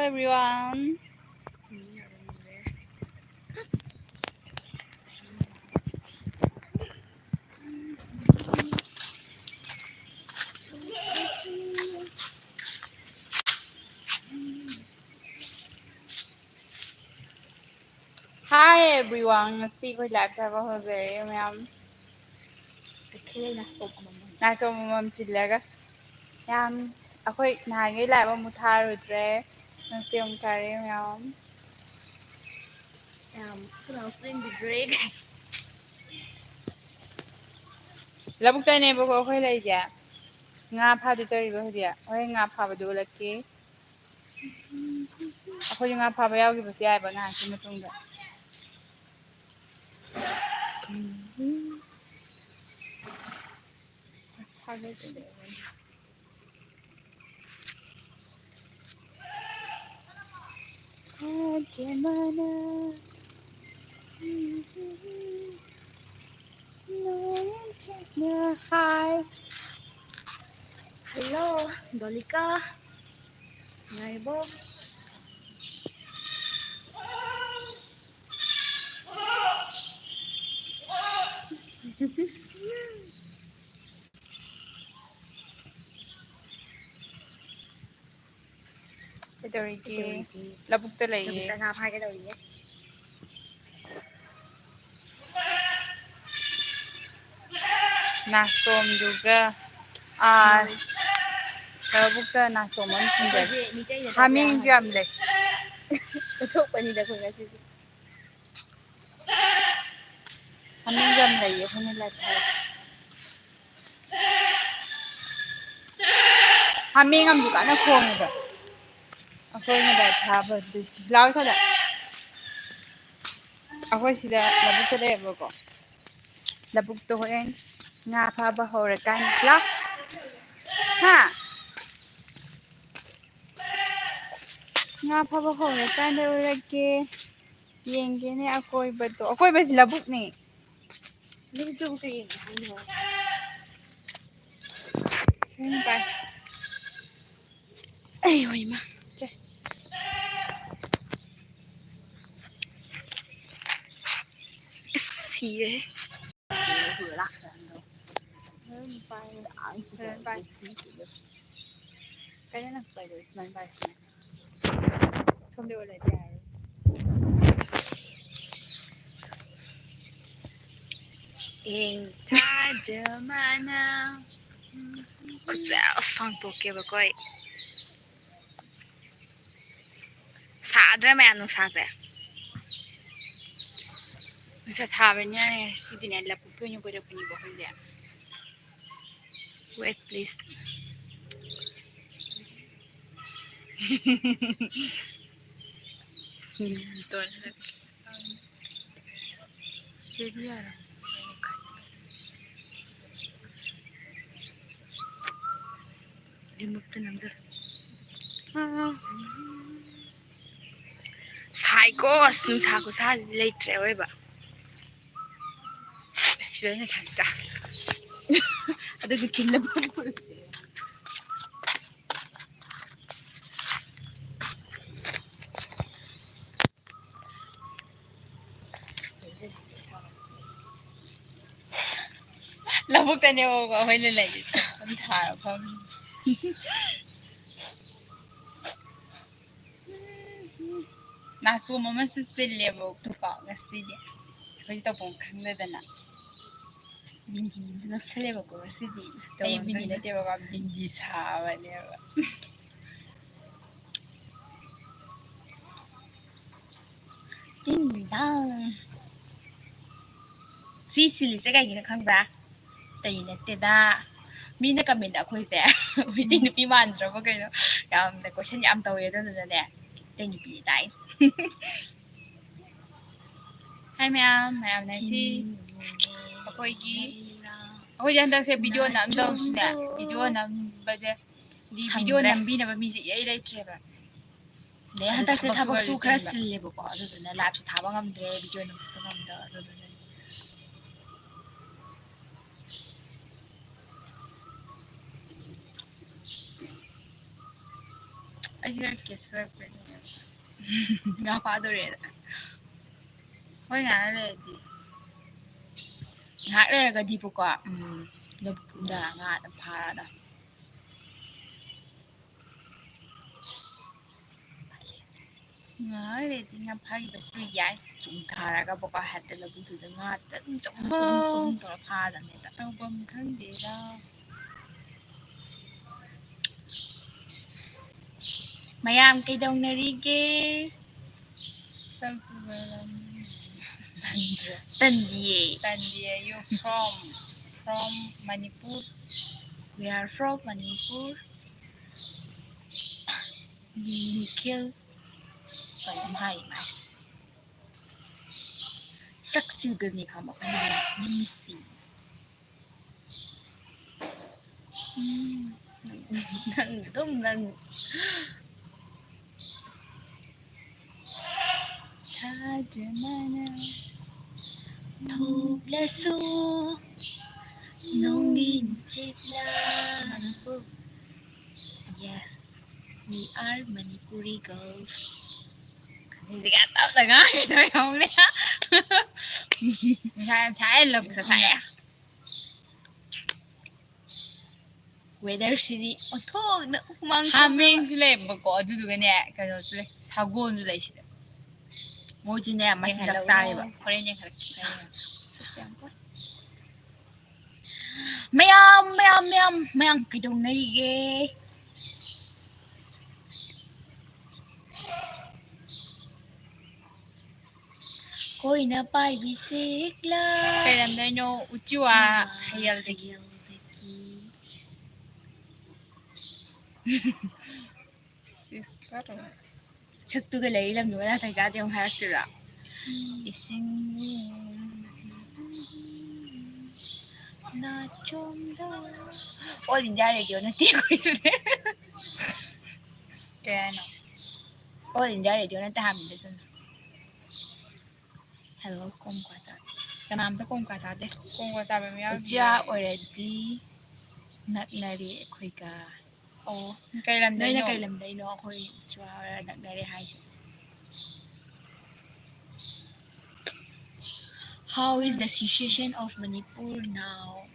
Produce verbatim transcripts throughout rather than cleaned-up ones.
everyone. Hi everyone! ꯉꯁꯤ ꯑꯩꯈꯣꯏ live ꯊꯥꯕ ꯍꯧꯖꯔꯦ ꯃꯌꯥꯝ꯫ ꯀꯩꯊꯦꯜ ꯅꯥꯆꯣꯝ ꯑꯃꯃꯝ꯫ ꯅꯥꯆꯣꯝ ꯑꯃꯃꯝ ꯆꯤꯜꯂꯒ꯫ ꯌꯥꯝ, ꯑꯩꯈꯣꯏ ꯅꯍꯥꯟꯉꯩ live ꯑꯃꯨꯛ ꯊꯥꯔꯨꯗ꯭ꯔꯦ꯫ ꯉꯁꯤ ꯑꯃꯨꯛ ꯊꯥꯔꯛꯑꯦ ꯃꯌꯥꯝ꯫ ꯌꯥꯝ ꯊꯨꯅ ꯁꯨꯖꯤꯟꯕꯤꯗ꯭ꯔꯦ꯫ ꯂꯧꯕꯨꯛꯇꯅꯦꯕꯀꯣ ꯑꯩꯈꯣꯏ ꯂꯩꯁꯦ꯫ ꯉꯥ ꯐꯥꯗꯣꯏ ꯇꯧꯔꯤꯕ ꯍꯧꯖꯤꯛ꯫ ꯍꯣꯔꯦꯟ ꯉꯥ ꯐꯥꯕꯗꯣ ꯎꯠꯂꯛꯀꯦ꯫ ꯑꯩꯈꯣꯏꯁꯨ ꯉꯥ ꯐꯥꯕ ꯌꯥꯎꯈꯤꯕꯁꯨ ꯌꯥꯏꯕ ꯉꯥꯏꯍꯥꯛꯀꯤ ꯃꯇꯨꯡꯗ꯫ Hi. Hello, ꯗꯣꯂꯤꯀꯥ꯫ ꯅꯨꯡꯉꯥꯏꯔꯤꯕꯣ? ꯀꯩꯗꯧꯔꯤꯒꯦ? ꯀꯩꯗꯧꯔꯤꯒꯦ? ꯂꯧꯕꯨꯛꯇ ꯂꯩꯌꯦ꯫ ꯂꯧꯕꯨꯛꯇ ꯉꯥ ꯐꯥꯒꯦ ꯇꯧꯔꯤꯌꯦ꯫ ꯅꯥꯆꯣꯝꯗꯨꯒ꯫ ꯑꯥ, ꯎꯝ꯫ ꯂꯧꯕꯨꯛꯇ ꯅꯥꯆꯣꯝ ꯑꯃ ꯈꯨꯟꯖꯜꯂꯤ꯫ ꯑꯩꯈꯣꯏꯗꯤ ꯃꯤꯇꯩ ꯅꯠꯇꯕ ꯍꯥꯃꯦꯡꯁꯨ ꯌꯥꯝ ꯌꯥꯝ ꯂꯩ꯫ ꯎꯠꯊꯣꯛꯄꯅꯤꯗ ꯑꯩꯈꯣꯏ ꯉꯁꯤꯗꯤ꯫ ꯍꯥꯃꯦꯡ ꯌꯥꯝ ꯂꯩꯌꯦ ꯑꯩꯈꯣꯏꯅ live ꯊꯥꯏ꯫ ꯍꯥꯃꯦꯡ ꯑꯃꯁꯨ ꯀꯟꯅ ꯈꯣꯡꯉꯤꯕ꯫ ꯑꯩꯈꯣꯏꯅ live ꯊꯥꯕ ꯑꯗꯨꯏꯁꯤ꯫ ꯂꯥꯎ ꯁꯥꯗ꯫ ꯑꯩꯈꯣꯏ ꯁꯤꯗ ꯂꯧꯕꯨꯛꯇ ꯂꯩꯌꯦꯕꯀꯣ꯫ ꯂꯧꯕꯨꯛꯇ ꯍꯣꯔꯦꯟ ꯉꯥ ꯐꯥꯕ ꯍꯧꯔꯀꯥꯟꯗ꯫ ꯂꯥꯎ꯫ ꯍꯥ? ꯉꯥ ꯐꯥꯕ ꯍꯧꯔꯀꯥꯟꯗ ꯎꯠꯂꯛꯀꯦ꯫ ꯌꯦꯡꯒꯦꯅꯦ ꯑꯀꯣꯏꯕꯗꯣ꯫ ꯑꯀꯣꯏꯕꯁꯤ ꯂꯧꯕꯨꯛꯅꯦ꯫ ꯂꯧꯕꯨꯛꯇꯕꯨ ꯀꯩ ꯌꯦꯡꯒꯦ ꯍꯥꯏꯅꯣ? ꯎꯝ, ꯄꯥꯏ꯫ ꯑꯩ ꯍꯣꯏ ꯏꯃꯥ꯫ ꯁꯦ꯫ ꯊꯤꯔꯦ꯫ ꯀꯩꯅꯣ ꯅꯪ ꯄꯥꯏꯗꯣꯏ ꯁꯨꯃꯥꯏꯅ ꯄꯥꯏ ꯁꯨꯃꯥꯏꯅ꯫ ꯁꯣꯝꯗ ꯑꯣꯏꯔꯗꯤ ꯌꯥꯔꯦ꯫ ꯌꯦꯡ ꯊꯥꯖꯃꯥꯅ꯫ ꯈꯨꯠꯁꯦ ꯑꯁ ꯁꯥꯡꯗꯣꯛꯀꯦꯕꯀꯣ ꯑꯩ꯫ ꯁꯥꯗ꯭ꯔꯥ ꯃꯌꯥꯝ ꯅꯨꯡꯁꯥꯁꯦ? ꯅꯨꯡꯁꯥ ꯁꯥꯕꯅꯤꯅꯅꯦ, ꯁꯤꯗꯤꯅꯦ ꯂꯧꯕꯨꯛꯇ ꯑꯣꯏꯅ ꯀꯣꯏꯔꯛꯄꯅꯦꯕ ꯑꯩꯈꯣꯏꯁꯦ꯫ Wait, please. ꯁꯤꯗꯗꯤ ꯌꯥꯔꯝꯃꯣꯏ꯫ ꯔꯤꯃꯨꯠꯇ ꯅꯝꯖꯜꯂꯣ꯫ ꯁꯥꯏꯀꯣ, ꯑꯁ, ꯅꯨꯡꯁꯥ ꯈꯨꯁꯥꯁꯤꯗꯤ ꯂꯩꯇ꯭ꯔꯦ ꯑꯑꯣꯏꯕ꯫ ꯁꯤꯗ ꯑꯣꯏꯅ ꯊꯝꯁꯤꯗ꯫ ꯑꯗꯨꯒ ꯈꯤꯜꯂ ꯂꯧꯕꯨꯛꯇꯅꯦꯕꯀꯣ ꯑꯩꯈꯣꯏꯅ ꯂꯩꯔꯤꯁꯦ꯫ ꯐꯝ ꯊꯥꯔ ꯐꯝꯃꯤ꯫ ꯅꯥꯆꯣꯝ ꯑꯃꯁꯨ ꯆꯤꯜꯂꯦꯕꯀꯣ ꯉꯁꯤꯗꯤ꯫ ꯑꯩꯈꯣꯏꯁꯦ ꯇꯧꯐꯝ ꯈꯪꯗꯗꯅ꯫ ꯕꯤꯟꯗꯤ ꯑꯃꯁꯨ ꯅꯞꯁꯜꯂꯦꯕꯀꯣ ꯉꯁꯤꯗꯤ꯫ ꯑꯩ ꯇꯧꯐꯝ ꯕꯤꯟꯗꯤ ꯈꯪꯗꯦ꯫ ꯅꯠꯇꯦꯕꯀꯣ, ꯕꯤꯟꯗꯤ ꯁꯥꯕꯅꯦꯕ꯫ ꯇꯤꯡ ꯇꯥꯡ꯫ ꯁꯤ ꯆꯤꯜꯂꯤꯁꯦ ꯀꯩꯒꯤꯅꯣ ꯈꯪꯕ꯭ꯔꯥ? ꯑꯇꯩ ꯅꯠꯇꯦꯗ꯫ ꯃꯤꯅ comment ꯑꯩꯈꯣꯏꯁꯦ ꯃꯩꯇꯩ ꯅꯨꯄꯤ ꯃꯥꯟꯗ꯭ꯔꯕ ꯀꯩꯅꯣ? ꯌꯥꯝꯅ question ꯌꯥꯝ ꯇꯧꯋꯦ, ꯑꯗꯨꯗꯨꯅꯅꯦ ꯃꯩꯇꯩ ꯅꯨꯄꯤ ꯇꯥꯏ꯫ Hi ꯃꯌꯥꯝ, ꯃꯌꯥꯝꯅ ꯁꯤ ꯑꯩꯈꯣꯏꯒꯤ, ꯑꯩꯈꯣꯏꯁꯦ ꯍꯟꯗꯛꯁꯦ video ꯅꯝꯗꯧꯁꯤꯅꯦ, video ꯅꯝꯕꯁꯦ, video ꯁꯪꯗ꯭ꯔꯦ꯫ ꯅꯝꯕꯤꯅꯕ ꯃꯤꯁꯦ ꯏꯔꯩ ꯂꯩꯇ꯭ꯔꯦꯕ꯫ ꯑꯗꯩ ꯑꯗꯨ ꯍꯟꯗꯛꯁꯦ ꯊꯕꯛꯁꯨ ꯊꯕꯛꯁꯨ ꯈꯔ ꯈꯔꯁꯨ ꯆꯤꯟꯕ꯫ ꯆꯤꯜꯂꯦꯕꯀꯣ, ꯑꯗꯨꯗꯨꯅ liveꯁꯨ ꯊꯥꯕ ꯉꯝꯗ꯭ꯔꯦ, video ꯅꯝꯕꯁꯨ ꯉꯝꯗꯕ, ꯑꯗꯨꯗꯨꯅ꯫ ꯑꯩꯁꯦ ꯈꯔ ꯀꯦꯁꯜꯂꯛꯄꯩꯅꯦ꯫ ꯉꯥ ꯐꯥꯗꯣꯔꯦꯅ꯫ ꯍꯣꯏ, ꯉꯥꯏꯍꯥꯛ ꯂꯩꯔꯗꯤ꯫ ꯉꯥꯏꯍꯥꯛ ꯂꯩꯔꯒꯗꯤꯕꯀꯣ, ꯎꯝ, ꯂꯧꯕꯨꯛꯇ ꯉꯥ ꯑꯗꯨꯝ ꯐꯥꯔꯗꯝꯅꯤ꯫ ꯉꯥꯏꯍꯥꯛ ꯂꯩꯔꯗꯤ ꯉꯥ ꯐꯥꯈꯤꯕꯁꯨ ꯌꯥꯏ꯫ ꯆꯣꯡꯊꯔꯒꯕꯀꯣ, ꯍꯦꯛꯇ ꯂꯧꯕꯨꯛꯇꯨꯗ ꯉꯥ ꯑꯗꯨꯝ ꯆꯨꯝ ꯆꯨꯝ ꯆꯨꯝ ꯇꯧꯔ ꯐꯥꯔꯗꯝꯅꯦ ꯍꯦꯛꯇ꯫ ꯇꯧꯐꯝ ꯈꯪꯗꯦꯗ꯫ ꯃꯌꯥꯝ ꯀꯩꯗꯧꯅꯔꯤꯒꯦ? ꯆꯥꯛ ꯇꯣꯛꯂꯕꯅꯤ꯫ ꯇꯟꯗ꯭ꯔꯣ? ꯇꯟꯗꯤꯌꯦ꯫ ꯇꯟꯗꯤꯌꯦ꯫ You from, from Manipur? We are from Manipur. Nikhil. ꯀꯩꯅꯣꯝ ꯍꯥꯏ ꯃꯥꯁꯦ꯫ ꯁꯛꯁꯤꯡꯒꯅꯤ ꯈꯪꯕ ꯑꯩꯅ ꯅꯪꯁꯤ꯫ ꯎꯝ, ꯅꯪ, ꯅꯪ ꯑꯗꯨꯝ ꯅꯪ꯫ ꯊꯥꯖꯅꯅ ꯊꯣꯛꯂꯁꯨ ꯅꯣꯡꯒꯤ ꯅꯨꯡꯁꯤꯠꯅ꯫ Yes, we are Manipuri girls. ꯈꯖꯤꯛꯁꯤꯒ ꯇꯞꯅ ꯉꯥꯡꯉꯤꯗꯣ ꯌꯦꯡꯉꯨꯅꯦ꯫ ꯅꯨꯡꯁꯥ ꯌꯥꯝ ꯁꯥꯏ, ꯂꯧꯕꯨꯛꯇ ꯁꯥꯏ꯫ ꯑꯁ꯫ Weatherꯁꯤꯗꯤ ꯑꯣꯟꯊꯣꯛꯅ ꯍꯨꯃꯥꯡ ꯁꯧꯕ꯫ ꯍꯥꯃꯦꯡꯁꯨ ꯂꯩꯕꯀꯣ, ꯑꯗꯨꯗꯨꯒꯅꯦ, ꯀꯩꯅꯣꯁꯨ ꯂꯩ, ꯁꯒꯣꯜꯁꯨ ꯂꯩ ꯁꯤꯗ꯫ ꯃꯣꯏꯁꯨꯅꯦ ꯃꯆꯤꯟꯖꯥꯛ ꯌꯦꯡꯍꯜꯂꯛꯎꯔꯣ? ꯆꯥꯔꯤꯕ꯫ ꯍꯣꯔꯦꯟ ꯌꯦꯡꯍꯜꯂꯛꯀꯦ꯫ ꯃꯌꯥꯝ, ꯃꯌꯥꯝ, ꯃꯌꯥꯝ, ꯃꯌꯥꯝ ꯀꯩꯗꯧꯅꯔꯤꯒꯦ? ꯀꯣꯏꯅ ꯄꯥꯏꯕꯤ ꯁꯤꯛꯂꯥ꯫ ꯀꯩ ꯂꯝꯗꯩꯅꯣ? ꯎꯆꯤꯋꯥ ꯍꯌꯦꯜꯗꯒꯤ꯫ ꯍꯌꯦꯜꯗꯒꯤ꯫ Sister꯫ ꯁꯛꯇꯨꯒ ꯂꯩꯔꯤ ꯂꯝꯗꯨꯒ ꯅꯥꯇꯩ ꯆꯥꯗꯦ ꯑꯃꯨꯛ ꯍꯥꯏꯔꯛꯇꯣꯏꯔꯣ? ꯏꯁꯤꯡ꯫ ꯏꯁꯤꯡ꯫ ꯅꯥꯆꯣꯝꯗ꯫ All India Radio ꯅꯠꯇꯦ ꯑꯩꯈꯣꯏꯁꯦ꯫ ꯀꯩ ꯍꯥꯏꯅꯣ? All India Radio ꯅꯠꯇꯦ ꯍꯥꯏꯕꯅꯤꯗ ꯁꯨꯝ꯫ Hello, ꯀꯣꯡꯀ꯭ꯋꯥ ꯆꯥ-, ꯀꯅꯥꯝꯇ ꯀꯣꯡꯀ꯭ꯋꯥ ꯆꯥꯗꯦ꯫ ꯀꯣꯡꯀ꯭ꯋꯥ ꯆꯥꯕ ꯃꯤ ꯌꯥꯎꯗꯤꯌꯦ꯫ ꯎꯆꯤꯋꯥ already ꯅꯛꯅꯔꯦ ꯑꯩꯈꯣꯏꯒ꯫ ꯑꯣ, ꯀꯩ ꯂꯝꯗꯩꯅꯣ? ꯅꯣꯏꯅ ꯀꯩ ꯂꯝꯗꯩꯅꯣ? ꯑꯩꯈꯣꯏ ꯎꯆꯤꯋꯥ ꯅꯛꯅꯔꯦ ꯍꯥꯏꯁꯦ꯫ How is the situation of Manipur now?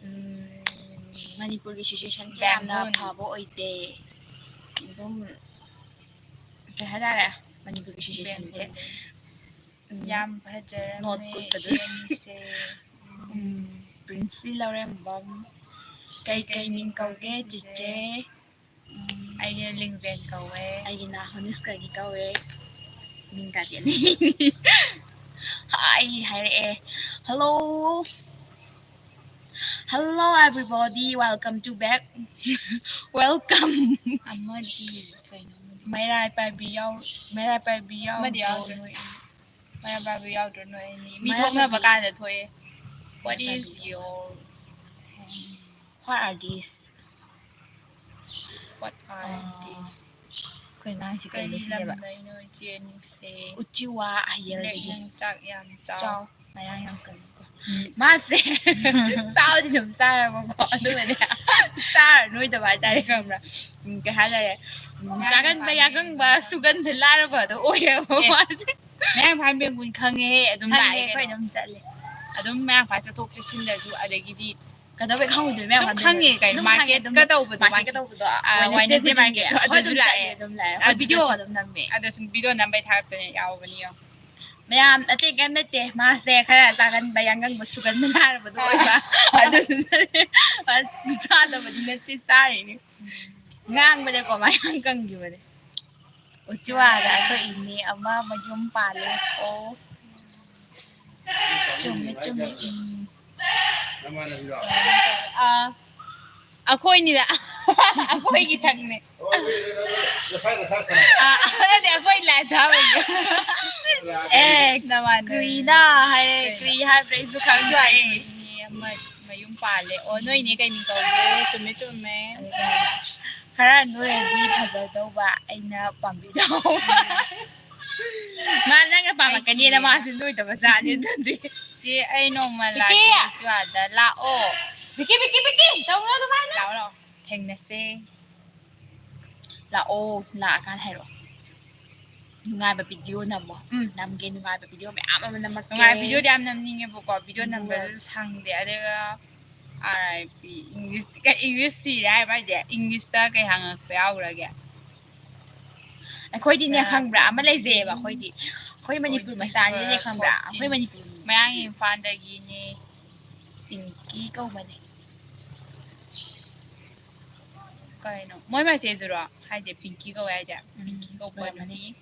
ꯎꯝ, ꯃꯅꯤꯄꯨꯔꯒꯤ ꯁꯤꯆꯨꯋꯦꯁꯟꯁꯦ ꯌꯥꯝꯅ ꯕꯦꯝꯕꯨꯟ꯫ ꯐꯕ ꯑꯣꯏꯗꯦ꯫ ꯑꯗꯨꯝ ꯀꯩ ꯍꯥꯏꯇꯥꯔꯦ, ꯃꯅꯤꯄꯨꯔꯒꯤ ꯁꯤꯆꯨꯋꯦꯁꯟꯁꯦ ꯕꯦꯝꯕꯨꯟ꯫ ꯎꯝ, ꯌꯥꯝ ꯐꯖꯔꯝꯃꯦ ꯅꯣꯠ ꯀꯨꯠꯄꯗꯨ꯫ ꯏꯆꯦ ꯑꯅꯤꯁꯦ꯫ ꯎꯝ, ꯄ꯭ꯔꯤꯟꯁꯤ ꯂꯧꯔꯦꯝꯕꯝ, ꯀꯩ ꯀꯩ ꯃꯤꯡ ꯀꯧꯒꯦ ꯆꯤꯆꯦ? ꯎꯝ, ꯑꯩꯒꯤꯅ ꯂꯤꯡꯖꯦꯟ ꯀꯧꯋꯦ꯫ ꯑꯩꯒꯤꯅ ꯍꯣꯅꯤꯁꯀꯒꯤ ꯀꯧꯋꯦ꯫ ꯃꯤꯡ ꯀꯥꯗꯦꯅꯦ꯫ ꯍꯥꯏ ꯍꯥꯏꯔꯛꯑꯦ꯫ Hello. Hello everybody, welcome to back. Welcome. ꯑꯃꯗꯤ ꯀꯩꯅꯣ ꯑꯃꯗꯤ? ꯃꯩꯔꯥ ꯄꯥꯏꯕꯤ ꯌꯥꯎ-, ꯃꯩꯔꯥ ꯄꯥꯏꯕꯤ ꯑꯃꯗꯤ ꯌꯥꯎꯗ꯭ꯔꯣ ꯌꯥꯎꯗ꯭ꯔꯦ꯫ ꯅꯣꯏ? ꯃꯩꯔꯥ ꯄꯥꯏꯕꯤ ꯌꯥꯎꯗ꯭ꯔꯣ ꯅꯣꯏ ꯑꯅꯤ? ꯃꯤ ꯃꯩꯔꯥ ꯊꯣꯛꯅꯕ ꯄꯥꯏꯕꯤ꯫ ꯀꯥꯟꯗ ꯊꯣꯛꯑꯦ꯫ What ꯃꯩꯔꯥ is ꯄꯥꯏꯕꯤ꯫ Your? What are these? What are, ah, these? ꯑꯩꯈꯣꯏ ꯑꯉꯥꯡꯁꯤ ꯀꯩꯅꯣ ꯀꯔꯤ ꯁꯤꯅꯦꯕ? ꯂꯝꯗꯩꯅꯣ ꯏꯆꯦ ꯑꯅꯤꯁꯦ? ꯎꯆꯤꯋꯥ ꯍꯌꯦꯜꯗꯒꯤ꯫ ꯕ꯭ꯂꯦꯛ ꯅꯪ ꯆꯥꯛ ꯌꯥꯝ ꯆꯥꯎ꯫ ꯆꯥꯎ꯫ ꯃꯌꯥꯡ ꯌꯥꯝ ꯀꯪꯉꯤꯀꯣ꯫ ꯎꯝ꯫ ꯃꯥꯁꯦ ꯆꯥꯕꯗꯤ ꯑꯗꯨꯝ ꯆꯥꯏꯌꯦꯕꯀꯣ, ꯑꯗꯨꯒꯅꯦ ꯆꯥꯔ ꯅꯣꯏꯗꯕ ꯍꯥꯏꯇꯥꯔꯦ, ꯈꯪꯕ꯭ꯔꯥ? ꯎꯝ, ꯀꯩ ꯍꯥꯏꯇꯥꯔꯦ? ꯎꯝ, ꯃꯌꯥꯡ ꯆꯥꯒꯟꯕ ꯄꯥꯝꯕꯤ꯫ ꯌꯥꯒꯪꯕ ꯁꯨꯒꯟꯗ ꯂꯥꯔꯕꯗꯣ ꯑꯣꯏꯌꯦꯕ ꯑꯦ꯫ ꯃꯥꯁꯦ꯫ ꯃꯌꯥꯡ ꯏꯝꯐꯥꯜ ꯕꯦꯝꯕꯨꯟ ꯈꯪꯉꯦꯍꯦ, ꯑꯗꯨꯝ ꯈꯪꯉꯦ, ꯂꯥꯛꯑꯦ ꯑꯩꯈꯣꯏ ꯀꯩꯅꯣ꯫ ꯑꯗꯨꯝ ꯆꯠꯂꯦ꯫ ꯑꯗꯨꯝ ꯃꯌꯥꯡ ꯏꯝꯐꯥꯜ ꯆꯠꯊꯣꯛ ꯆꯠꯁꯤꯟꯗꯁꯨ, ꯑꯗꯒꯤꯗꯤ ꯀꯩꯗꯧꯕꯩ ꯈꯪꯉꯣꯏꯗꯣꯏꯅꯣ ꯃꯌꯥꯡ ꯑꯗꯨꯝ ꯏꯝꯐꯥꯜ ꯈꯪꯉꯦ ꯕꯦꯝꯕꯨꯟ? ꯀꯩꯅꯣ, ꯑꯗꯨꯝ ꯈꯪꯉꯦ, ꯃꯥꯔꯀꯦꯠ ꯑꯗꯨꯝ ꯀ ꯇꯧꯕꯗꯣ, ꯃꯥꯔꯀꯦꯠ ꯀ ꯃꯥꯔꯀꯦꯠ꯫ ꯇꯧꯕꯗꯣ, ꯑ, ꯑ, Wednesday ꯋꯦꯗꯅꯁꯗꯦ market꯫ ꯃꯥꯔꯀꯦꯠ, ꯑꯗꯨ ꯑꯗꯨꯁꯨ ꯑꯗꯨꯝ ꯂꯥꯛꯑꯦ꯫ ꯆꯠꯂꯦ, ꯑꯗꯨꯝ ꯂꯥꯛꯑꯦ꯫ ꯑꯗꯨꯁꯨ ꯍꯣꯏ, ꯚꯤꯗꯤꯑꯣ ꯕꯤꯗꯤꯑꯣ ꯑꯗꯨꯝ ꯅꯝꯃꯦ꯫ ꯅꯝꯕꯩ ꯊꯥꯒꯠꯄꯅꯦ ꯌꯥꯎꯕꯅꯤ ꯌꯦꯡꯉꯣ꯫ ꯃꯌꯥꯝ ꯑꯇꯩ ꯀꯩꯝ ꯅꯠꯇꯦ, ꯃꯥꯁꯦ ꯈꯔ ꯆꯥꯒꯟꯕ, ꯌꯥꯡꯒꯪꯕ, ꯁꯨꯒꯟꯕ ꯅꯥꯔꯕꯗꯣ ꯑꯣꯏꯕ꯫ ꯑꯗꯨꯗꯨꯅꯅꯦ꯫ ꯆꯥꯗꯕꯗꯤ ꯅꯠꯇꯦ, ꯆꯥꯔꯤꯅꯤ꯫ ꯉꯥꯡꯕꯗꯀꯣ ꯃꯌꯥꯡ ꯀꯪꯈꯤꯕꯅꯦ꯫ ꯎꯆꯤꯋꯥꯗ ꯑꯩꯈꯣꯏ ꯏꯅꯦ ꯑꯃ ꯃꯌꯨꯝ ꯄꯥꯜꯂꯦ꯫ ꯑꯣ꯫ ꯆꯨꯝꯃꯦ, ꯆꯨꯝꯃꯦ꯫ ꯎꯝ꯫ ꯑꯥ, ꯑꯩꯈꯣꯏꯅꯤꯗ꯫ ꯑꯩꯈꯣꯏꯒꯤ ꯁꯛꯅꯦ꯫ ꯑꯥ, ꯅꯠꯇꯦ, ꯑꯩꯈꯣꯏ ꯂꯥꯏ ꯊꯥꯕꯒꯤ꯫ ꯑꯦ, ꯅꯃꯥꯟꯅꯕꯤ꯫ ꯀ꯭ꯔꯤꯅ ꯍꯥꯏꯔꯦ, ꯀꯩꯅꯣ? ꯀ꯭ꯔꯤ ꯍꯥꯏꯕ꯭ꯔꯥ ꯑꯩꯁꯨ ꯈꯪꯗ꯭ꯔꯦ꯫ ꯏꯅꯦ ꯑꯃ ꯃꯌꯨꯝ ꯄꯥꯜꯂꯦ꯫ ꯑꯣ, ꯅꯣꯏ ꯏꯅꯦ ꯀꯩ ꯃꯤꯡ ꯀꯧꯒꯦ? ꯆꯨꯝꯃꯦ, ꯆꯨꯝꯃꯦ꯫ ꯈꯔ ꯅꯣꯏꯔꯗꯤ ꯐꯖꯗꯧꯕ ꯑꯩꯅ ꯄꯥꯝꯕꯤꯗꯧꯕ꯫ ꯃꯥ ꯅꯪꯅ ꯄꯥꯝꯃꯛꯀꯅꯤꯅ ꯑꯩꯒꯤ ꯃꯥꯁꯦ ꯅꯣꯏꯗꯕ ꯖꯥꯠꯅꯤ ꯑꯗꯨꯗꯤ꯫ ꯆꯦ, ꯑꯩ ꯅꯣꯡꯃ ꯄꯤꯀꯤ! ꯂꯥꯛꯀꯦ ꯎꯆꯤꯋꯥꯗ꯫ ꯂꯥꯛꯑꯣ꯫ ꯄꯤꯀꯤ, ꯄꯤꯀꯤ, ꯄꯤꯀꯤ! ꯇꯧꯅꯨ ꯑꯗꯨꯃꯥꯏꯅ꯫ ꯂꯥꯛꯑꯣ, ꯂꯥꯛꯑꯣ꯫ ꯊꯦꯡꯅꯁꯦ꯫ ꯂꯥꯛꯑꯣ, ꯂꯥꯛꯑꯀꯥꯟꯗ ꯍꯥꯏꯔꯛꯑꯣ꯫ ꯅꯨꯡꯉꯥꯏꯕ ꯚꯤꯗꯤꯑꯣ ꯅꯝꯃꯣ꯫ ꯎꯝ, ꯅꯝꯒꯦ, ꯅꯨꯡꯉꯥꯏꯕ ꯚꯤꯗꯤꯑꯣ ꯃꯌꯥꯝ ꯑꯃ ꯅꯝꯃꯛꯀꯦ꯫ ꯅꯨꯡꯉꯥꯏꯕ ꯚꯤꯗꯤꯑꯣꯗꯤ ꯌꯥꯝ ꯅꯝꯅꯤꯡꯉꯦꯕꯀꯣ, ꯚꯤꯗꯤꯑꯣ ꯑꯗꯨꯒ ꯅꯝꯕꯗꯨꯁꯨ ꯁꯪꯗꯦ꯫ ꯑꯗꯨꯒ R I P English, English ꯁꯤꯔꯦ ꯍꯥꯏꯕ ꯍꯥꯏꯁꯦ꯫ English ꯇ ꯀꯩ ꯍꯪꯉꯛꯄ ꯌꯥꯎꯈ꯭ꯔꯒꯦ? ꯑꯩꯈꯣꯏꯗꯤꯅꯦ, ꯈꯪꯕ꯭ꯔꯥ, ꯑꯃ ꯂꯩꯖꯩꯌꯦꯕ ꯑꯩꯈꯣꯏꯗꯤ꯫ ꯑꯩꯈꯣꯏ ꯃꯅꯤꯄꯨꯔ ꯃꯆꯥꯅꯤꯅꯦ, ꯈꯪꯕ꯭ꯔꯥ? ꯑꯩꯈꯣꯏ ꯃꯅꯤꯄꯨꯔ ꯃꯌꯥꯡ ꯏꯝꯐꯥꯜꯗꯒꯤꯅꯦ꯫ ꯄꯤꯡꯀꯤ ꯀꯧꯕꯅꯦ꯫ ꯀꯩꯅꯣ ꯃꯣꯏ ꯃꯆꯦꯗꯨꯔꯣ ꯍꯥꯏꯁꯦ? ꯄꯤꯡꯀꯤ ꯀꯧꯋꯦ ꯍꯥꯏꯁꯦ? ꯄꯤꯡꯀꯤ ꯀꯧꯕ ꯑꯣꯏꯔꯝꯃꯅꯤ꯫ ꯅꯨꯄꯤ꯫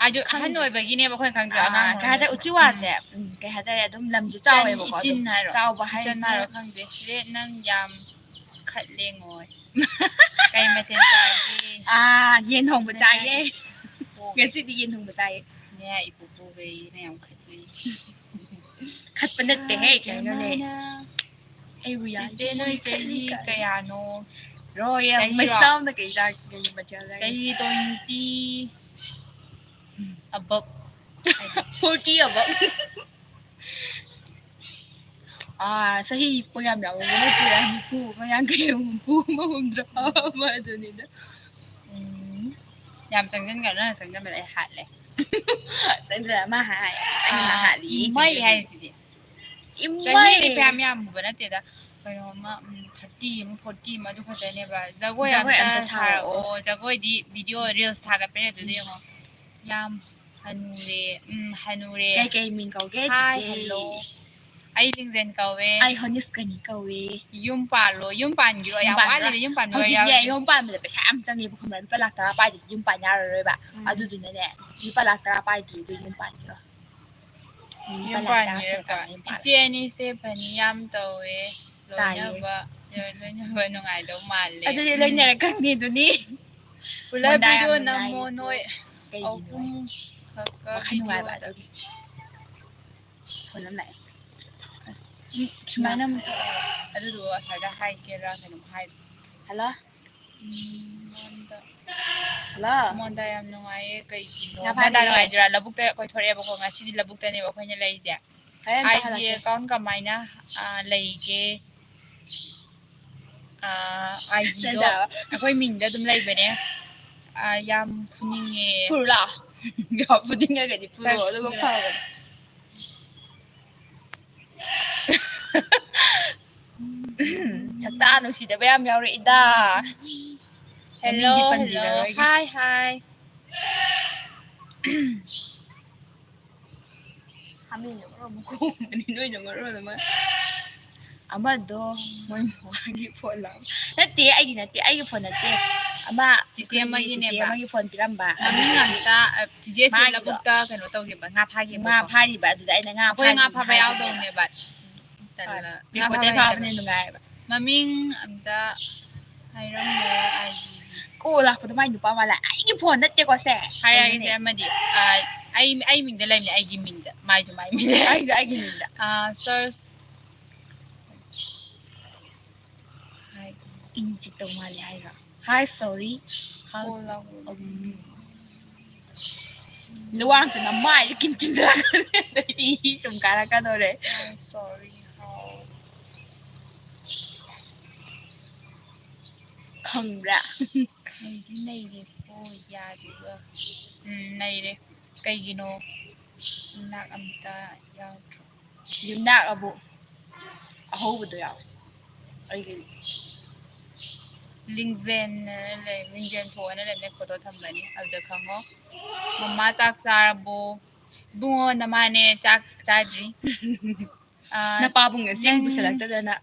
ꯑꯗꯨ ꯑꯍꯟ ꯈꯪꯗꯦ꯫ ꯑꯣꯏꯕꯒꯤꯅꯦꯕ ꯑꯩꯈꯣꯏꯅ ꯈꯪꯗ꯭ꯔꯤꯗꯣ, ꯑꯥ, ꯑꯉꯥꯡ ꯀꯩ ꯍꯥꯏꯇꯥꯔꯦ, ꯑꯣꯏꯔꯤꯉꯩꯗ꯫ ꯎꯆꯤꯋꯥꯁꯦ, ꯎꯝ, ꯀꯩ ꯍꯥꯏꯇꯥꯔꯦ, ꯑꯗꯨꯝ ꯂꯝꯁꯦ ꯏꯆꯟ, ꯆꯥꯎꯋꯦꯕꯀꯣ, ꯏꯆꯤꯟ ꯑꯗꯨꯝ ꯍꯥꯏꯔꯣ? ꯆꯥꯎꯕ ꯏꯆꯟ ꯍꯥꯏꯁꯦ ꯍꯥꯏꯔꯣ ꯈꯪꯗꯦ꯫ ꯔꯦꯠ ꯅꯪ ꯌꯥꯝ ꯈꯠꯂꯦ ꯉꯣꯏ꯫ ꯀꯩ ꯃꯊꯦꯜ ꯆꯥꯒꯦ? ꯑꯥ, ꯌꯦꯟ ꯊꯣꯡꯕ ꯅꯌꯥ ꯆꯥꯏꯌꯦ꯫ ꯏꯄꯨꯒꯩ-, ꯉꯁꯤꯗꯤ ꯌꯦꯟ ꯊꯣꯡꯕ ꯆꯥꯏꯌꯦ꯫ ꯅꯌꯥ ꯏꯄꯨꯒꯩꯅ ꯌꯥꯝ ꯈꯠꯂꯦ꯫ ꯈꯠꯄ ꯅꯠꯇꯦꯍꯦ, ꯀꯩꯅꯣꯅꯦ꯫ ꯀꯃꯥꯏꯅ? ꯑꯩꯕꯨ ꯌꯥꯏ꯫ ꯏꯆꯦ, ꯅꯣꯏ ꯆꯍꯤ ꯀꯌꯥꯅꯣ? ꯔꯣꯌꯦꯜ ꯆꯍꯤꯔꯣ? ꯃꯩꯁꯅꯥꯝꯅ ꯀꯩ ꯆꯥꯒꯦ? ꯀꯩ ꯃꯊꯦꯜ ꯆꯥꯒꯦ? ꯆꯍꯤ twenty above꯫ Forty above꯫ ꯑꯥ, ꯆꯍꯤ ꯄꯣ ꯌꯥꯝ ꯌꯥꯎꯕ ꯅꯠꯇꯦ, ꯅꯤꯐꯨ ꯑꯃ, ꯌꯥꯡꯈꯩ ꯑꯃ, ꯍꯨꯝꯐꯨ ꯑꯃ, ꯍꯨꯝꯗ꯭ꯔꯥ ꯑꯃ ꯑꯗꯨꯅꯤꯗ꯫ ꯎꯝ꯫ ꯌꯥꯝ ꯆꯪꯁꯤꯟꯒꯅꯨ, ꯅꯪ ꯆꯪꯁꯤꯟꯕꯗ ꯑꯩ ꯍꯥꯠꯂꯦ꯫ ꯆꯪꯁꯤꯜꯂ ꯃꯥ ꯍꯥꯏ, ꯑꯩꯅ ꯃꯥ ꯑꯥ, ꯍꯥꯠꯂꯤ, ꯏꯃꯩ ꯆꯪꯁꯤꯜꯂꯤ꯫ ꯍꯥꯏꯔꯤꯁꯤꯗꯤ꯫ ꯏꯃꯩ! ꯆꯍꯤꯗꯤ ꯐꯌꯥꯝ ꯌꯥꯝꯃꯨꯕ ꯅꯠꯇꯦꯗ꯫ ꯀꯩꯅꯣꯝꯃ, ꯎꯝ, thirty ꯑꯃ, forty ꯑꯃ ꯑꯗꯨ ꯈꯛꯇꯅꯦꯕ꯫ ꯖꯒꯣꯏ ꯖꯒꯣꯏ ꯑꯝꯇ ꯑꯝꯇ ꯁꯥꯔꯛꯑꯣ꯫ ꯁꯥꯔꯛꯑꯣ꯫ ꯖꯒꯣꯏꯗꯤ video reels ꯊꯥꯒꯠꯄꯅꯦ ꯑꯗꯨꯗ ꯌꯦꯡꯉꯣ꯫ ꯌꯥꯝ ꯍꯅꯨꯔꯦ꯫ ꯎꯝ, ꯍꯅꯨꯔꯦ꯫ ꯀꯩ ꯀꯩ ꯃꯤꯡ ꯀꯧꯒꯦ, Hi, ꯆꯤꯆꯦ? hello꯫ ꯑꯩ ꯂꯤꯡꯖꯦꯜ ꯀꯧꯋꯦ꯫ ꯑꯩ ꯍꯣꯅꯤꯁꯀꯅꯤ ꯀꯧꯋꯦ꯫ ꯌꯨꯝ ꯄꯥꯜꯂꯣ꯫ ꯌꯨꯝ ꯄꯥꯟꯈꯤꯔꯣ? ꯌꯥꯝ ꯄꯥꯟꯈꯤꯔꯣ? ꯋꯥꯠꯂꯤꯗ, ꯌꯨꯝ ꯄꯥꯟꯕ ꯍꯧꯖꯤꯛꯅꯦ, ꯌꯥꯎꯔꯗꯤ꯫ ꯌꯨꯝ ꯄꯥꯟꯕꯗ ꯄꯩꯁꯥ ꯌꯥꯝ ꯆꯪꯉꯦꯕ, ꯈꯪꯕ꯭ꯔꯥ? ꯂꯨꯄꯥ ꯂꯥꯛ ꯇꯔꯥ ꯄꯥꯏꯗꯗꯤ ꯌꯨꯝ ꯄꯥꯟ ꯌꯥꯔꯔꯣꯏꯕ꯫ ꯎꯝ꯫ ꯑꯗꯨꯗꯨꯅꯅꯦ, ꯂꯨꯄꯥ ꯂꯥꯛ ꯇꯔꯥ ꯄꯥꯏꯗ꯭ꯔꯤꯗꯣ ꯌꯨꯝ ꯄꯥꯟꯈꯤꯔꯣ꯫ ꯂꯨꯄꯥ ꯌꯨꯝ ꯂꯥꯛ ꯇꯔꯥ ꯄꯥꯟꯈꯤꯔꯣꯏꯀꯣ꯫ ꯁꯨꯔꯀꯥꯟꯗ ꯌꯨꯝ ꯄꯥꯟꯈꯤꯔꯣ꯫ ꯏꯆꯦ ꯑꯅꯤꯁꯦ funny ꯌꯥꯝ ꯇꯧꯋꯦ꯫ ꯇꯥꯏꯌꯦ꯫ ꯂꯣꯏꯅꯕ, ꯂꯣꯏꯅꯕ ꯅꯨꯡꯉꯥꯏꯗꯧ ꯃꯥꯜꯂꯦ꯫ ꯑꯗꯨꯗꯤ ꯎꯝ꯫ ꯂꯣꯏꯅꯔ ꯈꯪꯅꯤ ꯑꯗꯨꯅꯤ꯫ ꯄꯨꯂꯞ ꯃꯣꯟꯗꯥ ꯌꯥꯝ video ꯅꯨꯡꯉꯥꯏꯔꯤꯕ꯭ꯔꯣ? ꯅꯝꯃꯣ ꯅꯣꯏ ꯀꯩꯒꯤꯅꯣ ꯑꯍꯨꯝ ꯍꯥꯏꯁꯦ? ꯈꯛꯀ ꯋꯥꯈꯜ ꯅꯨꯡꯉꯥꯏꯕ videoꯗ꯫ ꯑꯗꯨꯒꯤ꯫ ꯐꯣꯟ ꯑꯃ ꯂꯥꯛꯑꯦ꯫ ꯎꯝ, ꯁꯨꯃꯥꯏꯅ ꯑꯃꯨꯛ ꯇꯧꯔꯛꯑꯣ꯫ ꯑꯗꯨꯗꯨꯒ ꯉꯁꯥꯏꯗ ꯍꯥꯏꯒꯦꯔꯥ ꯀꯩꯅꯣꯝ ꯍꯥꯏ꯫ ꯍꯜꯂꯣ? ꯎꯝ, ꯃꯣꯟꯗꯥ꯫ ꯍꯜꯂꯣ? ꯃꯣꯟꯗꯥ ꯌꯥꯝ ꯅꯨꯡꯉꯥꯏꯌꯦ꯫ ꯀꯩꯒꯤꯅꯣ? ꯉꯥ ꯃꯣꯟꯗꯥ ꯐꯥꯔꯤꯌꯦ꯫ ꯅꯨꯡꯉꯥꯏꯇ꯭ꯔꯥ? ꯂꯧꯕꯨꯛꯇ ꯀꯣꯏꯊꯣꯔꯛꯑꯦꯕꯀꯣ꯫ ꯉꯁꯤꯗꯤ ꯂꯧꯕꯨꯛꯇꯅꯦꯕ ꯑꯩꯈꯣꯏꯅ ꯂꯩꯔꯤꯁꯦ꯫ ꯍꯣꯔꯦꯟ ꯑꯝꯇ I G ꯍꯜꯂꯛꯀꯦ꯫ Account ꯀꯃꯥꯏꯅ, ꯑ, ꯂꯩꯒꯦ? ꯑ, I Gꯗꯣ ꯅꯠꯇꯕ꯫ ꯑꯩꯈꯣꯏ ꯃꯤꯡꯗ ꯑꯗꯨꯝ ꯂꯩꯕꯅꯦ꯫ ꯑ, ꯌꯥꯝ ꯐꯨꯅꯤꯡꯉꯦ꯫ ꯐꯨꯔꯨꯂꯥ? ꯌꯥꯎ ꯐꯨꯅꯤꯡꯉꯒꯗꯤ ꯐꯨꯔꯣ, ꯑꯗꯨꯒ ꯆꯠꯁꯤꯔꯥ? ꯐꯕꯅꯦ꯫ ꯁꯛꯇꯥ ꯅꯨꯡꯁꯤꯗꯕ ꯌꯥꯝ ꯌꯥꯎꯔꯛꯏꯗ꯫ ꯍꯦꯜꯂꯣ, ꯃꯃꯤꯡꯗꯤ ꯍꯦꯜꯂꯣ꯫ ꯄꯟꯕꯤꯔꯔꯣꯏꯒꯦ꯫ ꯍꯥꯏ, ꯍꯥꯏ꯫ ꯍꯥꯃꯦꯡꯅ ꯃꯔꯣꯟ ꯑꯃ ꯈꯣꯡꯕꯅꯤ, ꯅꯣꯏꯅ ꯃꯔꯣꯟ ꯑꯃ꯫ ꯑꯃꯗꯣ ꯃꯣꯏ ꯃꯃꯥꯒꯤ ꯐꯣꯟ ꯂꯥꯛ-, ꯅꯠꯇꯦ, ꯑꯩꯒꯤ ꯅꯠꯇꯦ, ꯑꯩꯒꯤ ꯐꯣꯟ ꯅꯠꯇꯦ꯫ ꯑꯃ ꯆꯤꯆꯦ ꯑꯩꯈꯣꯏꯒꯤ ꯆꯤꯆꯦ ꯑꯃꯒꯤꯅꯦꯕ꯫ ꯑꯃꯒꯤ ꯐꯣꯟ ꯄꯤꯔꯝꯕ꯫ ꯃꯃꯤꯡ ꯑꯝꯇ, ꯑ, ꯆꯤꯆꯦꯁꯦ ꯃꯥꯒꯤꯗꯣ꯫ ꯂꯧꯕꯨꯛꯇ ꯀꯩꯅꯣ ꯇꯧꯈꯤꯕ, ꯉꯥ ꯐꯥꯈꯤꯕꯀꯣ꯫ ꯉꯥ ꯐꯥꯔꯤꯕ, ꯑꯗꯨꯗ ꯑꯩꯅ ꯉꯥ ꯑꯩꯈꯣꯏ ꯉꯥ ꯐꯥꯔꯤꯕ ꯐꯥꯕ ꯍꯥꯏꯈꯤꯕꯅꯦꯕ꯫ ꯌꯥꯎꯗꯧꯅꯦꯕ꯫ ꯇꯜꯂ-, ꯍꯣꯏ, ꯉꯥ record ꯐꯥꯕ ꯐꯥꯕꯅ ꯍꯩꯇꯕ꯫ ꯅꯨꯡꯉꯥꯏꯌꯦꯕ꯫ ꯃꯃꯤꯡ ꯑꯝꯇ ꯍꯥꯏꯔꯝꯃꯣ, I G꯫ ꯀꯣꯜ ꯂꯥꯛꯄꯗꯣ ꯃꯥꯏ ꯅꯨꯄꯥ ꯃꯥꯜꯂꯦ꯫ ꯑꯩꯒꯤ ꯐꯣꯟ ꯅꯠꯇꯦꯀꯣ ꯁꯦ꯫ ꯍꯥꯏꯔꯛꯑꯒꯦꯁꯦ ꯀꯩꯅꯣꯅꯦ? ꯑꯃꯗꯤ, ꯑ, ꯑꯩ, ꯑꯩ ꯃꯤꯡꯗ ꯂꯩꯕꯅꯦ, ꯑꯩꯒꯤ ꯃꯤꯡꯗ꯫ ꯃꯥꯏꯁꯨ ꯃꯥꯏ ꯃꯤꯡꯗ꯫ ꯑꯩꯁꯨ ꯑꯩꯒꯤ ꯃꯤꯡꯗ꯫ ꯑ, search꯫ ꯍꯥꯏ꯫ ꯏꯪ ꯆꯤꯛꯇꯧ ꯃꯥꯜꯂꯦ ꯍꯥꯏꯔꯣ? Hi, sorry. How ꯀꯣꯜ ꯂꯥꯛꯄꯗꯣ꯫ ꯎꯝ꯫ ꯂꯨꯋꯥꯡꯁꯤꯅ ꯃꯥꯏꯗ ꯀꯤꯟ ꯊꯤꯟꯖꯤꯜꯂꯛꯀꯅꯤ꯫ ꯑꯗꯩꯗꯤ ꯏ ꯁꯨꯝ ꯀꯥꯔꯛꯀꯗꯧꯔꯦ꯫ Hi, sorry. How? ꯈꯪꯕ꯭ꯔꯥ? ꯅꯩꯗꯤ ꯅꯩꯔꯦꯀꯣ, ꯌꯥꯗꯦꯀꯣ꯫ ꯎꯝ, ꯅꯩꯔꯦ꯫ ꯀꯩꯒꯤꯅꯣ? ꯌꯨꯝꯅꯥꯛ ꯑꯝꯇ ꯌꯥꯎꯗ꯭ꯔꯣ? ꯌꯨꯝꯅꯥꯛ ꯑꯕꯨ ꯑꯍꯧꯕꯗꯣ ꯌꯥꯎꯋꯦ ꯑꯩꯒꯤꯗꯤ꯫ ꯂꯤꯡꯖꯦꯟ ꯑꯅ ꯂꯩ, ꯂꯤꯡꯖꯦꯟ ꯊꯣꯛꯑꯅ ꯂꯩꯕꯅꯦ, photo ꯊꯝꯕꯅꯤ, ꯑꯗꯨꯗ ꯈꯪꯉꯣ꯫ ꯃꯃꯥ ꯆꯥꯛ ꯆꯥꯔꯕꯣ? ꯏꯕꯨꯡꯉꯣ, ꯅꯃꯥꯅꯦ ꯆꯥꯛ ꯆꯥꯗ꯭ꯔꯤ꯫ ꯑꯥ, ꯅꯄꯥꯕꯨꯡꯅ ꯆꯦꯡ ꯅꯪ ꯄꯨꯁꯜꯂꯛꯇꯗꯅ꯫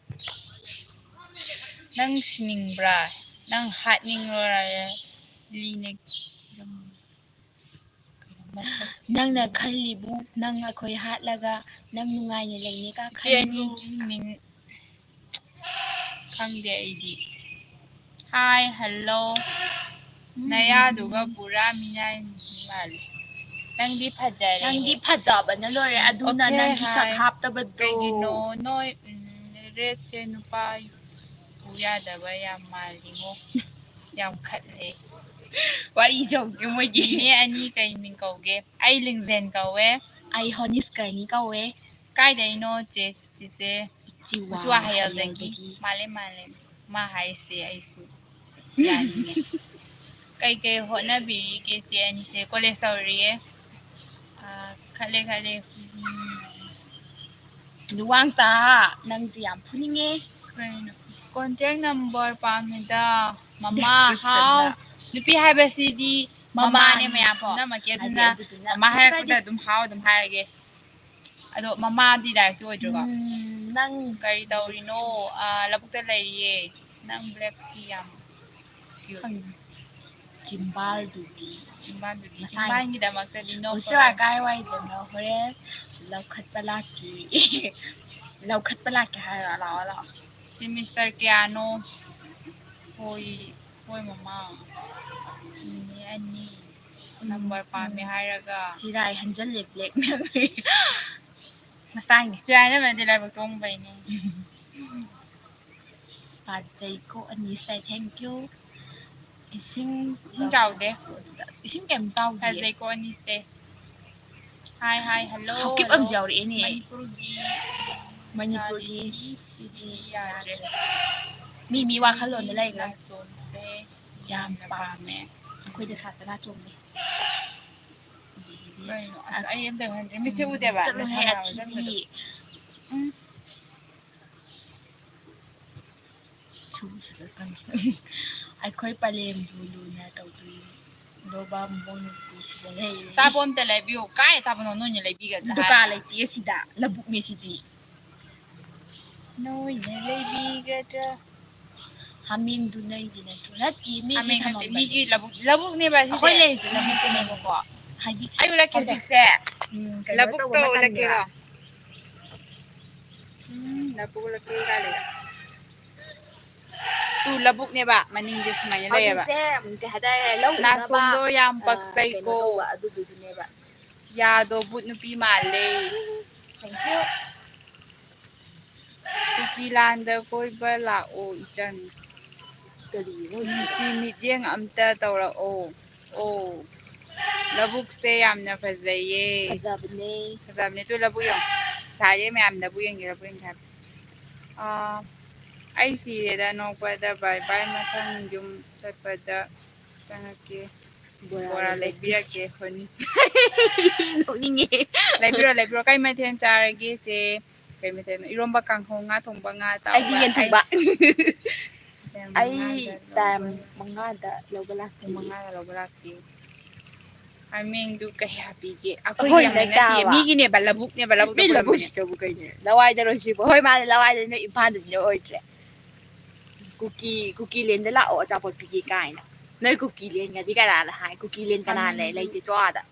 ꯅꯪ ꯁꯤꯅꯤꯡꯕ꯭ꯔꯥ? ꯅꯪ ꯍꯥꯠꯅꯤꯡꯕ꯭ꯔꯥ? ꯂꯤꯅ ꯃꯁꯛ ꯅꯪꯅ ꯈꯜꯂꯤꯕꯨ ꯅꯪ ꯑꯩꯈꯣꯏ ꯍꯥꯠꯂꯒ ꯅꯪ ꯅꯨꯡꯉꯥꯏꯅ ꯂꯩꯅꯦ ꯀ ꯏꯆꯦ ꯈꯟꯕ꯭ꯔꯣ? ꯑꯅꯤꯒꯤ ꯃꯤꯡ ꯈꯪꯗꯦ ꯑꯩꯗꯤ꯫ Hi, hello. ꯅꯌꯥꯗꯨꯒ ꯄꯨꯔꯥ ꯃꯤꯅꯥꯏ ꯃꯥꯜꯂꯦ꯫ ꯅꯪꯗꯤ ꯐꯖꯔꯦ꯫ ꯅꯪꯗꯤ ꯐꯖꯕꯅ ꯂꯣꯏꯔꯦ, ꯑꯗꯨꯅ okay, ꯅꯪꯒꯤ ꯁꯛ hi꯫ ꯍꯥꯞꯇꯕꯗꯣ꯫ ꯀꯩꯒꯤꯅꯣ ꯅꯣꯏ, ꯎꯝ, redꯁꯦ ꯅꯨꯄꯥ ꯎ ꯌꯥꯗꯕ ꯌꯥꯝ ꯃꯥꯜꯂꯤꯉꯣ꯫ ꯌꯥꯝ ꯈꯠꯂꯦ꯫ ꯋꯥꯔꯤ ꯇꯧꯒꯦ ꯃꯣꯏꯒꯤ꯫ ꯅꯦꯅꯦ ꯑꯅꯤ ꯀꯩ ꯃꯤꯡ ꯀꯧꯒꯦ? ꯑꯩ ꯂꯤꯡꯖꯦꯟ ꯀꯧꯋꯦ꯫ ꯑꯩ ꯍꯣꯅꯤꯁꯀꯔꯅꯤ ꯀꯧꯋꯦ꯫ ꯀꯥꯏꯗꯩꯅꯣ ꯆꯦ, ꯆꯤꯆꯦ? ꯎꯆꯤꯋꯥ ꯎꯆꯤꯋꯥ ꯍꯌꯦꯜꯗꯒꯤ꯫ ꯍꯌꯦꯜꯗꯒꯤ꯫ ꯃꯥꯜꯂꯦ, ꯃꯥꯜꯂꯦ꯫ ꯃꯥ ꯍꯥꯏꯁꯦ ꯑꯩꯁꯨ ꯌꯥꯅꯤꯡꯉꯦ꯫ ꯀꯩꯀꯩ ꯍꯣꯠꯅꯕꯤꯔꯤꯒꯦ ꯆꯦ ꯑꯅꯤꯁꯦ? ꯀꯣꯂꯦꯖ ꯇꯧꯔꯤꯌꯦ꯫ ꯑꯥ, ꯈꯜꯂꯦ, ꯈꯜꯂꯦ꯫ ꯎꯝ꯫ ꯂꯨꯋꯥꯡꯇꯥ, ꯅꯪꯁꯦ ꯌꯥꯝ ꯐꯨꯅꯤꯡꯉꯦ꯫ ꯀꯩꯅꯣ? Contact number ꯄꯥꯝꯃꯤꯗ꯫ ꯃꯃꯥ, description ꯍꯥꯎ꯫ ꯗ꯫ ꯅꯨꯄꯤ ꯍꯥꯏꯕꯁꯤꯗꯤ ꯃꯃꯥꯅꯦ ꯃꯃꯥꯅꯤ꯫ ꯃꯌꯥꯝ ꯄꯨꯝꯅꯃꯛꯀꯤ꯫ ꯍꯥꯏꯗꯤ ꯑꯗꯨꯅ ꯑꯗꯨꯗꯨꯅ ꯃꯃꯥ ꯀꯩꯁꯨ ꯍꯥꯏꯔꯛꯄꯗ ꯀꯥꯏꯗꯦ꯫ ꯑꯗꯨꯝ ꯍꯥꯎ ꯑꯗꯨꯝ ꯍꯥꯏꯔꯒꯦ꯫ ꯑꯗꯣ ꯃꯃꯥꯗꯤ directly ꯑꯣꯏꯗ꯭ꯔꯣꯀꯣ? ꯎꯝ, ꯅꯪ ꯀꯔꯤ ꯇꯧꯔꯤꯅꯣ? ꯑꯥ, ꯂꯧꯕꯨꯛꯇ ꯂꯩꯔꯤꯌꯦ꯫ ꯅꯪ black ꯁꯤ ꯌꯥꯝ cute꯫ ꯈꯪꯉꯦ꯫ ꯆꯤꯝꯕꯥꯜꯗꯨꯗꯤ꯫ ꯆꯤꯝꯕꯥꯜꯗꯨꯗꯤ꯫ ꯃꯁꯥꯒꯤ꯫ ꯆꯤꯝꯕꯥꯜꯒꯤꯗꯃꯛꯇꯗꯤ no ꯎꯁꯤꯔꯥ problem꯫ ꯀꯥꯏ ꯋꯥꯏꯗꯅꯣ ꯍꯣꯔꯦꯟ ꯂꯧꯈꯠꯄ ꯂꯥꯛꯀꯦ꯫ ꯂꯧꯈꯠꯄ ꯂꯥꯛꯀꯦ ꯍꯥꯏꯔꯣ? ꯂꯥꯛꯑꯣ, ꯂꯥꯛꯑꯣ꯫ ꯁꯤ ꯃꯤꯁꯇꯔ ꯀꯌꯥꯅꯣ? ꯍꯣꯏ, ꯍꯣꯏ ꯃꯃꯥ꯫ ꯅꯤꯅꯦ ꯑꯅꯤ꯫ ꯎꯝ, number ꯄꯥꯝꯃꯦ ꯎꯝ꯫ ꯍꯥꯏꯔꯒ꯫ ꯆꯤꯔꯥꯏ ꯍꯟꯖꯜꯂꯦ blackmail꯫ ꯃꯁꯥꯏꯅꯦ꯫ ꯆꯤꯔꯥꯏ ꯍꯟꯖꯟꯕ ꯅꯠꯇꯦ, ꯂꯥꯏꯕꯛ ꯇꯣꯡꯕꯩꯅꯦ꯫ ꯄꯥꯖꯩꯀꯣ ꯑꯅꯤꯁꯦ, thank you꯫ ꯏꯁꯤꯡ ꯏꯁꯤꯡ ꯆꯥꯎꯗꯦ꯫ ꯏꯁꯤꯡ ꯀꯩꯝ ꯆꯥꯎꯗꯤꯌꯦ꯫ ꯐꯖꯩꯀꯣ ꯑꯅꯤꯁꯦ꯫ Hi, hi, hello, ꯍꯧꯀꯤꯞ hello꯫ ꯑꯃꯁꯨ ꯌꯥꯎꯔꯛꯑꯦꯅꯦ꯫ ꯃꯅꯤꯄꯨꯔꯒꯤ ꯃꯅꯤꯄꯨꯔꯒꯤ ꯁꯥꯔꯤꯒꯤ ꯁꯤꯗꯤ ꯌꯥꯗ꯭ꯔꯦ꯫ ꯃꯤ, ꯃꯤ ꯋꯥꯈꯜꯂꯣꯟꯗ ꯂꯩꯈ꯭ꯔꯦ꯫ ꯅꯥꯆꯣꯝꯁꯦ ꯌꯥꯝ ꯌꯥꯝꯅ ꯄꯥꯝꯃꯦ꯫ ꯄꯥꯝꯃꯦ꯫ ꯑꯩꯈꯣꯏꯗ ꯁꯥꯠꯄ ꯅꯥꯆꯣꯝꯅꯦ꯫ ꯀꯩꯅꯣ? ꯑꯁ, ꯑꯩ ꯑꯝꯇ ꯈꯪꯗ꯭ꯔꯦ꯫ ꯃꯤꯠꯁꯦ ꯎꯗꯦꯕ꯫ ꯆꯠꯂꯣꯍꯦ, ꯅꯁꯥ ꯅꯥꯕ ꯑꯊꯤꯕꯤ꯫ ꯆꯠꯄꯗꯣ꯫ ꯎꯝ꯫ ꯁꯨꯝ ꯁꯨꯖꯠꯀꯅꯨ꯫ ꯑꯩꯈꯣꯏ ꯄꯂꯦꯝꯕꯨ ꯂꯨꯅ ꯇꯧꯕꯤꯗꯧꯕ ꯃꯣꯏ ꯅꯨꯄꯤꯁꯤꯗ ꯂꯩꯔꯦ꯫ ꯑꯆꯥꯄꯣꯠ ꯑꯝꯇ ꯂꯩꯕꯤꯌꯨ꯫ ꯀꯥꯏ ꯑꯆꯥꯄꯣꯠꯅꯣ? ꯅꯣꯏꯅ ꯂꯩꯕꯤꯒꯗ꯭ꯔꯥ ꯗꯨꯀꯥꯟ ꯍꯥꯏꯔꯒ? ꯂꯩꯇꯦ ꯁꯤꯗ, ꯂꯧꯕꯨꯛꯅꯦ ꯁꯤꯗꯤ꯫ ꯅꯣꯏꯅ ꯂꯩꯕꯤꯒꯗ꯭ꯔꯥ? ꯍꯥꯃꯦꯡꯗꯨ ꯅꯪꯒꯤ ꯅꯠꯇ꯭ꯔꯣ? ꯅꯠꯇꯦ, ꯃꯤꯒꯤ ꯍꯥꯃꯦꯡ ꯅꯠꯇꯦ, ꯊꯝꯃꯝꯕꯅꯦ꯫ ꯃꯤꯒꯤ ꯂꯧꯕꯨꯛ, ꯂꯧꯕꯨꯛꯅꯦꯕ ꯁꯤꯁꯦ꯫ ꯑꯩꯈꯣꯏ ꯂꯩꯔꯤꯁꯦ ꯂꯧꯕꯨꯛꯇꯅꯦꯕꯀꯣ꯫ ꯍꯥꯏꯗꯤ ꯑꯩ ꯎꯠꯂꯛꯀꯦ ꯍꯧꯖꯤꯛ ꯍꯧꯖꯤꯛꯁꯦ꯫ ꯎꯝ, ꯀꯩꯅꯣ ꯂꯧꯕꯨꯛꯇꯣ ꯇꯧꯕ ꯎꯠꯂꯛꯀꯦꯀꯣ꯫ ꯃꯇꯝꯅꯦꯕ꯫ ꯎꯝ, ꯂꯧꯕꯨꯛ ꯎꯠꯂꯛꯀꯦ ꯀꯥꯏ ꯂꯩ? ꯇꯨ ꯂꯧꯕꯨꯛꯅꯦꯕ, ꯃꯅꯤꯡꯁꯦ ꯁꯨꯃꯥꯏꯅ ꯂꯩꯌꯦꯕ꯫ ꯍꯧꯖꯤꯛꯁꯦ, ꯎꯝ, ꯀꯩ ꯍꯥꯏꯇꯥꯔꯦ, ꯂꯧ ꯎꯅꯕ, ꯅꯥꯆꯣꯝꯗꯣ ꯌꯥꯝ ꯑ, ꯄꯛꯆꯩꯀꯣ꯫ ꯀꯩꯅꯣ ꯇꯧꯕ ꯑꯗꯨꯗꯨꯒꯤꯅꯦꯕ꯫ ꯌꯥꯗꯣ ꯕꯨꯠ ꯅꯨꯄꯤ ꯃꯥꯜꯂꯦ꯫ Thank you꯫ ꯀꯨꯀꯤ ꯂꯥꯟꯗ ꯀꯣꯏꯕ ꯂꯥꯛꯑꯣ ꯏꯆꯟ꯫ ꯀꯔꯤꯅꯣ? ꯅꯨꯡꯁꯤ ꯃꯤꯠꯌꯦꯡ ꯑꯝꯇ ꯇꯧꯔꯛꯑꯣ꯫ ꯑꯣ, ꯂꯧꯕꯨꯛꯁꯦ ꯌꯥꯝꯅ ꯐꯖꯩꯌꯦ꯫ ꯐꯖꯕꯅꯦ꯫ ꯐꯖꯕꯅꯦ꯫ ꯇꯨ ꯂꯧꯕꯨꯛ ꯌꯦꯡꯉꯣ꯫ ꯁꯥꯏꯌꯦ ꯃꯌꯥꯝ, ꯂꯧꯕꯨꯛ ꯌꯦꯡꯒꯦ, ꯂꯧꯕꯨꯛ ꯌꯦꯡꯒꯦ ꯍꯥꯏꯕ꯫ ꯑꯥ, ꯑꯩ ꯁꯤꯔꯦꯗ ꯅꯣꯛꯄꯗ꯫ Bye bye, ꯃꯊꯪ ꯌꯨꯝ ꯆꯠꯄꯗ꯫ ꯆꯪꯉꯛꯀꯦ꯫ ꯕꯣꯔꯥ ꯂꯩꯕꯤꯔꯛꯀꯦ꯫ ꯍꯣꯏꯅꯤ꯫ ꯅꯣꯛꯅꯤꯡꯉꯦ꯫ ꯂꯩꯕꯤꯔꯣ, ꯂꯩꯕꯤꯔꯣ꯫ ꯀꯩ ꯃꯊꯦꯜ ꯆꯥꯔꯒꯦ, ꯆꯦ? ꯀꯩ ꯃꯊꯦꯜꯅꯣ? ꯏꯔꯣꯝꯕ, ꯀꯥꯡꯍꯧ, ꯉꯥ ꯊꯣꯡꯕ, ꯉꯥ ꯑꯇꯥꯎꯕ꯫ ꯑꯩꯗꯤ ꯌꯦꯟ ꯊꯣꯡꯕ꯫ ꯑꯩ ꯇꯥꯏꯝ ꯃꯉꯥꯗ ꯂꯧꯕ ꯂꯥꯛꯀꯦ꯫ ꯄꯨꯡ ꯃꯉꯥꯗ ꯂꯧꯕ ꯂꯥꯛꯀꯦ꯫ ꯍꯥꯃꯦꯡꯗꯨ ꯀꯌꯥ ꯄꯤꯒꯦ? ꯑꯩꯈꯣꯏꯒꯤ ꯑꯩꯈꯣꯏ ꯌꯥꯝ ꯂꯩꯇꯥꯕ꯫ ꯅꯠꯇꯤꯌꯦ, ꯃꯤꯒꯤꯅꯦꯕ, ꯂꯧꯕꯨꯛꯅꯦꯕ, ꯂꯧꯕꯨꯛꯇ ꯃꯤ ꯄꯨꯔꯝꯕꯅꯦ꯫ ꯂꯧꯕꯨꯛꯁꯤꯗꯕꯨ ꯀꯩꯅꯣ? ꯂꯋꯥꯏꯗꯔꯣ ꯁꯤꯕꯣ? ꯍꯣꯏ, ꯃꯥꯅꯦ, ꯂꯋꯥꯏꯗ ꯅꯣꯏ ꯏꯝꯐꯥꯜꯗꯗꯤ ꯑꯣꯏꯗ꯭ꯔꯦ꯫ ꯀꯨꯀꯤ, ꯀꯨꯀꯤ ꯂꯦꯟꯗ ꯂꯥꯛꯑꯣ, ꯑꯆꯥꯄꯣꯠ ꯄꯤꯒꯦ ꯀꯥꯏꯅ꯫ ꯅꯣꯏ ꯀꯨꯀꯤ ꯂꯦꯟꯒꯗꯤ ꯀꯅꯥꯅ ꯍꯥꯏ? ꯀꯨꯀꯤ ꯂꯦꯟ ꯀꯅꯥ ꯂꯩ? ꯍꯥꯃꯦꯡꯗꯨ ꯂꯩꯇꯦ, ꯆꯣ ꯑꯥꯗ꯫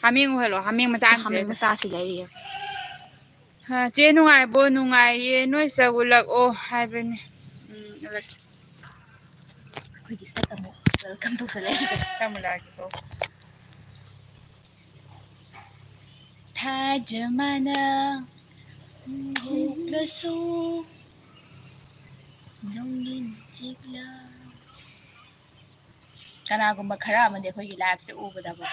ꯍꯥꯃꯦꯡ ꯑꯣꯏꯍꯜꯂꯣ, ꯍꯥꯃꯦꯡ ꯃꯆꯥ ꯑꯃꯁꯨ ꯍꯥꯃꯦꯡ ꯂꯩꯔꯦ꯫ ꯃꯆꯥꯁꯤ ꯂꯩꯔꯤꯌꯦ꯫ ꯍꯥ, ꯆꯦ ꯅꯨꯡꯉꯥꯏꯕꯣ? ꯅꯨꯡꯉꯥꯏꯔꯤꯌꯦ꯫ ꯅꯣꯏ ꯁꯛ ꯎꯠꯂꯛꯑꯣ ꯍꯥꯏꯕꯅꯦ꯫ ꯎꯝ, ꯎꯠꯂꯛꯀꯦ꯫ ꯑꯩꯈꯣꯏꯒꯤ ꯁꯛ ꯑꯃꯨꯛ welcome ꯇꯧꯁꯜꯂꯛꯑꯦ꯫ ꯁꯛ ꯑꯃꯨꯛ ꯂꯥꯛꯀꯦꯀꯣ꯫ ꯊꯥꯖꯃꯅ ꯍꯨꯛꯂꯁꯨ ꯅꯣꯡꯒꯤꯟ ꯆꯤꯛꯂ꯫ ꯀꯅꯥꯒꯨꯝꯕ ꯈꯔ ꯑꯃꯗꯤ ꯑꯩꯈꯣꯏꯒꯤ liveꯁꯦ ꯎꯕꯗꯀꯣ,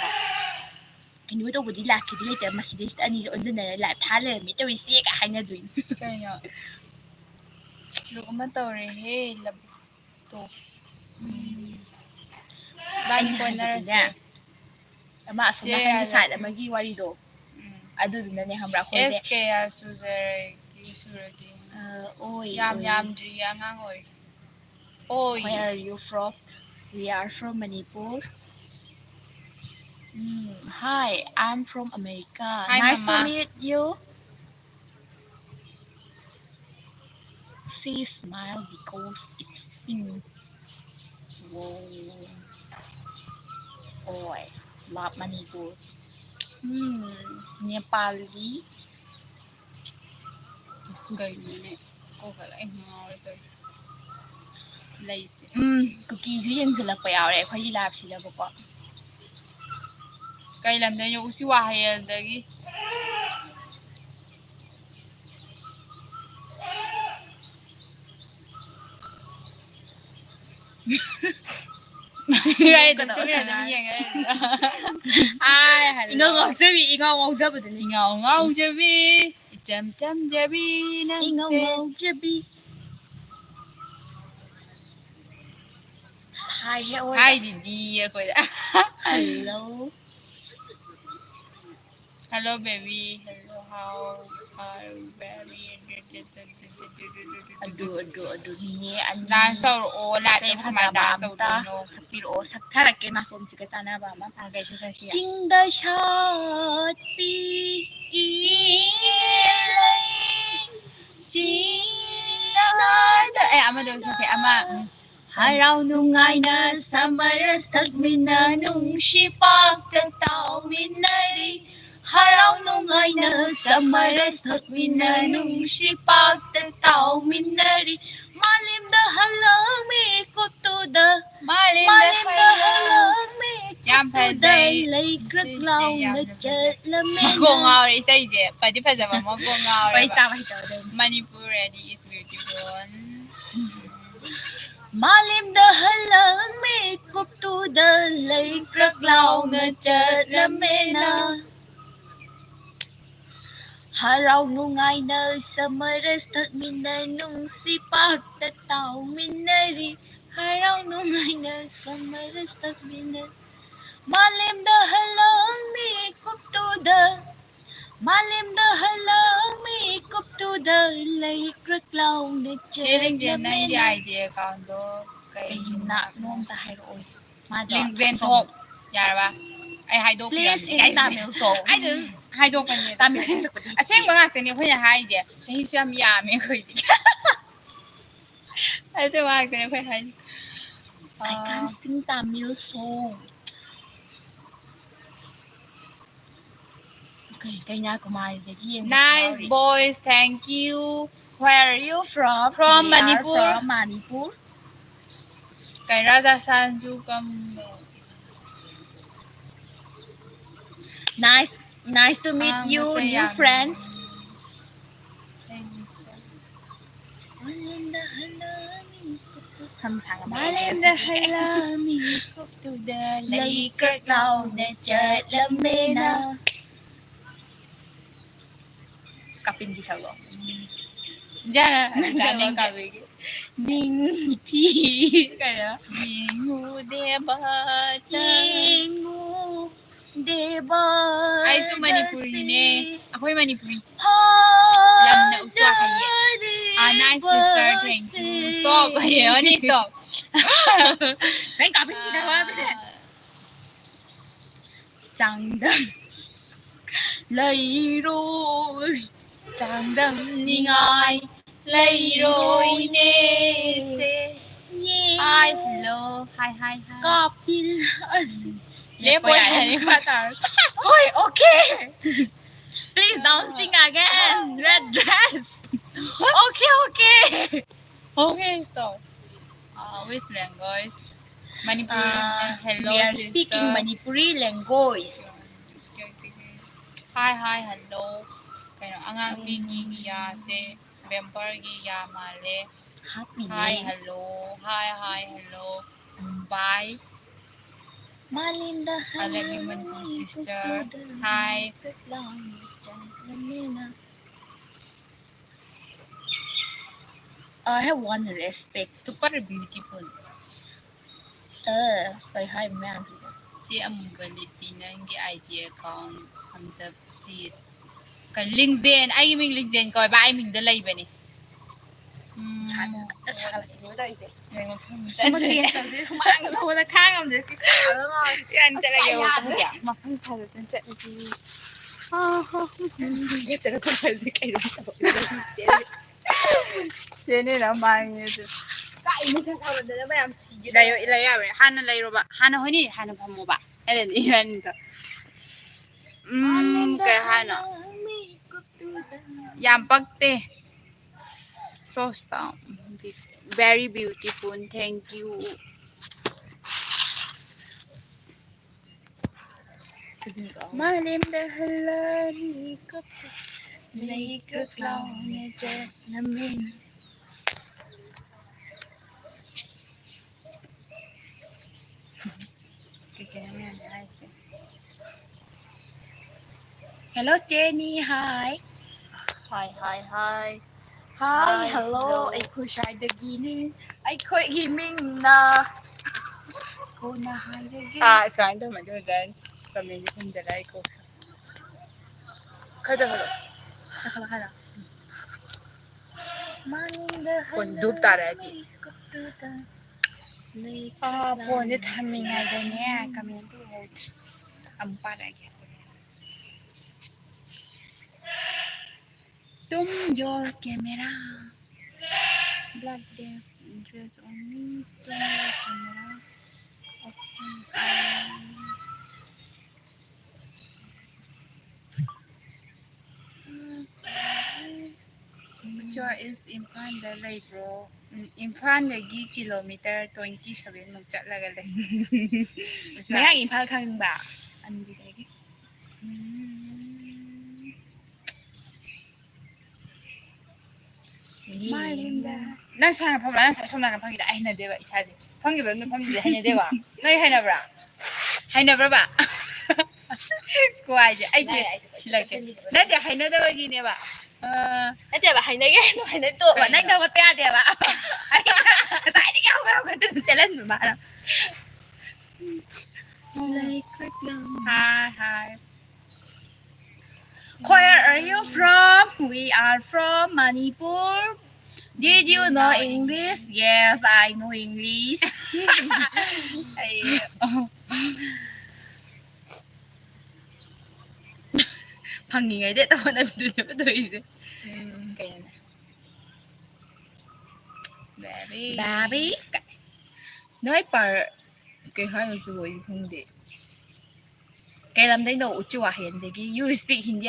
ꯀꯩꯅꯣ ꯇꯧꯕꯗꯤ ꯂꯥꯛꯈꯤꯗꯤ ꯂꯩꯇꯦ, ꯃꯁꯤꯗꯩꯁꯤꯗ ꯑꯅꯤꯁꯦ ꯑꯣꯟꯁꯤꯟꯅꯔꯦ, live ꯊꯥ ꯂꯩꯔꯝꯃꯤ ꯇꯧꯔꯤꯁꯦ ꯀꯥꯏ ꯍꯥꯏꯅꯗꯣꯏꯅꯤ꯫ ꯀꯩꯅꯣ? ꯂꯨꯛ ꯑꯃ ꯇꯧꯔꯦꯍꯦ, ꯂꯕꯨꯛꯇꯣ꯫ ꯎꯝ꯫ ꯏꯕꯥꯅꯤ ꯑꯩꯅ ꯀꯣꯏꯅꯔꯁꯦ꯫ ꯍꯥꯏꯕꯗꯤꯅꯦ, ꯑꯃ ꯑꯁꯣꯝ ꯆꯦ ꯅꯥꯀꯟꯒꯤ ꯌꯥꯗꯕ꯫ Side ꯑꯃꯒꯤ ꯋꯥꯔꯤꯗꯣ, ꯎꯝ꯫ ꯑꯗꯨꯗꯨꯅꯅꯦ, ꯈꯪꯕ꯭ꯔꯥ? ꯑꯩꯈꯣꯏꯁꯦ, age ꯀꯌꯥ ꯁꯨꯖꯔꯒꯦ, ꯁꯨꯔꯒꯦ? ꯑ, ꯑꯣꯏ, ꯌꯥꯝ ꯑꯣꯏ꯫ ꯌꯥꯝꯗ꯭ꯔꯤꯌꯦ, ꯑꯉꯥꯡ ꯑꯣꯏꯔꯤ꯫ ꯑꯣꯏ꯫ Where are you from? We are from Manipur. Mm, hi, I'm from America. Hi, Nice to Mama. Meet you. She smile because it's in. Wow. Oh, I love Manipur. Hmm, Nepali. ꯑꯁ, ꯀꯩꯅꯣꯅꯦ? ꯀꯣꯛꯀ ꯂꯣꯏ ꯉꯥꯎꯔꯦ ꯇꯧꯔꯤꯁꯦ꯫ ꯂꯩꯁꯦ꯫ ꯎꯝ, ꯀꯨꯀꯤꯁꯨ ꯌꯦꯡꯁꯤꯜꯂꯛꯄ ꯌꯥꯎꯔꯦ ꯑꯩꯈꯣꯏꯒꯤ liveꯁꯤꯗꯕꯨꯀꯣ꯫ ꯀꯩ ꯂꯝꯗꯩꯅꯣ? ꯎꯆꯤꯋꯥ ꯍꯌꯦꯜꯗꯒꯤ꯫ ꯏꯕꯥꯅꯤ ꯑꯗꯨꯝ ꯇꯨꯃꯤꯟꯅ ꯑꯗꯨꯝ ꯌꯦꯡꯉ ꯂꯩꯕꯗꯣ꯫ ꯑꯥꯏ, hello꯫ ꯏꯉꯥꯎ ꯉꯥꯎꯖꯕꯤ, ꯏꯉꯥꯎ ꯉꯥꯎꯖꯕꯗꯨꯅꯤ꯫ ꯏꯉꯥꯎ ꯉꯥꯎꯖꯕꯤ, ꯏꯆꯝ ꯆꯝꯖꯕꯤ ꯅꯪꯁꯦ꯫ ꯏꯉꯥꯎ ꯉꯥꯎꯖꯕꯤ꯫ ꯍꯥꯏꯍꯦ ꯑꯣꯏꯕ꯫ ꯍꯥꯏꯗꯨꯗꯤ ꯑꯩꯈꯣꯏꯗ꯫ Hello꯫ Hello, baby. Hello, how are you, baby? ꯑꯗꯨ, ꯑꯗꯨ, ꯑꯗꯨ, ꯅꯤꯅꯦ ꯑꯅꯤ꯫ Dance ꯇꯧꯔꯛꯑꯣ, live ꯏꯁꯩ ꯇ ꯀꯃꯥꯏꯅ ꯐꯖꯕ dance ꯑꯝꯇ ꯇꯧꯗꯣꯏꯅꯣ? ꯁꯛꯄꯤꯔꯛꯑꯣ, ꯁꯛꯊꯔꯛꯀꯦ ꯅꯥꯆꯣꯝꯁꯤꯒ ꯆꯥꯟꯅꯕ ꯑꯃ꯫ ꯑꯥ, ꯀꯩ ꯏꯁꯩ ꯁꯛꯀꯦ? ꯆꯤꯡꯗ ꯁꯥꯠꯄꯤ ꯏꯪꯉꯦ ꯂꯩ, ꯆꯤꯡꯗ ꯑꯦ, ꯑꯃꯗꯣ ꯁꯛꯁꯦ, ꯑꯃ, ꯎꯝ꯫ ꯍꯔꯥꯎ ꯅꯨꯡꯉꯥꯏꯅ ꯁꯃꯔ ꯁꯛꯃꯤꯟꯅ ꯅꯨꯡꯁꯤ ꯄꯥꯛꯇ ꯇꯥꯎꯃꯤꯟꯅꯔꯤ꯫ ꯍꯔꯥꯎ ꯅꯨꯡꯉꯥꯏꯅ ꯁꯃꯔ ꯁꯛꯃꯤꯟꯅ ꯅꯨꯡꯁꯤ ꯄꯥꯛꯇ ꯇꯥꯎꯃꯤꯟꯅꯔꯤ꯫ ꯃꯥꯂꯦꯝꯗ ꯍꯜꯂꯛ ꯃꯤꯀꯨꯞꯇꯨꯗ, ꯃꯥꯂꯦꯝꯗ ꯃꯥꯂꯦꯝꯗ ꯍꯜꯂꯛ ꯍꯜꯂꯛ ꯌꯥꯝ ꯃꯤꯀꯨꯞꯇꯨꯗ ꯐꯖꯩ꯫ ꯂꯩꯀ꯭ꯔꯛ ꯏꯁꯩꯁꯦ ꯂꯥꯎꯅ ꯌꯥꯝꯅ ꯐꯖꯩ꯫ ꯆꯠꯂꯝꯃꯦ ꯃꯀꯣꯛ ꯅꯪ꯫ ꯉꯥꯎꯔꯦ ꯏꯁꯩꯁꯦ꯫ ꯐꯗꯤ ꯐꯖꯕ ꯃꯀꯣꯛ ꯉꯥꯎꯔꯦꯕ꯫ ꯋꯥꯔꯤ ꯁꯥꯕ ꯍꯩꯇꯕꯗꯩꯅꯦ꯫ Manipur and is beautiful꯫ ꯃꯥꯂꯦꯝꯗ ꯍꯜꯂꯛ ꯃꯤꯀꯨꯞꯇꯨꯗ ꯂꯩꯀ꯭ꯔꯛ ꯂꯥꯎꯅ ꯆꯠꯂꯝꯃꯦꯅ꯫ ꯍꯔꯥꯎ ꯅꯨꯡꯉꯥꯏꯅ ꯁꯃꯔ ꯁꯛꯃꯤꯟꯅ ꯅꯨꯡꯁꯤ ꯄꯥꯛꯇ ꯇꯥꯎꯃꯤꯟꯅꯔꯤ꯫ ꯍꯔꯥꯎ ꯅꯨꯡꯉꯥꯏꯅ ꯁꯃꯔ ꯁꯛꯃꯤꯟꯅ ꯃꯥꯂꯦꯝꯗ ꯍꯜꯂꯛ ꯃꯤꯀꯨꯞꯇꯨꯗ, ꯃꯥꯂꯦꯝꯗ ꯍꯜꯂꯛ ꯃꯤꯀꯨꯞꯇꯨꯗ ꯂꯩꯀ꯭ꯔꯛ ꯂꯥꯎꯅ ꯆꯦ ꯂꯤꯡꯖꯦꯜ, ꯅꯪꯒꯤ ꯆꯠꯂꯝꯃꯦꯅ꯫ I G account ꯗꯣ ꯀꯩꯒꯤꯅꯣ? ꯀꯩꯒꯤꯅꯣ? ꯅꯣ ꯑꯝꯇ ꯍꯥꯏꯔꯛꯑꯣ꯫ ꯃꯥꯗꯣ ꯂꯤꯡꯖꯦꯜ ꯁꯣꯝ ꯊꯣꯛ ꯌꯥꯔꯕ? ꯑꯩ ꯍꯥꯏꯗꯣꯛꯄꯤꯔꯝꯅꯦ, please, ꯁꯤꯗꯤ guys꯫ ꯇꯥꯃꯤꯜ ꯆꯣ꯫ ꯑꯩ ꯑꯗꯨꯝ ꯍꯥꯏꯗꯣꯛꯄꯅꯦ꯫ ꯇꯥꯃꯤꯜ ꯁꯛꯄꯗꯤ ꯑꯁꯦꯡꯕ ꯉꯥꯛꯇꯅꯦ ꯑꯩꯈꯣꯏꯅ ꯍꯥꯏꯔꯤꯁꯦ꯫ ꯆꯍꯤꯁꯨ ꯌꯥꯝ ꯌꯥꯝꯃꯦ ꯑꯩꯈꯣꯏꯗꯤ꯫ ꯑꯁꯦꯡꯕ ꯉꯥꯛꯇꯅꯦ ꯑꯩꯈꯣꯏ ꯍꯥꯏꯁꯦ꯫ I can't ah. Sing Tamil song. Okay, ꯀꯩꯅꯥ ꯀꯨꯃꯥꯔꯤꯗꯒꯤ ꯌꯦꯡꯕꯁꯨ ꯌꯥꯎꯔꯤ꯫ Nice boys, thank you. Where are you from? From Manipur. We are from Manipur. ꯀꯩ ꯔꯥꯖꯥ ꯁꯥꯟꯖꯨ ꯀꯝ Nice, nice to meet you, new friends. ꯃꯥꯂꯦꯝꯗ ꯍꯜꯂꯛ ꯃꯤꯀꯨꯞꯇꯨ-, ꯁꯝ ꯁꯥꯡꯉꯝꯃꯦ ꯑꯩꯗꯤ ꯃꯥꯂꯦꯝꯗ ꯉꯁꯤꯗꯤ꯫ ꯍꯜꯂꯛ ꯃꯤꯀꯨꯞꯇꯨꯗ ꯂꯩꯀ꯭ꯔꯛ ꯂꯥꯎꯅ ꯆꯠꯂꯝꯃꯦꯅ꯫ ꯀꯥꯄꯤꯟꯒꯤ ꯁꯛꯂꯣ? ꯌꯥꯔꯦ, ꯅꯪ ꯆꯥꯅꯤꯡꯗꯦ꯫ ꯀꯥꯕꯤꯒꯦ꯫ ꯅꯤꯡꯊꯤ ꯀꯩꯅꯣ? ꯌꯦꯡꯉꯨ ꯗꯦꯕꯇ꯫ ꯌꯦꯡꯉꯨ ꯗꯦꯕ ꯑꯩꯁꯨ ꯃꯅꯤꯄꯨꯔꯤꯅꯦ꯫ ꯑꯩꯈꯣꯏ ꯃꯅꯤꯄꯨꯔꯤ ꯂꯝꯅ ꯎꯆꯥ ꯍꯩꯌꯦ꯫ ꯑꯥ, nice sister, thank you꯫ Stop ꯍꯩꯌꯦ, honey, stop꯫ ꯅꯪ ꯀꯥꯕꯤ ꯄꯤꯖꯕ ꯍꯥꯏꯕꯅꯦ꯫ ꯆꯥꯡꯗꯝ ꯂꯩꯔꯣꯏ꯫ ꯆꯥꯡꯗꯝꯅꯤꯡꯉꯥꯏ ꯂꯩꯔꯣꯏꯅꯦꯁꯦ꯫ ꯌꯦ꯫ Hi, hello꯫ Hi, hi, hi꯫ Kapil ꯑꯁꯤ꯫ ꯂꯦꯞꯄꯣꯏ ꯂꯦꯞꯄꯣꯏ ꯍꯥꯏꯔꯦ꯫ ꯍꯥꯏꯔꯦ꯫ ꯃꯈꯥ ꯇꯥꯔꯣ꯫ ꯍꯣꯏ, okay꯫ Please don't sing again, red dress꯫ Okay, okay꯫ Okay, stop꯫ Uh, which language? Manipuri. Uh, hello, we are sister speaking Manipuri language꯫ Okay, okay, okay. Hi, hi, hello꯫ ꯀꯩꯅꯣ, ꯑꯉꯥꯡꯕꯤꯒꯤ ꯌꯥꯁꯦ vampire ꯒꯤ ꯌꯥ ꯃꯥꯜꯂꯦ꯫ ꯍꯥꯞꯄꯤꯅꯦ꯫ Hi, hello꯫ Hi, hi, hello꯫ Bye꯫ ꯃꯥꯂꯦꯝꯗ I love you, Manipur sister꯫ Hi꯫ I have one respect, super beautiful꯫ ꯑ, ꯀꯩ ꯍꯥꯏ ꯃꯌꯥꯝꯁꯤꯕꯣ? ꯆꯦ ꯑꯃꯨꯕ ꯂꯤꯄꯤ, ꯅꯪꯒꯤ I G account ꯑꯝꯇ please꯫ ꯀꯩ, ꯂꯤꯡꯖꯦꯟ, ꯑꯩꯒꯤ ꯃꯤꯡ ꯂꯤꯡꯖꯦꯟ ꯀꯧꯋꯦꯕ, ꯑꯩ ꯃꯤꯡꯗ ꯂꯩꯕꯅꯦ꯫ ꯎꯝ, ꯅꯨꯡꯁꯥꯁꯦ ꯀꯟꯅ ꯁꯥꯒꯠꯂꯛꯑꯦꯕ ꯇꯧꯔꯤꯁꯦ꯫ ꯅꯣꯏ ꯃꯐꯝ ꯁꯤꯃ ꯆꯠꯁꯦ꯫ Change ꯇꯧꯁꯦ, ꯍꯨꯃꯥꯡ ꯁꯧꯕꯗ ꯈꯥꯡ ꯉꯝꯗꯦ꯫ ꯁꯤ ꯁꯥꯕ ꯉꯥꯎꯔꯦ꯫ ꯌꯥꯅꯤ, ꯑꯁ, ꯆꯠꯂꯒꯦ, ꯀꯌꯥꯗ? ꯃꯐꯝ ꯀꯌꯥ? ꯃꯐꯝ ꯁꯥꯖꯠꯇꯅ ꯆꯠꯂꯗꯤ꯫ ꯆꯦꯅꯦꯅ ꯃꯥꯡꯉꯦ ꯑꯗꯨ꯫ ꯀꯥꯏ ꯅꯨꯡꯁꯥ ꯁꯥꯃꯟꯗꯅ ꯃꯌꯥꯝ ꯁꯤꯒꯦ ꯇꯧꯋꯦ꯫ ꯂꯩꯌꯣ, ꯂꯩ ꯌꯥꯕ꯭ꯔꯥ? ꯍꯥꯟꯅ ꯂꯩꯔꯣꯕ꯫ ꯍꯥꯟꯅ ꯍꯣꯏꯅꯤ, ꯍꯥꯟꯅ ꯐꯝꯃꯣꯕ꯫ ꯑꯗꯨꯗꯤ ꯏꯕꯥꯅꯤꯗꯣ꯫ ꯎꯝ, ꯀꯩ ꯍꯥꯏꯅꯣ? ꯌꯥꯝ ꯄꯛꯇꯦ꯫ So sound. Very beautiful. Thank you꯫ ꯃꯥꯂꯦꯝꯗ ꯍꯜꯂꯛꯂꯤ ꯀꯞꯇꯨꯅ ꯂꯩꯀ꯭ꯔꯛ ꯂꯥꯎꯅ ꯆꯠꯂꯝꯃꯤ꯫ ꯀꯩ ꯀꯩꯅꯣ ꯃꯌꯥꯝꯁꯦ ꯍꯥꯏꯁꯦ꯫ Hello, Jenny. Hi. Hi, hi, hi꯫ Hi, hello. ꯑꯩꯈꯣꯏ ꯁ꯭ꯋꯥꯏꯗꯒꯤꯅꯤ꯫ ꯑꯩꯈꯣꯏꯒꯤ ꯃꯤꯡꯅ ꯀꯣꯟꯅ ꯍꯥꯏꯔꯒꯦ꯫ ꯑꯥ, ꯁꯨꯃꯥꯏꯅ ꯇꯧꯔꯝꯃꯗꯤ ꯐꯖꯔꯅꯤ꯫ ꯀꯃꯦꯟꯁꯦ ꯈꯨꯝꯖꯤꯜꯂ ꯑꯩ ꯀꯣꯛ ꯁꯥ-, ꯈꯔ ꯆꯠꯈꯠꯂꯣ꯫ ꯆꯠꯈꯠꯂꯣ ꯍꯥꯏꯔꯣ? ꯃꯥꯡꯗ ꯐꯣꯟ ꯗꯨꯞ ꯇꯥꯔꯛꯑꯗꯤ꯫ ꯂꯩꯀꯨꯞꯇꯨꯗ ꯂꯩ ꯑꯥ, ꯐꯣꯟꯁꯦ ꯊꯝꯃꯤꯉꯩꯗꯅꯦ ꯀꯃꯦꯟ ꯇꯧꯍꯧꯗ꯭ꯔꯦ꯫ ꯑꯃꯨꯛ ꯄꯥꯔꯛꯑꯒꯦ꯫ Turn your camera. Black dress, dress only. Turn your camera. Open eye. Which is ꯏꯝꯐꯥꯜꯗ ꯂꯩꯕ꯭ꯔꯣ? ꯎꯝ, ꯏꯝꯐꯥꯜꯗꯒꯤ ꯀꯤꯂꯣꯃꯤꯇꯔ twenty seven ꯃꯨꯛ ꯆꯠꯂꯒ ꯂꯩ꯫ ꯃꯌꯥꯡ ꯏꯝꯐꯥꯜ ꯈꯪꯕ? ꯑꯟꯗꯤꯗꯒꯤ꯫ ꯎꯝ꯫ ꯃꯥꯂꯦꯝꯗ꯫ ꯅꯪ ꯁꯥꯡꯅ ꯐꯝꯕ, ꯅꯪ ꯁꯣꯝ ꯅꯥꯀꯟ ꯐꯝꯈꯤꯗ ꯑꯩ ꯍꯩꯅꯗꯦꯕ ꯏꯁꯥꯁꯦ꯫ ꯐꯝꯈꯤꯕ ꯑꯗꯨꯝ ꯐꯝꯈꯤꯗ ꯍꯩꯅꯗꯦꯕ꯫ ꯅꯣꯏ ꯍꯩꯅꯕ꯭ꯔꯥ? ꯍꯩꯅꯕ꯭ꯔꯕ? ꯀ꯭ꯋꯥꯏꯁꯦ ꯑꯩꯁꯦ ꯁꯤꯜꯂꯛꯀꯦ꯫ ꯅꯠꯇꯦ, ꯍꯩꯅꯗꯕꯒꯤꯅꯦꯕ꯫ ꯑ, ꯅꯠꯇꯦꯕ, ꯍꯩꯅꯒꯦ ꯍꯥꯏꯅ ꯍꯩꯅ ꯇꯣꯛꯑꯣ꯫ ꯀꯩꯅꯣ? ꯅꯪ ꯍꯧꯒꯠꯄ ꯌꯥꯗꯦꯕ꯫ ꯑꯩꯅ ꯉꯁꯥꯏꯗꯒꯤ ꯍꯧꯒꯠ ꯍꯧꯒꯠꯇꯅ ꯆꯦꯜꯍꯟꯕ ꯃꯥꯅ꯫ Hi, hi. Where are you from? We are from Manipur. Did you know English? Yes, I know English. ꯑꯩ, ꯐꯪꯉꯤꯉꯩꯗ ꯍꯦꯛꯇ ꯍꯣꯠꯅꯕꯤꯗꯨꯅꯦꯕ ꯇꯧꯔꯤꯁꯦ꯫ ꯎꯝ꯫ ꯀꯩꯅꯣꯅꯦ? Baby. Baby. ꯅꯣꯏ ꯄꯥꯔ-, ꯀꯩ ꯍꯥꯏꯅꯣ ꯁꯤꯕꯨ ꯑꯩ ꯈꯪꯗꯦ꯫ ꯀꯩ ꯂꯝꯗꯩꯅꯣ? ꯎꯆꯤꯋꯥ ꯍꯦꯟꯗꯒꯤ꯫ You speak Hindi?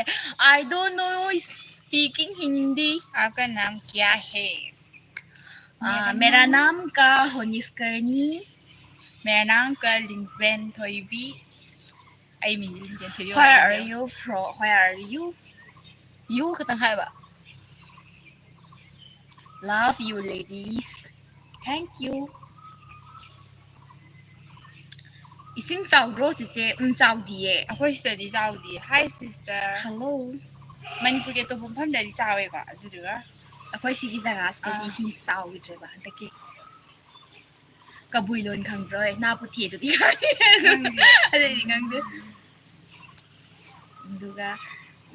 I don't know speaking Hindi. आपका नाम क्या है? आ, मेरा नाम का होनिस्कर्नी। मेरा नाम का लिंगजेन थोइबी। ꯑꯩ ꯃꯤꯡꯗꯤ ꯂꯤꯡꯖꯦꯜ ꯊꯣꯏꯕꯤ꯫ Where are you from? Where are you? You ꯈꯛꯇꯪ ꯍꯥꯏꯕ꯫ Love you, ladies. Thank you. ꯏꯁꯤꯡ ꯆꯥꯎꯗ꯭ꯔꯣ ꯆꯤꯆꯦ? ꯎꯝ, ꯆꯥꯎꯗꯤꯌꯦ꯫ ꯑꯩꯈꯣꯏ ꯁꯤꯗꯗꯤ ꯆꯥꯎꯗꯤꯌꯦ꯫ Hi, sister. Hello. ꯃꯅꯤꯄꯨꯔꯒꯤ ꯑꯇꯣꯞꯄ ꯃꯐꯝꯗꯗꯤ ꯆꯥꯎꯋꯦꯀꯣ, ꯑꯗꯨꯗꯨꯒ ꯑꯩꯈꯣꯏ ꯁꯤꯒꯤ ꯖꯒꯥꯁꯤꯗꯗꯤ ꯑꯥ꯫ ꯏꯁꯤꯡ ꯆꯥꯎꯈꯤꯗ꯭ꯔꯦꯕ ꯍꯟꯗꯛꯀꯤ꯫ ꯀꯕꯨꯏ ꯂꯣꯟ ꯈꯪꯕ꯭ꯔꯣ? ꯅꯥ ꯄꯨꯊꯤ ꯑꯗꯨꯗꯤ ꯈꯪꯉꯦ꯫ ꯈꯪꯗꯦ꯫ ꯑꯇꯩꯗꯤ ꯈꯪꯗꯦ꯫ ꯑꯗꯨꯒ,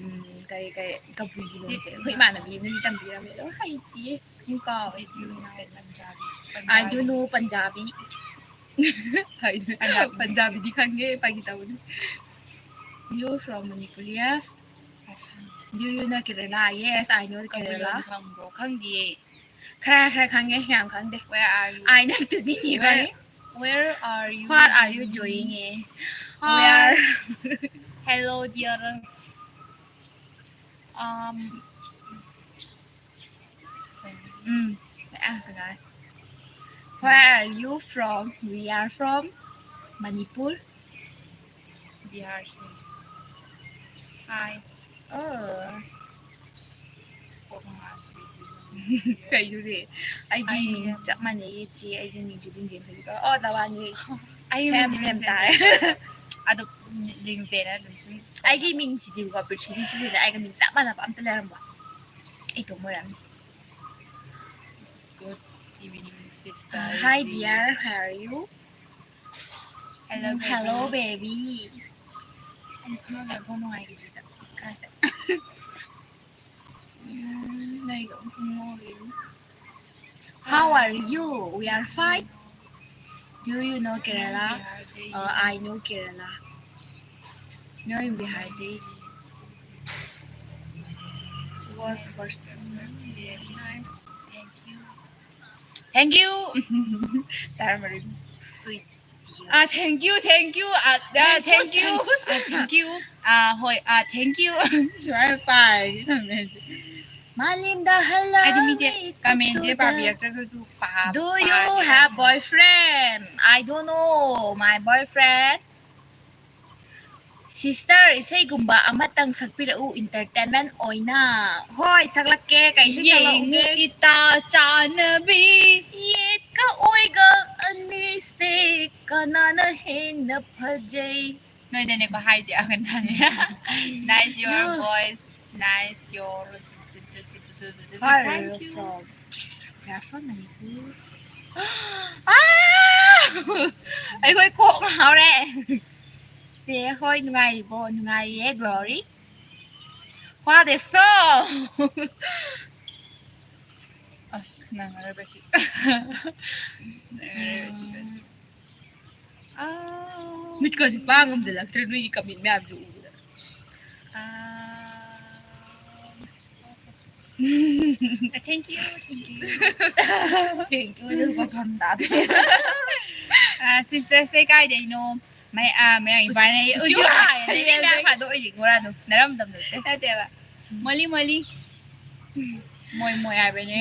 ꯎꯝ, ꯀꯔꯤ, ꯀꯔꯤ, ꯀꯕꯨꯏꯒꯤ ꯂꯣꯟꯁꯦ ꯑꯩꯈꯣꯏ ꯏꯃꯥꯟꯅꯕꯤ ꯑꯃꯅꯗꯤ ꯇꯝꯕꯤꯔꯝꯃꯦ, ꯑꯗꯣ ꯍꯩꯇꯤꯌꯦ꯫ ꯑꯗꯨꯝ ꯀꯥꯎꯋꯦ꯫ Punjabi. I don't know Punjabi. Punjabi. ꯄꯟꯖꯥꯕꯤꯗꯤ ꯈꯪꯉꯦ, ꯐꯥꯒꯤ ꯇꯧꯕꯅꯤ꯫ You from Manipur? Yes. Assam. Do you know Kerala? Yes, I know Kabui Kerala. ꯂꯣꯟ ꯈꯪꯕ꯭ꯔꯣ? ꯈꯪꯗꯤꯌꯦ꯫ ꯈꯔ ꯈꯔ ꯈꯪꯉꯦ, ꯌꯥꯝ ꯈꯪꯗꯦ꯫ Where are you? ꯑꯩꯅ ꯇꯨꯖꯤꯅꯤ Where, ꯈꯪꯉꯦ꯫ Where are you? What are you doing? Hi. We are Hello, dear. Um, ꯎꯝ, ꯑ, ꯀꯩꯅꯣ ꯍꯥꯏ꯫ Where are you from? We are from Manipur. Bihar say. Hi. ꯑꯣ꯫ Spoke Maharashtra. ꯀꯩꯅꯣꯅꯦ? ꯑꯩꯒꯤ ꯑꯩ ꯃꯤꯡ ꯌꯥꯝ ꯆꯞ ꯃꯥꯟꯅꯩꯌꯦ, ꯆꯦ꯫ ꯑꯩꯒꯤ ꯃꯤꯡꯁꯦ ꯂꯤꯟꯖꯦꯟ ꯊꯣꯏꯕꯤꯀꯧ꯫ ꯑꯣ, ꯅꯕꯥꯅꯤ꯫ ꯑꯩꯒꯤ ꯑꯩ ꯃꯤꯡ ꯃꯤꯡ ꯂꯤꯟꯖꯦꯟ ꯇꯥꯔꯦ꯫ ꯊꯣꯏꯕꯤꯀꯧ꯫ ꯑꯗꯣ ꯂꯤꯟꯖꯦꯟ ꯑꯗꯨꯝ ꯁꯨꯝ ꯑꯩꯒꯤ ꯃꯤꯡꯁꯤꯗꯤꯕꯀꯣ, ꯄ꯭ꯔꯤꯊꯤꯕꯤꯁꯤꯗ ꯑꯩꯒ ꯃꯤꯡ ꯆꯞ ꯃꯥꯟꯅꯕ ꯑꯝꯇ ꯂꯩꯔꯝꯃꯣꯏ꯫ ꯑꯩ ꯏꯇꯣꯝ ꯑꯣꯏꯔꯝꯅꯤ꯫ Good evening, sister. Hi, dear. How are you? Hello, um, hello, baby. Baby. ꯑꯩ ꯈꯪꯉꯝꯗ꯭ꯔꯦ, ꯐꯣꯟ ꯅꯨꯡꯉꯥꯏꯈꯤꯗ꯭ꯔꯤꯗ꯫ ꯀꯥꯁꯦ꯫ ꯎꯝ, ꯅꯣꯏꯒ ꯑꯃꯨꯛ ꯁꯨꯝ ꯅꯣꯛꯏ꯫ How are you? We are fine. Do you know Kerala? Uh, I know Kerala. Knowing Bihar Day was first. Nice. Thank you. Thank you. Tamarind. Sweet. Ah, thank you, thank you. Ah, ah, thank you, thank you. Thank you. Ah, thank you. Ah, hoi, ah, thank you. ꯁꯨꯃꯥꯏꯅ ꯄꯥꯔꯗꯤ ꯊꯝꯃꯦ꯫ ꯃꯥꯂꯦꯝꯗ ꯍꯜꯂꯛꯑꯝꯃꯤ ꯍꯥꯏꯗꯤ ꯃꯤꯁꯦ comment ꯁꯦ ꯈꯨꯠꯇꯨꯗ꯫ ꯄꯥꯕꯤꯔꯛꯇ꯭ꯔꯒꯁꯨ ꯄꯥ-, Do you ꯄꯥꯒꯦ have ꯍꯥꯏꯕꯅꯤ꯫ Boyfriend? I don't know my boyfriend. Sister, ꯏꯁꯩꯒꯨꯝꯕ ꯑꯃꯇꯪ ꯁꯛꯄꯤꯔꯛꯎ, entertainment ꯑꯣꯏꯅ꯫ ꯍꯣꯏ, ꯁꯛꯂꯛꯀꯦ꯫ ꯀꯩ ꯏꯁꯩ ꯌꯦꯡꯉꯨ ꯁꯛꯂꯛꯎꯒꯦ? ꯏꯇꯥ ꯆꯥꯟꯅꯕꯤ꯫ ꯌꯦꯠꯀ ꯑꯣꯏꯒ ꯑꯅꯤꯁꯦ ꯀꯅꯥꯅ ꯍꯦꯟꯅ ꯐꯖꯩ? ꯅꯣꯏꯗꯅꯦꯀꯣ ꯍꯥꯏꯁꯦ, ꯑꯒꯟꯊꯥꯅꯦ꯫ Nice your No. voice, nice your Where are you from? We are from Manipur. ꯑꯥ! ꯑꯩꯈꯣꯏ ꯀꯣꯛ ꯉꯥꯎꯔꯦ꯫ ꯆꯦ ꯍꯣꯏ ꯅꯨꯡꯉꯥꯏꯔꯤꯕꯣ? ꯅꯨꯡꯉꯥꯏꯔꯤꯌꯦ, Glory꯫ ꯈ꯭ꯋꯥꯗꯦꯁꯣ꯫ ꯑꯁ, ꯅꯪꯉꯔꯣꯏꯕ ꯁꯤ꯫ ꯅꯪꯉꯔꯣꯏꯕ ꯁꯤꯗꯗꯤ꯫ ꯑꯥ꯫ ꯃꯤꯠꯀꯁꯦ ꯄꯥꯡ ꯉꯝꯖꯜꯂꯛꯇ꯭ꯔꯦ ꯅꯣꯏꯒꯤ comment ꯃꯌꯥꯝꯁꯦ ꯎꯕꯗ꯫ ꯑꯥ꯫ Thank you, thank you꯫ Thank you ꯗꯨ ꯃꯐꯝ ꯇꯥꯗꯦ꯫ ꯑꯥ, sister ꯁꯦ ꯀꯥꯏꯗꯩꯅꯣ? ꯃꯌꯥ-, ꯑꯥ, ꯃꯌꯥꯡ ꯏꯝꯐꯥꯜꯅꯦ꯫ ꯎꯆꯨ ꯎꯆꯨ ꯍꯥꯏ꯫ ꯍꯥꯏ꯫ ꯃꯌꯥꯡ ꯏꯝꯐꯥꯜꯗ ꯑꯣꯏꯅꯤꯡꯉꯨꯔꯥꯅꯨ꯫ ꯅꯔꯝꯗꯝꯗ ꯅꯠꯇꯦ꯫ ꯅꯠꯇꯦꯕ꯫ ꯃꯣꯂꯤ, ꯃꯣꯂꯤ꯫ ꯃꯣꯏ, ꯃꯣꯏ ꯍꯥꯏꯕꯅꯦ꯫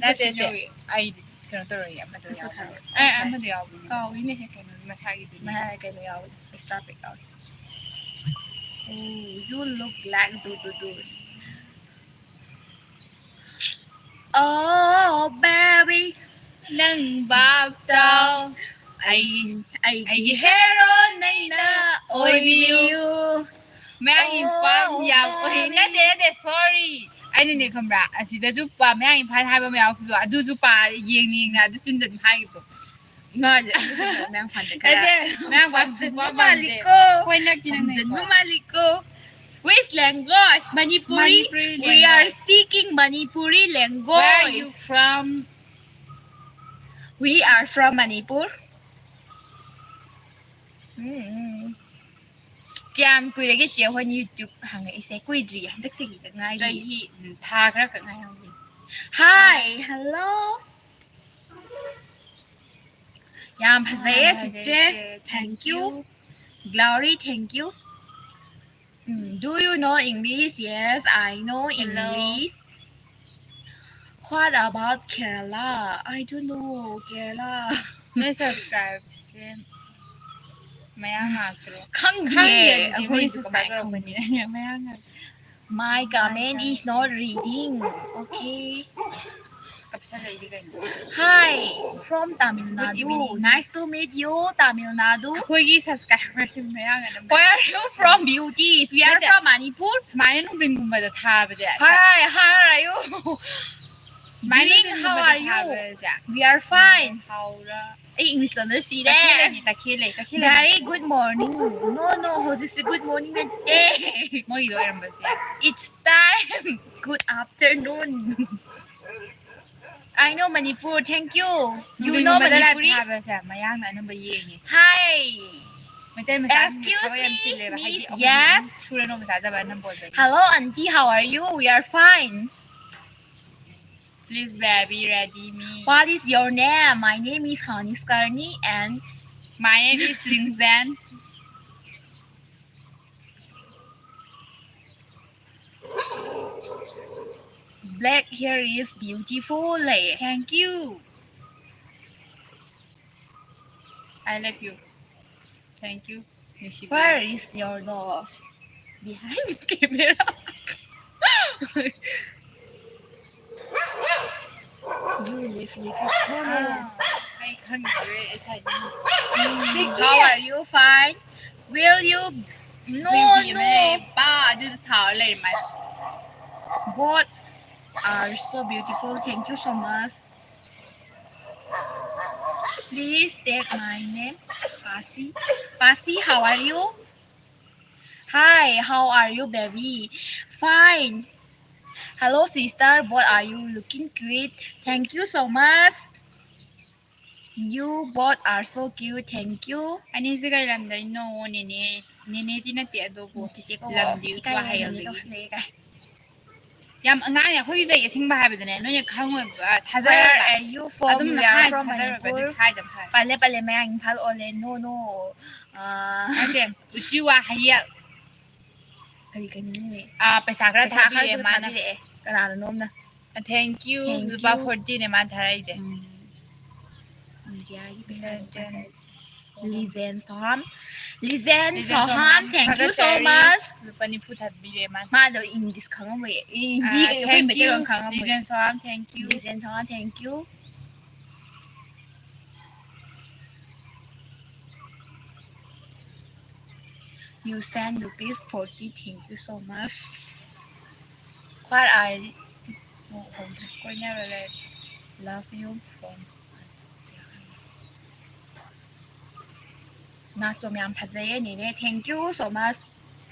ꯅꯠꯇꯦ, ꯅꯠꯇꯦ꯫ ꯑꯩꯗꯤ ꯀꯩꯅꯣ ꯇꯧꯔꯣꯏꯌꯦ, ꯑꯃꯗꯣ ꯌꯥꯎꯕꯅꯦ꯫ ꯑꯦ, ꯑꯃꯗꯣ ꯌꯥꯎꯕꯅꯦ꯫ ꯀꯥꯎꯏꯅꯦꯍꯦ꯫ ꯀꯩꯅꯣ, ꯃꯁꯥꯒꯤꯗꯨꯅꯦ꯫ ꯃꯁꯥꯒꯤ ꯀꯩꯅꯣ ꯌꯥꯎꯕꯅꯦ꯫ Star pack ꯌꯥꯎꯕꯅꯦ꯫ Oh, you look like do, do, do. Oh, baby, ꯅꯪ ꯚꯥꯞ ꯇꯥꯎ꯫ ꯑꯩ, ꯑꯩꯒꯤ hero ꯅꯩꯅ ꯑꯣꯏꯕꯤꯌꯨ꯫ ꯃꯌꯥꯡ ꯏꯝꯐꯥꯜ ꯌꯥꯝ ꯑꯣꯏ-, ꯅꯠꯇꯦ, ꯅꯠꯇꯦ, sorry꯫ ꯑꯩꯅꯅꯦ ꯈꯪꯕ꯭ꯔꯥ, ꯑꯁꯤꯗꯁꯨ ꯄꯥ-, ꯃꯌꯥꯡ ꯏꯝꯐꯥꯜ ꯍꯥꯏꯕ ꯑꯃ ꯌꯥꯎꯈꯤꯕꯗꯣ, ꯑꯗꯨꯁꯨ ꯄꯥꯔꯦ, ꯌꯦꯡꯅ ꯌꯦꯡꯅ ꯑꯗꯨ ꯆꯤꯟꯗ ꯑꯗꯨꯝ ꯍꯥꯏꯈꯤꯕꯗꯣ꯫ ꯃꯥꯁꯦ ꯑꯗꯨꯁꯨ ꯃꯌꯥꯡ ꯏꯝꯐꯥꯜꯗ ꯈꯔ ꯅꯠꯇꯦ, ꯃꯌꯥꯡ ꯏꯝꯐꯥꯜ ꯈꯣꯝꯖꯤꯟꯕ ꯁꯨꯡꯄꯥ ꯄꯥꯝꯗꯦ꯫ ꯃꯥꯜꯂꯤꯀꯣ꯫ ꯍꯣꯏ, ꯅꯛꯇꯤ ꯅꯛꯅꯩꯀꯣ꯫ ꯈꯣꯝꯖꯤꯟꯕ ꯃꯥꯜꯂꯤꯀꯣ꯫ Which language? Manipuri? Manipuri language. We are speaking Manipuri language. Where are you from? We are from Manipur. ꯎꯝ, ꯎꯝ꯫ ꯀꯌꯥꯝ ꯀꯨꯏꯔꯒꯦ ꯆꯦ ꯍꯣꯏꯅ YouTube ꯍꯥꯡꯉꯛꯏꯁꯦ? ꯀꯨꯏꯗ꯭ꯔꯤꯌꯦ, ꯍꯟꯗꯛ ꯆꯍꯤꯗ ꯉꯥꯏꯔꯤꯌꯦ꯫ ꯆꯍꯤ, ꯎꯝ, ꯊꯥ ꯈꯔ ꯈꯛ ꯉꯥꯏꯔꯝꯒꯅꯤ꯫ Hi, hello. ꯌꯥꯝ ꯐꯖꯩꯌꯦ, ꯌꯥꯝ ꯐꯖꯩꯌꯦ, ꯆꯤꯆꯦ꯫ ꯆꯤꯆꯦ꯫ Thank you꯫ Thank you꯫ Glory, thank you꯫ Um, do you know English? Yes, I know English꯫ Hello꯫ What about Kerala? I don't know Kerala꯫ ꯅꯣꯏ subscribeꯁꯦ ꯃꯌꯥꯡ ꯉꯥꯛꯇ꯭ꯔꯣ? ꯈꯪꯗꯤꯌꯦ, ꯈꯪꯗꯤꯌꯦ, ꯑꯗꯨꯗꯤ ꯑꯩꯈꯣꯏꯁꯨ ꯃꯤ subscribe ꯀꯃꯥꯏꯅ ꯇꯧꯔꯛꯄꯅꯤꯅ ꯃꯌꯥꯡ ꯉꯥꯛꯇ꯫ My comment is not reading. Okay. ꯀꯞꯁꯜꯂꯛꯏꯗꯤ ꯀꯩꯅꯣ? Hi from Tamil Nadu. Evening. Nice to meet you, Tamil Nadu. ꯑꯩꯈꯣꯏꯒꯤ subscriberꯁꯤ ꯃꯌꯥꯡ ꯑꯅꯝꯕ. Where are you from, beauties? We are ꯅꯠꯇꯦ. From Manipur. ꯁꯨꯃꯥꯏꯅ ꯅꯨꯡꯊꯤꯟꯒꯨꯝꯕꯗ ꯊꯥꯕꯁꯦ. Hi, how are you? ꯁꯨꯃꯥꯏꯅ Doing, how ꯅꯨꯡꯊꯤꯟꯒꯨꯝꯕꯗ are you? ꯊꯥꯕꯁꯦ. We are fine. ꯍꯥꯎꯔ. ꯑꯩ ꯏꯪꯂꯤꯁ ꯂꯣꯟꯗ ꯁꯤꯔꯦ. ꯇꯈꯦꯜꯂꯩꯅꯤ, ꯇꯈꯦꯜꯂꯩ, ꯇꯈꯦꯜꯂꯩ. Very good morning. No, no, ꯍꯧꯖꯤꯛꯁꯦ good morning ꯅꯠꯇꯦ. ꯃꯣꯏꯒꯤꯗꯣ ꯑꯣꯏꯔꯝꯕꯁꯦ. It's time. Good afternoon. I know Manipur. Thank you. You know ꯅꯨꯡꯊꯤꯟꯒꯨꯝꯕꯗ live Manipuri? ꯊꯥꯕꯁꯦ ꯃꯌꯥꯡꯅ ꯑꯅꯝꯕ ꯌꯦꯡꯉꯦ. Hi. ꯃꯩꯇꯩ ꯃꯆꯥꯁꯤꯡꯁꯦ Excuse ꯊꯕꯛ ꯌꯥꯝ me, ꯆꯤꯜꯂꯦꯕ. ꯍꯥꯏꯗꯤ miss, ꯑꯩꯈꯣꯏꯗꯤ yes. ꯑꯗꯨꯝ ꯁꯨꯔ ꯅꯣꯝꯕ ꯆꯥꯖꯕ ꯑꯅꯝꯕ ꯑꯣꯏꯕꯒꯤ. Hello, auntie. How are you? We are fine. Please, baby, ready me. What is your name? My name is Haniskarni and My name is Lingzhen. Black hair is beautiful. Thank you. I love you. Thank you. ꯅꯨꯡꯁꯤꯕꯤ. Where is your dog? Behind camera. You live, live it. No, no, no. ꯑꯥ, ꯑꯩ ꯈꯪꯗ꯭ꯔꯦ, ꯑꯩ ꯁꯥꯏꯗ. How are you? Fine. Will you? No, ꯍꯨꯏ ꯑꯃ no. ꯂꯩ. ꯄꯥ, ꯑꯗꯨꯗ ꯁꯥꯎꯔ ꯂꯩꯔꯦ ꯃꯥꯁꯦ. Both are so beautiful. Thank you so much. Please take my name, Pasi. Pasi, how are you? Hi, how are you, baby? Fine. Hello, sister. Both are you looking cute? Thank you so much. You both are so cute. Thank you. ꯑꯅꯤꯁꯦ ꯀꯩ ꯂꯝꯗꯩꯅꯣ? ꯅꯦꯅꯦ, ꯅꯦꯅꯦꯗꯤ ꯅꯠꯇꯦ ꯑꯗꯨꯕꯨ ꯆꯤꯆꯦ ꯀꯧꯋꯣ꯫ ꯂꯝꯗꯤ ꯏꯀꯥꯏꯌꯦ, ꯅꯦꯅꯦ ꯋꯥꯍꯩꯗꯒꯤ꯫ ꯀꯧꯁꯤꯜꯂꯦ, ꯏꯀꯥꯏ꯫ ꯌꯥꯝ ꯑꯉꯥꯡꯅꯦ ꯑꯩꯈꯣꯏꯒꯤ ꯆꯍꯤ ꯑꯁꯦꯡꯕ ꯍꯥꯏꯕꯗꯅꯦ ꯅꯣꯏꯅ ꯈꯪꯉꯣꯏꯕ, Where ꯊꯥꯖꯔꯣꯏꯕ꯫ are you from? ꯑꯗꯨꯝ We are ꯍꯥꯏ from ꯊꯥꯖꯔꯣꯏꯕ ꯑꯗꯨ Manipur. ꯍꯥꯏꯗꯕ ꯍꯥꯏ. ꯄꯜꯂꯦ, ꯄꯜꯂꯦ, ꯃꯌꯥꯡ ꯏꯝꯐꯥꯜ ꯑꯣꯜꯂꯦ꯫ No, no. ꯑꯥ, ꯅꯠꯇꯦ, ꯎꯆꯤ ꯋꯥ ꯍꯌꯦꯜ. ꯀꯔꯤ ꯀꯔꯤꯅꯣꯅꯦ? ꯑꯥ, ꯄꯩꯁꯥ ꯈꯔ ꯄꯩꯁꯥ ꯊꯥꯕꯤꯔꯛꯑꯦ ꯈꯔꯁꯨ ꯃꯥꯅ꯫ ꯊꯥꯕꯤꯔꯛꯑꯦ꯫ ꯀꯅꯥꯅꯣꯝꯅ? Thank you. Thank ꯂꯨꯄꯥ you. Forty ꯅꯦ ꯃꯥꯅ ꯊꯥꯔꯛꯏꯁꯦ. ꯎꯝ. ꯏꯟꯗꯤꯌꯥꯒꯤ ꯄꯩꯁꯥ Legend. Legend ꯁꯍꯥꯝ. Lizen Sohan, thank you so much. ꯂꯨꯄꯥ ꯅꯤꯐꯨ ꯊꯥꯕꯤꯔꯦ ꯃꯥꯅ꯫ ꯃꯥꯗꯣ English ꯈꯪꯉꯝꯃꯣꯏꯌꯦ꯫ ꯍꯤꯟꯗꯤ ꯑꯩꯈꯣꯏ Meiteilon ꯈꯪꯉꯝꯃꯣꯏ꯫ Lizen Sohan, thank you. Lizen Sohan, thank you. You send rupees forty, thank you so much. ꯈ꯭ꯋꯥꯏ ꯑꯥꯏ ꯍꯧꯗ꯭ꯔꯤ ꯀꯣꯏꯅꯔ ꯂꯩ꯫ Love you from ꯅꯥꯆꯣꯝ ꯌꯥꯝ ꯐꯖꯩꯌꯦ ꯅꯦꯅꯦ꯫ Thank you so much.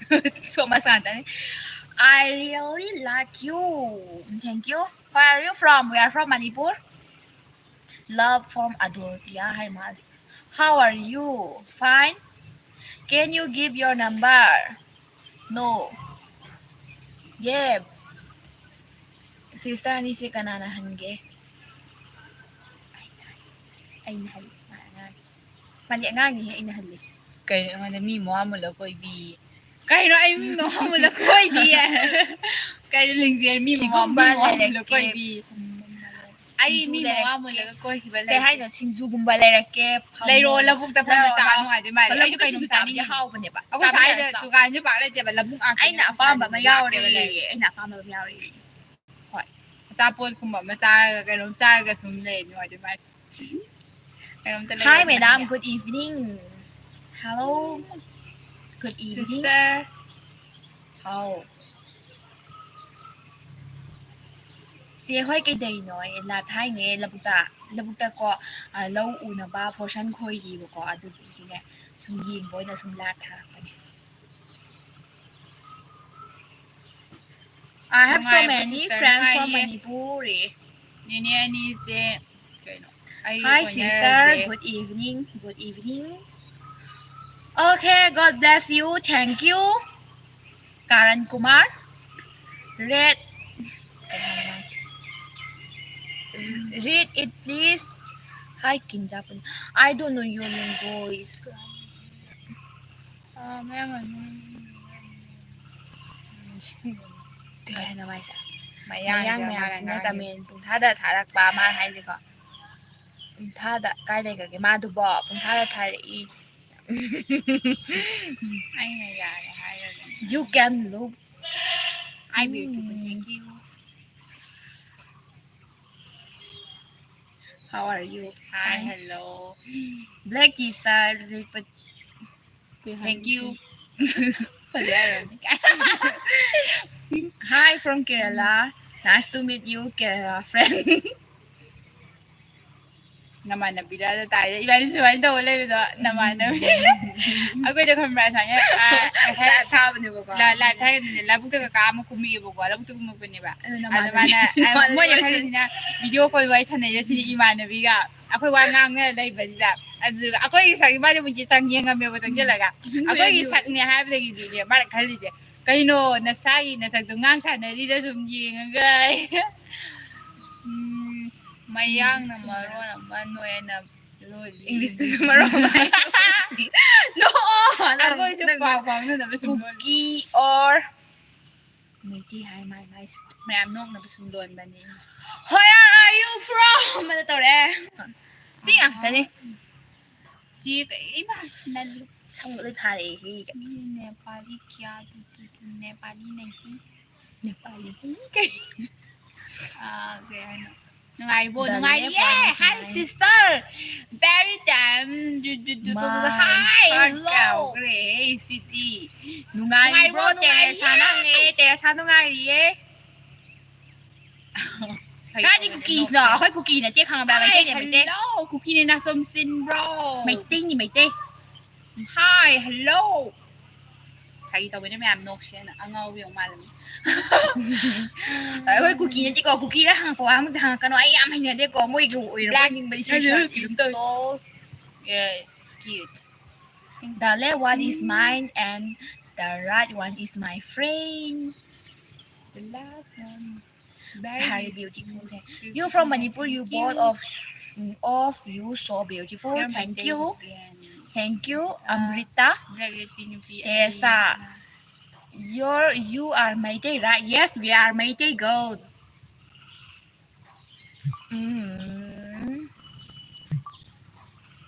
So much ꯉꯥꯛꯇꯅꯦ꯫ I really like you. Thank you. Where are you from? We are from Manipur. Love from Adultia ꯍꯥꯏ ꯃꯥꯜꯂꯦ꯫ How are you? Fine. Can you give your number? No. Yeah. Sister ꯑꯅꯤꯁꯦ ꯀꯅꯥꯅ ꯍꯟꯒꯦ? ꯑꯩꯅ ꯍꯜꯂꯤ꯫ ꯃꯥ ꯑꯉꯥꯡ꯫ ꯃꯥꯗꯤ ꯑꯉꯥꯡꯅꯤꯍꯦ, ꯑꯩꯅ ꯍꯜꯂꯤ꯫ ꯀꯩꯅꯣ ꯑꯩꯉꯣꯟꯗ ꯃꯤ ꯃꯋꯥ ꯃꯨꯜꯂ ꯀꯣꯏꯕꯤ? ꯀꯩꯅꯣ ꯑꯩ ꯃꯤ ꯃꯋꯥ ꯃꯨꯜꯂ ꯀꯣꯏꯗꯤ? ꯀꯩꯅꯣ ꯂꯤꯡꯖꯦꯜ ꯃꯤ ꯃꯋꯥ ꯁꯤꯒꯨꯝꯕ ꯃꯨꯜꯂ ꯂꯩꯔꯛꯀꯦ꯫ ꯀꯣꯏꯕꯤ? ꯎꯝ, ꯑꯩ ꯁꯤꯡꯖꯨ ꯃꯤ ꯃꯋꯥ ꯂꯩꯔꯛꯀꯦ꯫ ꯃꯨꯜꯂꯒ ꯀꯣꯏꯈꯤꯕ ꯀꯩ ꯂꯩꯇꯦ꯫ ꯍꯥꯏꯅꯣ? ꯁꯤꯡꯖꯨꯒꯨꯝꯕ ꯂꯩꯔꯛꯀꯦ, ꯐꯝꯃꯣ꯫ ꯂꯩꯔꯣ, ꯂꯧꯕꯨꯛꯇ ꯐꯝꯃ ꯂꯧꯕꯨꯛꯇ ꯆꯥ ꯁꯤꯡꯖꯨ ꯅꯨꯡꯉꯥꯏꯗꯣꯏ ꯃꯥꯜꯂꯦ꯫ ꯑꯩꯁꯨ ꯂꯧꯕꯨꯛꯇ ꯀꯩꯅꯣꯝ ꯁꯤꯡꯖꯨ ꯆꯥꯕꯗꯤ ꯆꯥꯅꯤꯡꯉꯤ꯫ ꯍꯥꯎꯕꯅꯦꯕ꯫ ꯑꯩꯈꯣꯏ ꯆꯥꯃꯤꯟꯅꯔꯁꯤ ꯁ꯭ꯋꯥꯏꯗ ꯂꯥꯛꯑꯣ꯫ ꯗꯨꯀꯥꯟꯁꯨ ꯄꯥꯛ ꯂꯩꯇꯦꯕ, ꯂꯧꯕꯨꯛ ꯉꯥꯛꯇꯅꯦ꯫ ꯑꯩꯅ ꯑꯄꯥꯝꯕ ꯑꯃ ꯌꯥꯎꯔꯤ꯫ ꯂꯥꯞꯄꯦꯕ ꯂꯩꯔꯤꯁꯦ꯫ ꯑꯩꯅ ꯑꯄꯥꯝꯕ ꯑꯃ ꯌꯥꯎꯔꯤ꯫ ꯍꯣꯏ꯫ ꯑꯆꯥꯄꯣꯠꯀꯨꯝꯕ ꯑꯃ ꯆꯥꯔꯒ, ꯀꯩꯅꯣꯝ ꯆꯥꯔꯒ ꯁꯨꯝ ꯂꯩ ꯅꯨꯡꯉꯥꯏꯗꯣꯏ ꯃꯥꯜꯂꯦ꯫ ꯀꯩꯅꯣꯝꯇ ꯂꯩꯔꯗꯤ ꯅꯨꯡꯉꯥꯏꯅꯤ꯫ Hi madam, good evening. Hello. Good evening. Sister. ꯍꯥꯎ꯫ ꯆꯦ ꯍꯣꯏ ꯀꯩꯗꯧꯔꯤꯅꯣ? ꯑꯦ, ꯂꯥ ꯊꯥꯏꯅꯦ ꯂꯧꯕꯨꯛꯇ꯫ ꯂꯧꯕꯨꯛꯇꯀꯣ, ꯑ, ꯂꯧ ꯎꯅꯕ ꯐꯣꯔꯁꯟ ꯈꯣꯏꯔꯤꯕꯀꯣ, ꯑꯗꯨꯗꯨꯒꯤꯅꯦ ꯁꯨꯝ ꯌꯦꯡꯕ ꯑꯣꯏꯅ ꯁꯨꯝ ꯂꯥ ꯊꯥꯔꯛꯄꯅꯦ꯫ I have so ꯅꯨꯡꯉꯥꯏꯕ꯭ꯔꯣ, many sister? friends from ꯅꯨꯡꯉꯥꯏꯔꯤꯌꯦ꯫ Manipur. ꯅꯦꯅꯦ ꯑꯅꯤꯁꯦ ꯀꯩꯅꯣ? ꯑꯩꯒꯤ Hi, sister. ꯀꯣꯏꯅꯔꯁꯦ꯫ Good evening. Good evening. Okay, God bless you. Thank you. Karan Kumar. Read. Read it, please. Hi, Kinjapun. I don't know your language. ꯑꯥ, ꯃꯌꯥꯡ ꯃꯌꯥꯡ꯫ ꯀꯩ ꯍꯥꯏꯅꯣ ꯃꯥꯏꯁꯦ? ꯃꯌꯥꯡ ꯃꯌꯥꯡꯁꯦ ꯃꯌꯥꯝꯁꯤꯅ ꯃꯥꯅ ꯉꯥꯡꯉꯤ꯫ Comment ꯄꯨꯡꯊꯥꯗ ꯊꯥꯔꯛꯄ ꯃꯥꯅ ꯍꯥꯏꯁꯦꯀꯣ꯫ ꯄꯨꯡꯊꯥꯗ ꯀꯥꯏ ꯂꯩꯈ꯭ꯔꯒꯦ? ꯃꯥꯗꯨꯕꯣ ꯄꯨꯡꯊꯥꯗ ꯊꯥꯔꯛꯏ꯫ ꯑꯩꯅ ꯌꯥꯔꯦ ꯍꯥꯏꯔꯒ꯫ You can look. I beautiful, thank you. How are you? Hi, hello. Black T-shirt. Thank you. ꯐꯖꯔꯅꯤ꯫ Hi from Kerala. Nice to meet you, Kerala friend. ꯅꯃꯥꯟꯅꯕꯤꯔ ꯇꯥꯏꯗ ꯏꯕꯥꯅꯤ ꯁꯨꯃꯥꯏꯅ ꯇꯧꯕ ꯂꯩꯕꯗꯣ ꯅꯃꯥꯟꯅꯕꯤ꯫ ꯑꯩꯈꯣꯏꯗ ꯈꯪꯕ꯭ꯔꯥ ꯁꯨꯃꯥꯏꯅ, ꯑ, ꯉꯁꯥꯏ Live ꯊꯥꯕꯅꯦꯕꯀꯣ꯫ ꯂ- live ꯊꯥꯏꯅꯗꯅꯦ ꯂꯧꯕꯨꯛꯇ ꯀꯀꯥ ꯑꯃ ꯀꯨꯝꯃꯛꯑꯦꯕꯀꯣ, ꯂꯧꯕꯨꯛꯇ ꯀꯨꯝꯃꯛꯄꯅꯦꯕ꯫ ꯑꯗꯨ ꯑꯗ ꯅꯃꯥꯟꯅꯕꯤ- ꯃꯥꯅ ꯑ, ꯅꯃꯥꯟꯅꯕꯤ ꯃꯣꯏꯅ ꯑꯣꯏꯔꯁꯨ- ꯈꯜꯂꯤꯁꯤꯅ video call ꯋꯥꯔꯤ ꯁꯥꯟꯅꯩꯔ ꯁꯤꯅꯤ ꯏꯃꯥꯟꯅꯕꯤꯒ꯫ ꯑꯩꯈꯣꯏ ꯋꯥ ꯉꯥꯡꯅꯔ ꯂꯩꯕꯁꯤꯗ꯫ ꯑꯗꯨꯒ ꯑꯩꯈꯣꯏꯒꯤ ꯁꯛ ꯃꯥꯁꯦ ꯃꯨꯟꯁꯤ ꯆꯪ ꯌꯦꯡꯉꯝꯃꯦꯕ ꯆꯪꯁꯤꯜꯂꯒ꯫ ꯑꯩꯈꯣꯏꯒꯤ ꯁꯛꯅꯦ ꯍꯥꯏꯕꯗꯒꯤꯗꯤꯅꯦ ꯃꯥꯅ ꯈꯜꯂꯤꯁꯦ, "ꯀꯩꯅꯣ ꯅꯁꯥꯒꯤ ꯅꯁꯛꯇꯣ ꯉꯥꯡ ꯁꯥꯟꯅꯔꯤꯔ ꯁꯨꯝ ꯌꯦꯡꯉꯒ?" ꯎꯝ, ꯃꯌꯥꯡꯅ ꯃꯔꯣꯟ ꯑꯃ ꯅꯣꯏꯅ ꯂꯣꯜꯂꯤ꯫ English ꯇꯨꯅ ꯃꯔꯣꯟ ꯑꯃ꯫ ꯅꯣꯛꯑꯣ, ꯅꯪ, ꯑꯩꯈꯣꯏꯁꯨ ꯅꯪ ꯄꯥꯎ ꯐꯥꯎꯅꯅꯕ ꯁꯨꯝ ꯂꯣꯜꯂꯤ꯫ Kuki or ꯃꯩꯇꯩ ꯍꯥꯏ ꯃꯥꯏ ꯃꯥꯏꯁꯦ꯫ ꯃꯌꯥꯝ ꯅꯣꯛꯅꯕ ꯁꯨꯝ ꯂꯣꯟꯕꯅꯤ꯫ Where are you from? ꯑꯃꯗ ꯇꯧꯔꯦ꯫ ꯁꯤ ꯉꯥꯛꯇꯅꯦ꯫ ꯁꯤ ꯀꯩ-, ꯏꯃꯥ, ꯅꯜꯂꯤ꯫ ꯁꯝꯒ ꯂꯣꯏ ꯐꯥꯔꯛꯑꯦ ꯁꯤ꯫ ꯃꯤ ꯅꯦꯄꯥꯂꯤ ꯀꯌꯥ ꯇꯨ ꯇꯨ ꯇꯨ ꯅꯦꯄꯥꯂꯤ ꯅꯍꯤ꯫ ꯅꯦꯄꯥꯂꯤ ꯀꯩ? ꯑꯥ, ꯀꯩ ꯍꯥꯏꯅꯣ? ꯅꯨꯡꯉꯥꯏꯔꯤꯕꯣ? The ꯅꯨꯡꯉꯥꯏꯔꯤꯌꯦ꯫ left one is Hi, mine. Sister. Very damn. Du- du- du- du- du- My Hi, heart hello. ꯀꯥꯎꯈ꯭ꯔꯦ ꯁꯤꯗꯤ꯫ ꯅꯨꯡꯉꯥꯏꯔꯤꯕ꯭ꯔꯣ? ꯅꯨꯡꯉꯥꯏꯔꯤꯕꯣ? ꯇꯦꯔꯦꯁꯥ ꯅꯨꯡꯉꯥꯏꯔꯤꯌꯦ꯫ ꯅꯪꯅꯦ꯫ ꯇꯦꯔꯦꯁꯥ ꯅꯨꯡꯉꯥꯏꯔꯤꯌꯦ꯫ ꯀꯥꯏꯗꯤ ꯀꯨꯀꯤꯁꯅꯣ? ꯑꯩꯈꯣꯏ ꯀꯨꯀꯤ ꯅꯠꯇꯦ, ꯈꯪꯉꯕ꯭ꯔꯥ? Hi, ꯃꯩꯇꯩꯅꯦ, ꯃꯩꯇꯩ꯫ Hello. ꯀꯨꯀꯤꯅꯦ ꯅꯥꯆꯣꯝ ꯆꯤꯟꯕ꯭ꯔꯣ? ꯃꯩꯇꯩꯅꯤ, ꯃꯩꯇꯩ꯫ Hi, hello. ꯐꯥꯒꯤ ꯇꯧꯕꯅꯦ ꯃꯌꯥꯝ, ꯅꯣꯛꯁꯦꯅ꯫ ꯑꯉꯥꯎꯕꯤ ꯑꯃꯨꯛ ꯃꯥꯜꯂꯝꯃꯤ꯫ ꯑꯩꯈꯣꯏ ꯀꯨꯀꯤ ꯅꯠꯇꯦꯀꯣ, ꯀꯨꯀꯤꯔ ꯍꯪꯉꯛꯄ ꯋꯥ ꯑꯃꯁꯦ ꯍꯪꯉꯛꯀꯅꯣ꯫ ꯑꯩ ꯌꯥꯝ ꯍꯩꯅꯗꯦꯀꯣ, ꯃꯣꯏꯒꯤ ꯑꯣꯏꯔꯕꯣꯏ Black ꯅꯤꯡꯕꯗꯤ Hello, ꯁꯔꯁꯨ ꯑꯗꯨꯝ ꯇꯧꯋꯤ꯫ so, yeah, cute. The left one is mine and the right one is my friend. The left one. Very beautiful. You from Manipur, you both of, of you so beautiful. Thank you. Thank you, Amrita. Teresa. You're, you are Meitei, right? Yes, we are Meitei girl. Mm.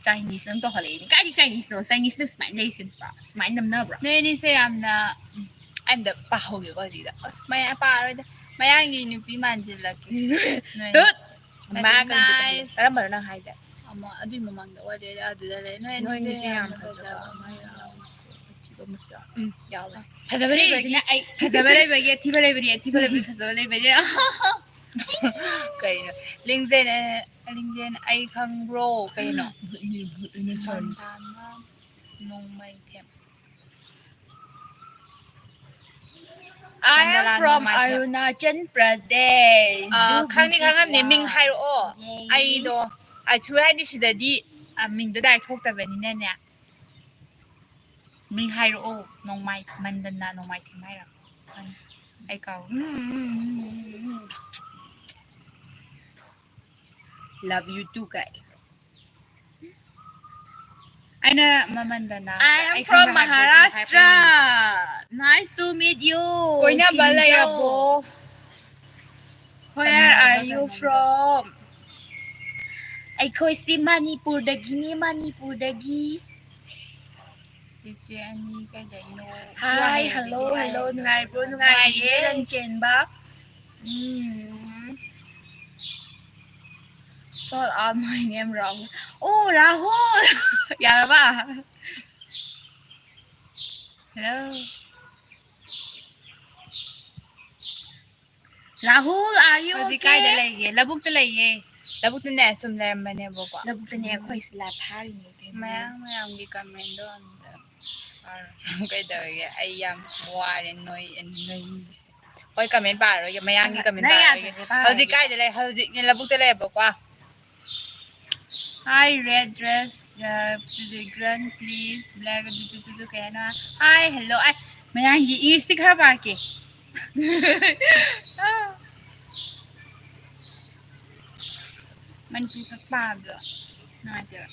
Chinese ꯑꯃ ꯇꯧꯍꯜꯂꯛꯏꯅꯦ꯫ ꯀꯥꯏꯗꯤ Chinese ꯅꯣ? Chinese ꯅ ꯁꯨꯃꯥꯏꯅ ꯂꯩꯁꯤꯟꯕ꯭ꯔꯥ? ꯁꯨꯃꯥꯏꯅ ꯅꯝꯅꯕ꯭ꯔꯥ? ꯅꯣꯏ ꯑꯅꯤꯁꯦ ꯌꯥꯝꯅ, ꯎꯝ, ꯑꯩ ꯑꯝꯇ ꯄꯥꯍꯧꯒꯦꯀꯣ ꯑꯗꯨꯗ꯫ ꯑꯁ, ꯃꯌꯥꯝ ꯄꯥꯔꯣꯏꯗ꯫ ꯃꯌꯥꯡꯒꯤ ꯅꯨꯄꯤ ꯃꯥꯟꯁꯤꯜꯂꯛꯀꯦ꯫ ꯅꯣꯏ ꯇꯨꯠ! ꯑꯗꯨ ꯃꯥ ꯀꯩꯅꯣ nice꯫ ꯀꯔꯝꯕꯅꯣ ꯅꯪ ꯍꯥꯏꯁꯦ? ꯑꯃ ꯑꯗꯨꯏ ꯃꯃꯥꯡꯗ ꯋꯥꯠꯂꯤ, ꯑꯗꯨꯗ ꯂꯩ꯫ ꯅꯣꯏ ꯅꯣꯏ ꯑꯅꯤꯁꯦ ꯑꯅꯤꯁꯦ ꯌꯥꯝ ꯌꯥꯝꯅ ꯐꯖꯕ ꯐꯖꯕ ꯑꯃ ꯑꯃ ꯌꯥꯎꯋꯦ꯫ ꯌꯥꯎꯋꯦ꯫ ꯑꯊꯤꯕ ꯑꯃꯁꯨ ꯌꯥꯎꯋꯦ꯫ ꯎꯝ, ꯌꯥꯎꯋꯦ꯫ ꯐꯖꯕ ꯂꯩꯕꯒꯤ, ꯁꯤꯁꯤꯅ ꯑꯩ ꯐꯖꯕ ꯂꯩꯕꯒꯤ ꯑꯊꯤꯕ ꯂꯩꯕꯅꯤ, ꯑꯊꯤꯕ ꯂꯩꯕꯒꯤ ꯐꯖꯕ ꯂꯩꯕꯅꯤ꯫ ꯀꯩꯅꯣ? ꯂꯤꯡꯖꯦꯜ, ꯑ, ꯂꯤꯡꯖꯦꯜ ꯑꯩ ꯈꯪꯕ꯭ꯔꯣ? ꯀꯩꯅꯣ? ꯚꯨꯠꯅꯤ, ꯚꯨꯠ ꯑꯩꯅ ꯁꯥꯔꯤꯁꯦ꯫ ꯃꯟꯗꯥꯅ ꯅꯣꯡꯃꯩꯊꯦꯝ꯫ I am Mandla from Nongmaithem. Arunachal Pradesh. ꯑ, Do ꯈꯪꯅꯤ visit ꯈꯪꯉꯝꯅꯤ, ꯃꯤꯡ ꯍꯥꯏꯔꯛꯑꯣ꯫ Yes꯫ ꯑꯩꯗꯣ, ꯑ, ꯁꯨ ꯍꯥꯏꯗꯤ ꯁꯤꯗꯗꯤ, ꯑ, ꯃꯤꯡꯗꯣ direct ꯊꯣꯛꯇꯕꯅꯤꯅꯅꯦ꯫ ꯃꯤꯡ ꯍꯥꯏꯔꯛꯑꯣ꯫ ꯅꯣꯡꯃꯥꯏ-, ꯃꯟꯗꯅ ꯅꯣꯡꯃꯥꯏꯊꯦꯝ ꯍꯥꯏꯔꯣ? ꯑꯩ ꯀꯥꯎ-, ꯎꯝ, ꯎꯝ, ꯎꯝ, ꯎꯝ, ꯎꯝ꯫ Love you too ꯀꯥꯏ꯫ ꯑꯩꯅ ꯃꯃꯟꯗꯅ I am ꯑꯩ from ꯈꯪꯕ꯭ꯔꯥ ꯍꯥꯏꯕꯗꯨ ꯍꯥꯏꯕ Maharashtra꯫ ꯌꯦꯡꯉꯨ꯫ Nice to meet you, ꯀꯣꯏꯅꯕ ꯊꯤꯟꯖꯧ꯫ ꯂꯩꯔꯕꯣ? Where are you from? ꯑꯩꯈꯣꯏꯁꯤ ꯃꯅꯤꯄꯨꯔꯗꯒꯤꯅꯤ, ꯃꯅꯤꯄꯨꯔꯗꯒꯤ꯫ ꯆꯦꯆꯦ ꯑꯅꯤ ꯀꯩꯗꯩꯅꯣ? Hi, hello, hello, ꯅꯨꯡꯉꯥꯏꯔꯤꯕ꯭ꯔꯣ? ꯅꯨꯡꯉꯥꯏꯔꯤꯌꯦ, ꯅꯨꯡꯉꯥꯏꯔꯤꯌꯦ꯫ ꯂꯟꯆꯦꯟꯕ꯫ ꯎꯝ꯫ Shout out my name, Rahul. Oh, Rahul! ꯌꯥꯔꯕ? Hello? Rahul, are you okay? ꯍꯧꯖꯤꯛ ꯀꯥꯏꯗ ꯂꯩꯒꯦ? ꯂꯧꯕꯨꯛꯇ ꯂꯩꯌꯦ꯫ ꯂꯧꯕꯨꯛꯇꯅꯦ ꯁꯨꯝ ꯂꯩꯔꯝꯕꯅꯦꯕꯀꯣ꯫ ꯂꯧꯕꯨꯛꯇꯅꯦ ꯑꯩꯈꯣꯏ ꯁꯤꯂꯥ ꯊꯥꯔꯤꯅꯦ ꯀꯩꯅꯣ꯫ ꯃꯌꯥꯝ ꯃꯌꯥꯝꯒꯤ commentꯗꯣ ꯑꯝꯇ ꯄꯥꯔꯣ꯫ ꯀꯩꯗꯧꯔꯒꯦ? ꯑꯩ ꯌꯥꯝ ꯋꯥꯔꯦ ꯅꯣꯏ, ꯅꯣꯏ ꯃꯤꯁꯦ꯫ ꯍꯣꯏ, comment ꯄꯥꯔꯔꯣꯏꯒꯦ, ꯃꯌꯥꯝꯒꯤ comment ꯅꯪ ꯄꯥꯔꯔꯣꯏꯒꯦ꯫ ꯌꯥꯗꯕꯅꯦ, ꯄꯥꯔꯔꯣꯏꯒꯦ꯫ ꯍꯧꯖꯤꯛ ꯀꯥꯏꯗ ꯂꯩ? ꯍꯧꯖꯤꯛꯅꯦ ꯂꯧꯕꯨꯛꯇ ꯂꯩꯌꯦꯕꯀꯣ꯫ Hi, red dress, uh, playground, please, black, ꯑꯗꯨ, ꯑꯗꯨ, ꯑꯗꯨ, ꯑꯗꯨ, ꯀꯩ ꯍꯥꯏꯅꯣ? Hi, hello, ꯑꯩ ꯃꯌꯥꯡꯒꯤ Englishꯇꯤ ꯈꯔ ꯄꯥꯔꯛꯀꯦ꯫ ꯃꯅꯤꯄꯨꯔꯤ ꯈꯛ ꯄꯥꯕꯗꯣ ꯅꯨꯡꯉꯥꯏꯇꯦꯕ꯫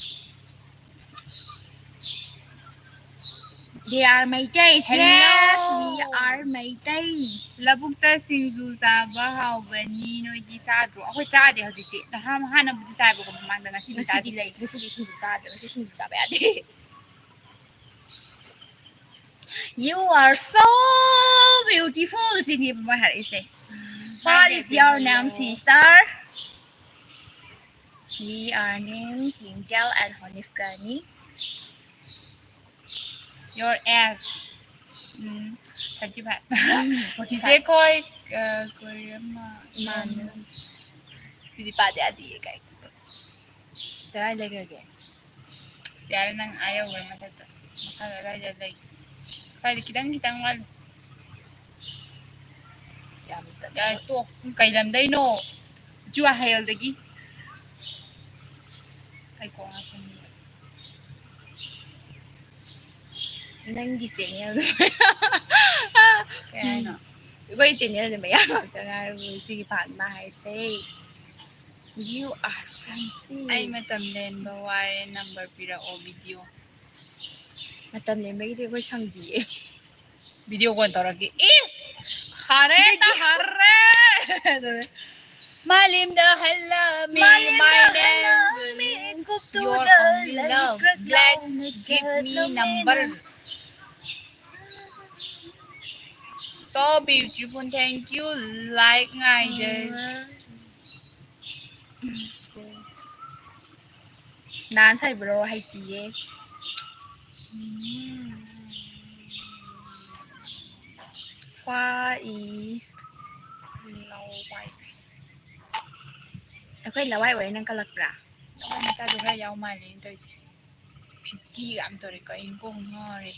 They are Meiteis. Hello. Yes, we are Meiteis. ꯂꯧꯕꯨꯛꯇ ꯁꯤꯡꯖꯨ ꯆꯥꯕ ꯍꯥꯎꯕꯅꯤ, ꯅꯣꯏꯗꯤ ꯆꯥꯗ꯭ꯔꯣ? ꯑꯩꯈꯣꯏ ꯆꯥꯗꯦ ꯍꯧꯖꯤꯛꯇꯤ꯫ ꯅꯍꯥꯟ, ꯍꯥꯟꯅꯕꯨꯗꯤ ꯆꯥꯏꯕꯀꯣ, ꯃꯃꯥꯡꯗ꯫ ꯉꯁꯤꯗꯤ ꯉꯁꯤꯗꯤ ꯆꯥꯗꯦ꯫ ꯂꯩ, ꯉꯁꯤꯗꯤ ꯁꯤꯡꯖꯨ ꯆꯥꯗꯦ, ꯉꯁꯤ ꯁꯤꯡꯖꯨ ꯆꯥꯕ ꯌꯥꯗꯦ꯫ You are so beautiful ꯁꯤꯅꯦꯕ ꯃꯣꯏ ꯍꯥꯏꯔꯛꯏꯁꯦ꯫ What is your name, sister? We are names Lingjao and Honiskani. Your age? Um, thirty five. Um, forty five. ꯆꯤꯆꯦ ꯈꯣꯏ, ꯑ, ꯀꯣꯏꯔꯝꯃ-, ꯏꯃꯥꯟꯅꯕ꯫ ꯁꯤꯗꯤ ꯄꯥꯗ ꯌꯥꯗꯤꯌꯦ ꯀꯥꯏ꯫ ꯀꯗꯥꯏ ꯂꯩꯈ꯭ꯔꯒꯦ? ꯌꯥꯔꯦ, ꯅꯪ ꯑꯥ ꯌꯧꯈ꯭ꯔꯦ ꯃꯊꯛꯇ꯫ ꯃꯈꯥꯗ ꯑꯗꯥꯏꯗ ꯂꯩ꯫ ꯁ꯭ꯋꯥꯏꯗ ꯈꯤꯇꯪ ꯈꯤꯇꯪ ꯋꯥꯠꯂꯤ꯫ ꯌꯥꯝ ꯇꯞꯄꯦ꯫ ꯌꯥꯔꯦ, ꯇꯣꯛ꯫ ꯀꯩ ꯂꯝꯗꯩꯅꯣ? ꯖꯨꯋꯥ ꯍꯌꯦꯜꯗꯒꯤ꯫ ꯑꯩ ꯀꯣꯛ ꯉꯥꯎꯁꯟꯅꯤꯡꯕ꯫ ꯅꯪꯒꯤ channel ꯗꯣ꯫ ꯀꯩ ꯍꯥꯏꯅꯣ? ꯑꯩꯈꯣꯏ channel ꯁꯦ ꯃꯌꯥꯝ ꯉꯥꯛꯇ ꯉꯥꯏꯔꯕ ꯁꯤꯒꯤ ꯄꯥꯛꯅ ꯍꯥꯏꯁꯦ꯫ You are friendship. ꯑꯩ ꯃꯇꯝ ꯂꯦꯟꯕ ꯋꯥꯔꯦ, number ꯄꯤꯔꯛꯑꯣ video꯫ ꯃꯇꯝ ꯂꯦꯟꯕꯒꯤꯗꯤ ꯑꯩꯈꯣꯏ ꯁꯪꯗꯤꯌꯦ꯫ Video call ꯇꯧꯔꯛꯀꯦ꯫ ꯏꯁ! ꯍꯥꯔꯦ ꯇ ꯍꯥꯔꯦ! ꯃꯥꯂꯦꯝꯗ ꯍꯜꯂꯝꯃꯤ, ꯃꯥꯂꯦꯝꯗ my name ꯍꯜꯂꯝꯃꯤ, will ꯀꯨꯞꯇꯨꯗ your only love, ꯂꯩꯈ꯭ꯔ black, ꯂꯥꯎꯅ give me ꯖꯠꯂꯝꯃꯦ number꯫ ꯅꯪ꯫ So beautiful, thank you, like ꯉꯥꯏꯗꯦ꯫ Dance ꯍꯩꯕ꯭ꯔꯣ? ꯍꯩꯇꯤꯌꯦ꯫ What is ꯂꯋꯥꯏ? ꯑꯩꯈꯣꯏ ꯂꯋꯥꯏ ꯑꯣꯏꯔꯦ ꯅꯪ ꯀꯜꯂꯛꯄ꯭ꯔꯥ? ꯂꯋꯥꯏ ꯃꯆꯥꯗꯣ ꯈꯔ ꯌꯥꯎ ꯃꯥꯜꯂꯦ ꯑꯩꯅ ꯇꯧꯔꯤꯁꯦ꯫ Fifty ꯌꯥꯝ ꯇꯧꯔꯦ, ꯀꯩꯅꯣ ꯀꯣꯛ ꯉꯥꯎꯔꯦ꯫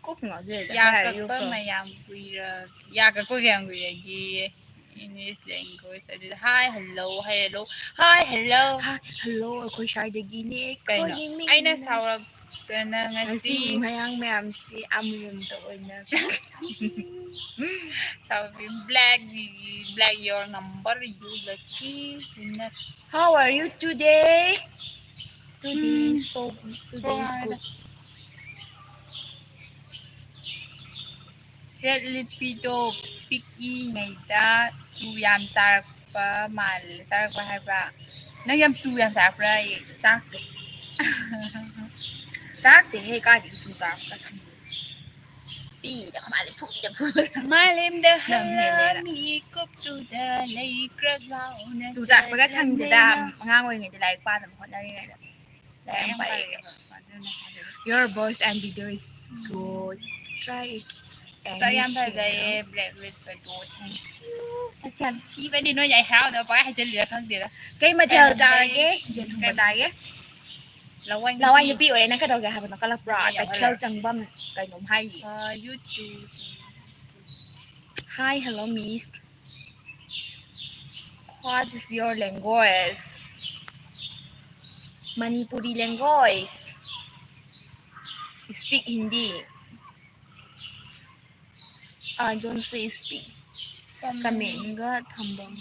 ꯀꯣꯛ ꯉꯥꯎꯖꯩꯗ, ꯌꯥ ꯀꯛꯄ ꯃꯌꯥꯝ ꯀꯨꯏꯔ-, ꯌꯥ ꯀꯛꯄ ꯀꯌꯥꯝ ꯀꯨꯏꯔꯒꯦ? English language ꯑꯗꯨꯗ hi, hello, hi, hello, hi, hello꯫ Hi, hello, ꯑꯩꯈꯣꯏ ꯁ꯭ꯋꯥꯏꯗꯒꯤꯅꯦ, ꯀꯩꯅꯣ? ꯑꯩꯈꯣꯏꯒꯤ ꯃꯤꯡ ꯑꯩꯅ ꯁꯥꯎꯔꯛꯇꯅ ꯉꯁꯤ ꯉꯁꯤ ꯃꯌꯥꯡ ꯃꯌꯥꯝꯁꯤ ꯑꯃꯃꯝꯇ ꯑꯣꯏꯅ ꯁꯥꯎꯕꯤ-, black, black your number, you lucky winner꯫ How are you today? Today is so, today is good. Red Lipstickꯗꯣ ꯄꯤꯛꯏꯉꯩꯗ ꯆꯨ ꯌꯥꯝ ꯆꯥꯔꯛꯄ ꯃꯥꯜꯂꯦ꯫ ꯆꯥꯔꯛꯄ ꯍꯥꯏꯕ꯭ꯔꯥ? ꯅꯪ ꯌꯥꯝ ꯆꯨ ꯌꯥꯝ ꯆꯥꯔꯛꯄ꯭ꯔꯥ? ꯑꯩ ꯆꯥꯔꯛꯇꯦ꯫ ꯆꯥꯔꯛꯇꯦꯍꯦ, ꯀꯥꯏꯗꯒꯤ ꯆꯨ ꯆꯥꯔꯛꯄ? ꯄꯤꯗ ꯃꯥꯜꯂꯦ, ꯐꯨꯏꯗ ꯐꯨꯕꯗ꯫ ꯃꯥꯂꯦꯝꯗ ꯌꯥꯝ ꯍꯦꯜꯂꯦꯅ꯫ ꯍꯜꯂꯛꯑꯝꯃꯤ ꯀꯨꯞꯇꯨꯗ ꯂꯩꯈ꯭ꯔꯕ ꯆꯨ ꯆꯥꯔꯛꯄꯒ ꯁꯪꯗꯦꯗ, ꯑꯉꯥꯡ ꯑꯣꯏꯔꯤꯉꯩꯗ ꯂꯥꯏꯔꯤꯛ ꯄꯥꯅꯕ ꯍꯣꯠꯅꯔꯤꯉꯩꯗ꯫ ꯂꯥꯏꯔꯤꯛ ꯌꯥꯝ ꯄꯥꯏꯌꯦ꯫ Your voice and video is good. Try it. ꯁꯛ ꯌꯥꯝ ꯐꯖꯩꯌꯦ, black red ꯄꯗꯣ꯫ Thank you. ꯁꯛ ꯌꯥꯝ ꯊꯤꯕꯅꯤ꯫ ꯅꯣꯏꯅ ꯑꯩ ꯍꯔꯥꯎꯅꯕ ꯄꯪꯍꯥꯏ ꯍꯥꯏꯖꯜꯂꯤꯔꯥ ꯈꯪꯗꯦꯗ꯫ ꯀꯩ ꯃꯊꯦꯜ ꯆꯥꯔꯒꯦ? ꯌꯦꯟ ꯊꯣꯡꯕ ꯆꯥꯏꯌꯦ꯫ ꯂꯋꯥꯏ ꯅꯨꯄꯤ ꯑꯣꯏꯔꯦ, ꯅꯪ ꯀꯩꯗꯧꯒꯦ ꯍꯥꯏꯕꯅꯣ? ꯀꯜꯂꯛꯄ꯭ꯔꯣ? ꯇꯈꯦꯜ ꯆꯪꯕꯝ ꯀꯩꯅꯣꯝ ꯍꯥꯏꯔꯤ꯫ Hi, hello, miss. What is your language? Manipuri language. Speak Hindi. I don't say speak. Comment-ꯒ ꯊꯝꯕꯝ꯫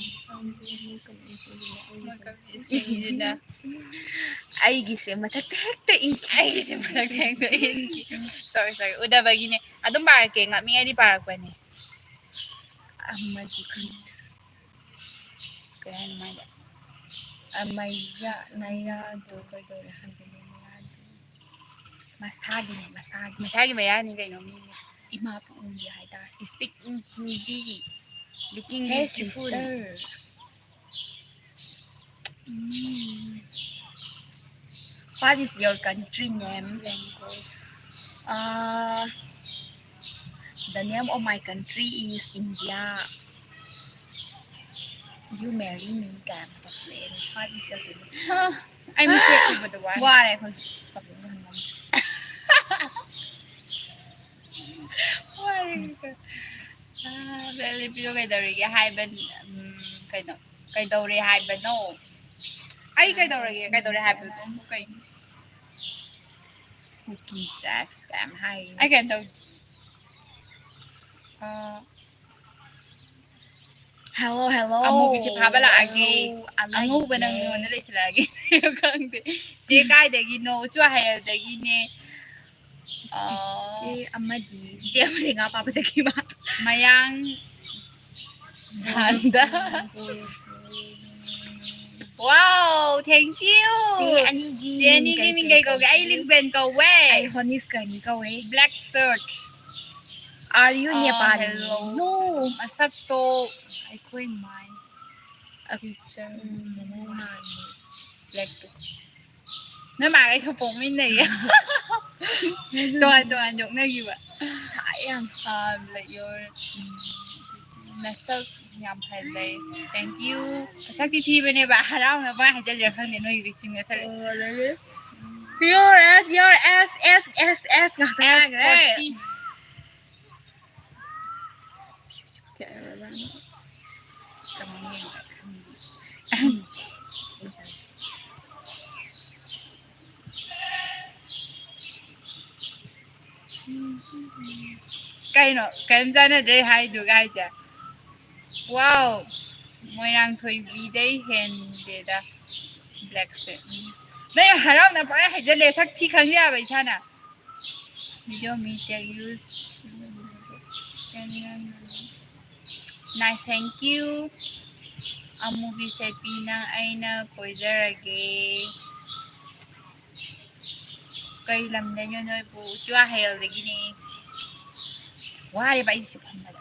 ꯑꯩꯒꯤꯁꯦ ꯃꯊꯛꯇ ꯍꯦꯛꯇ ꯏꯟꯈꯤ꯫ ꯑꯩꯒꯤꯁꯦ ꯃꯊꯛꯇ ꯍꯦꯛꯇ ꯏꯟꯈꯤ꯫ Sorry, sorry. ꯎꯗꯕꯒꯤꯅꯦ꯫ ꯑꯗꯨꯝ ꯄꯥꯔꯛꯀꯦ꯫ ꯉꯥꯛꯅꯤꯡꯉꯗꯤ ꯄꯥꯔꯛꯄꯅꯦ꯫ ꯑꯃꯗꯤ ꯈꯪꯗꯦ꯫ ꯀꯩ ꯍꯥꯏꯅꯣ ꯃꯥꯏꯗꯣ? ꯑꯃꯩꯌꯥ, ꯅꯌꯥꯗꯣ ꯀꯩꯗꯧꯔꯦ ꯍꯥꯏꯕꯅꯣ ꯃꯌꯥꯗꯣ? ꯃꯁꯥꯒꯤꯅꯦ, ꯃꯁꯥꯒꯤ꯫ ꯃꯁꯥꯒꯤ ꯃꯌꯥꯅꯤ ꯀꯩꯅꯣ ꯃꯤꯒꯤ꯫ ꯏꯃꯥ ꯄꯣꯛꯅꯨꯡꯒꯤ ꯍꯥꯏꯇꯥꯔꯦ꯫ Speak in Hindi. Looking beautiful. Hey, sister. Mm. What is your country name? Language. Uh, the name of my country is India. You marry me ꯀꯥꯏꯅ ꯇꯧꯁꯤꯜꯂꯛꯑꯦ꯫ What is your favorite? ꯍꯥ, ꯑꯩ ꯃꯤꯠꯁꯦ ꯎꯕꯗ ꯋꯥꯔꯦ꯫ ꯋꯥꯔꯦ ꯑꯩꯈꯣꯏꯁꯦ꯫ ꯀꯞꯅꯤꯡꯕꯅ ꯉꯝꯗ꯭ꯔꯦ꯫ ꯋꯥꯔꯦ꯫ ꯑꯥ, ꯕꯦꯂꯤꯄꯤꯗꯣ ꯀꯩꯗꯧꯔꯤꯒꯦ ꯍꯥꯏꯕ, ꯎꯝ, ꯀꯩꯅꯣ, ꯀꯩꯗꯧꯔꯦ ꯍꯥꯏꯕꯅꯣ? ꯑꯩ ꯀꯩꯗꯧꯔꯒꯦ? ꯀꯩꯗꯧꯔꯦ ꯍꯥꯏꯕꯅꯣ? ꯀꯩꯅꯣ? Kuki tribes ꯀꯥꯏꯅ ꯍꯥꯏꯌꯦ꯫ ꯑꯩ ꯀꯩꯝ ꯇꯧꯗꯦ꯫ ꯑꯥ, Hello, hello. ꯑꯃꯨꯕꯤꯁꯦ ꯐꯥꯕ ꯂꯥꯛꯑꯒꯦ꯫ Hello, I like ꯑꯉꯧꯕ ꯅꯪ you. ꯃꯤꯉꯣꯟꯗ ꯂꯩꯁꯤꯜꯂꯛꯑꯒꯦ꯫ ꯈꯪꯗꯦ꯫ ꯆꯦ ꯀꯥꯏꯗꯒꯤꯅꯣ? ꯆꯨꯍꯥꯏꯌꯦꯜꯗꯒꯤꯅꯦ꯫ ꯆꯤꯆꯦ ꯑꯃꯗꯤ, ꯆꯤꯆꯦ ꯑꯃꯗꯤ ꯉꯥ ꯐꯥꯕ ꯆꯠꯈꯤꯕ꯫ ꯃꯌꯥꯡ ꯍꯥꯟꯗ꯫ Wow, thank you. ꯆꯦ ꯑꯅꯤꯒꯤ ꯆꯦ ꯑꯅꯤꯒꯤ ꯃꯤꯡ ꯀꯩ ꯀꯧꯒꯦ? ꯑꯩ ꯂꯤꯡꯖꯦꯟ ꯀꯧꯋꯦ꯫ ꯑꯩ ꯍꯣꯅꯤꯁꯀꯅꯤ ꯀꯧꯋꯦ꯫ Black shirt. Are you ꯑ, Nepali? Hello. No. ꯃꯁꯛꯇꯣ ꯑꯩꯈꯣꯏ ꯃꯥꯏ picture ꯎꯝ, ꯃꯥꯜꯂꯦ꯫ Black ꯇꯣ꯫ ꯅꯣꯏ ꯃꯥꯒ ꯑꯩꯒ ꯄꯣꯛꯃꯤꯟꯅꯩꯌꯦ꯫ ꯇꯣꯉꯥꯟ ꯇꯣꯉꯥꯟ ꯌꯣꯛꯅꯈꯤꯕ꯫ ꯁꯥꯏ ꯌꯥꯝ꯫ ꯑ, like your, ꯎꯝ, ꯅꯁꯛ ꯌꯥꯝ ꯐꯖꯩ꯫ Thank you. ꯁꯛꯇꯤ ꯊꯤꯕꯅꯦꯕ, ꯍꯔꯥꯎꯅꯕ ꯍꯥꯏꯖꯜꯂꯤꯔꯥ ꯈꯪꯗꯦ, ꯅꯣꯏꯒꯤꯗꯤ ꯆꯤꯡꯅ ꯁꯜꯂꯦ꯫ ꯑꯣ, ꯂꯣꯏꯔꯦ꯫ Your ass, your ass, ass, ass, ass ꯉꯥꯛꯇ ꯉꯥꯏꯈ꯭ꯔꯦ꯫ S forty꯫ ꯀꯃꯥꯏꯅ ꯌꯦꯡꯕ? ꯀꯩꯅꯣ? ꯀꯔꯤꯝ ꯆꯥꯟꯅꯗ꯭ꯔꯦ ꯍꯥꯏꯗꯨꯒ ꯍꯥꯏꯁꯦ? Wow! ꯃꯣꯏꯔꯥꯡ ꯊꯣꯏꯕꯤꯗꯩ ꯍꯦꯟꯗꯦꯗ꯫ Black shirt꯫ ꯎꯝ꯫ ꯅꯣꯏ ꯍꯔꯥꯎꯅ ꯄꯪꯍꯥꯏ ꯍꯥꯏꯖꯜꯂꯦ, ꯁꯛ ꯊꯤ ꯈꯪꯖꯕ ꯏꯁꯥꯅ꯫ Video me tag use꯫ Nice, thank you꯫ ꯑꯃꯨꯕꯤ ꯁꯦꯠꯄꯤ ꯅꯪ ꯑꯩꯅ ꯀꯣꯏꯖꯔꯒꯦ꯫ ꯀꯩ ꯂꯝꯗꯩꯅꯣ ꯅꯣꯏꯕꯨ? ꯆꯨꯔꯥꯈꯣꯔꯣꯜꯗꯒꯤꯅꯦ꯫ ꯋꯥꯔꯦꯕ ꯑꯩꯁꯦ ꯐꯝꯕꯗ꯫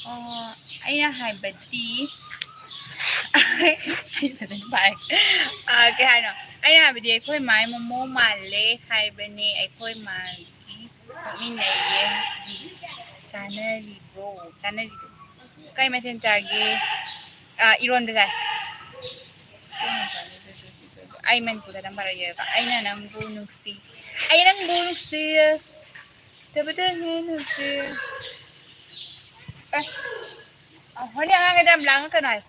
ꯑꯣ, ꯑꯩꯅ ꯍꯥꯏꯕꯗꯤ, ꯑꯩ ꯐꯖꯅ ꯄꯥꯏ꯫ ꯑ, ꯀꯩ ꯍꯥꯏꯅꯣ? ꯑꯩꯅ ꯍꯥꯏꯕꯗꯤ ꯑꯩꯈꯣꯏ ꯃꯥꯏ ꯃꯣꯃꯣ ꯃꯥꯜꯂꯦ ꯍꯥꯏꯕꯅꯦ꯫ ꯑꯩꯈꯣꯏ ꯃꯥꯒꯤ ꯄꯣꯛꯃꯤꯟꯅꯩꯌꯦ꯫ ꯆꯥꯅꯔꯤꯕ꯭ꯔꯣ? ꯆꯥꯅꯔꯤꯕ꯭ꯔꯣ? ꯀꯩ ꯃꯊꯦꯜ ꯆꯥꯒꯦ? ꯑ, ꯏꯔꯣꯟꯕ ꯆꯥꯏ꯫ ꯑꯩ ꯃꯅꯤꯄꯨꯔꯗ ꯅꯝꯕꯔ ꯌꯦꯡꯉꯒ, ꯑꯩꯅ ꯅꯪꯕꯨ ꯅꯨꯡꯁꯤ, ꯑꯩ ꯅꯪꯕꯨ ꯅꯨꯡꯁꯤ꯫ ꯇꯕꯇ ꯅꯨꯡꯁꯤ꯫ ꯑꯦ, ꯑ, ꯍꯣꯔꯦꯟ ꯑꯉꯥꯡꯈꯩꯗ ꯌꯥꯝ ꯂꯥꯡꯉꯛꯀꯅꯣ ꯍꯥꯏꯌꯨ꯫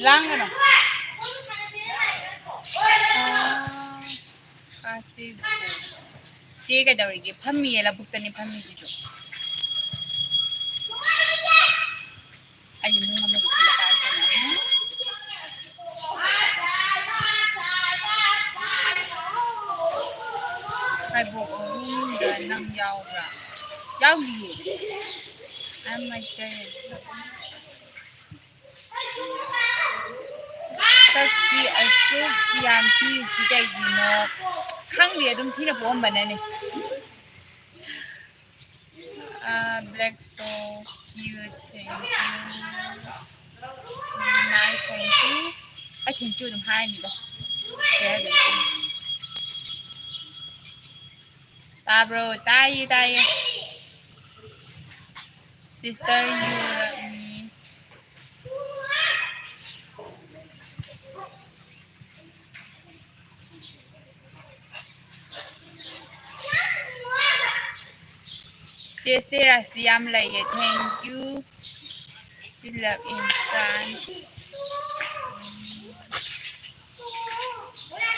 ꯂꯥꯡꯒꯅꯣ꯫ ꯑꯥ, ꯑꯥ, ꯁꯤ꯫ ꯆꯦ ꯀꯩꯗꯧꯔꯤꯒꯦ? ꯐꯝꯃꯤꯌꯦ, ꯂꯧꯕꯨꯛꯇꯅꯦ ꯐꯝꯃꯤꯁꯤꯁꯨ꯫ ꯑꯩ ꯅꯨꯡ ꯑꯃꯒꯤ ꯈꯨꯜꯂ ꯄꯥꯏꯔꯛꯀꯅꯤ꯫ ꯍꯥꯏꯕꯣꯛ ꯑꯍꯨꯝꯗ ꯅꯪ ꯌꯥꯎꯕ꯭ꯔꯥ? ꯌꯥꯎꯗꯤꯌꯦ꯫ ꯑꯩ ꯃꯩꯇꯩ꯫ ꯁꯛꯁꯤ ꯑꯁꯨꯛ ꯌꯥꯝ ꯊꯤꯔꯤꯁꯤ ꯀꯩꯒꯤꯅꯣ? ꯈꯪꯗꯦ, ꯑꯗꯨꯝ ꯊꯤꯅ ꯄꯣꯛꯑꯝꯕꯅꯅꯦ꯫ ꯑꯥ, black so cute, thank you. Nice, thank you. ꯑꯩ thank you ꯑꯗꯨꯝ ꯍꯥꯏꯔꯅꯤꯗ꯫ ꯀꯩ ꯍꯥꯏꯗꯣꯏꯅꯣ ꯈꯪꯗꯦ꯫ ꯇꯥꯕ꯭ꯔꯣ? ꯇꯥꯏꯌꯦ, ꯇꯥꯏꯌꯦ꯫ Sister, you love me. ꯆꯦꯆꯦ ꯔꯥꯁꯤ ꯌꯥꯝ ꯂꯩꯌꯦ꯫ Thank you. We love in France.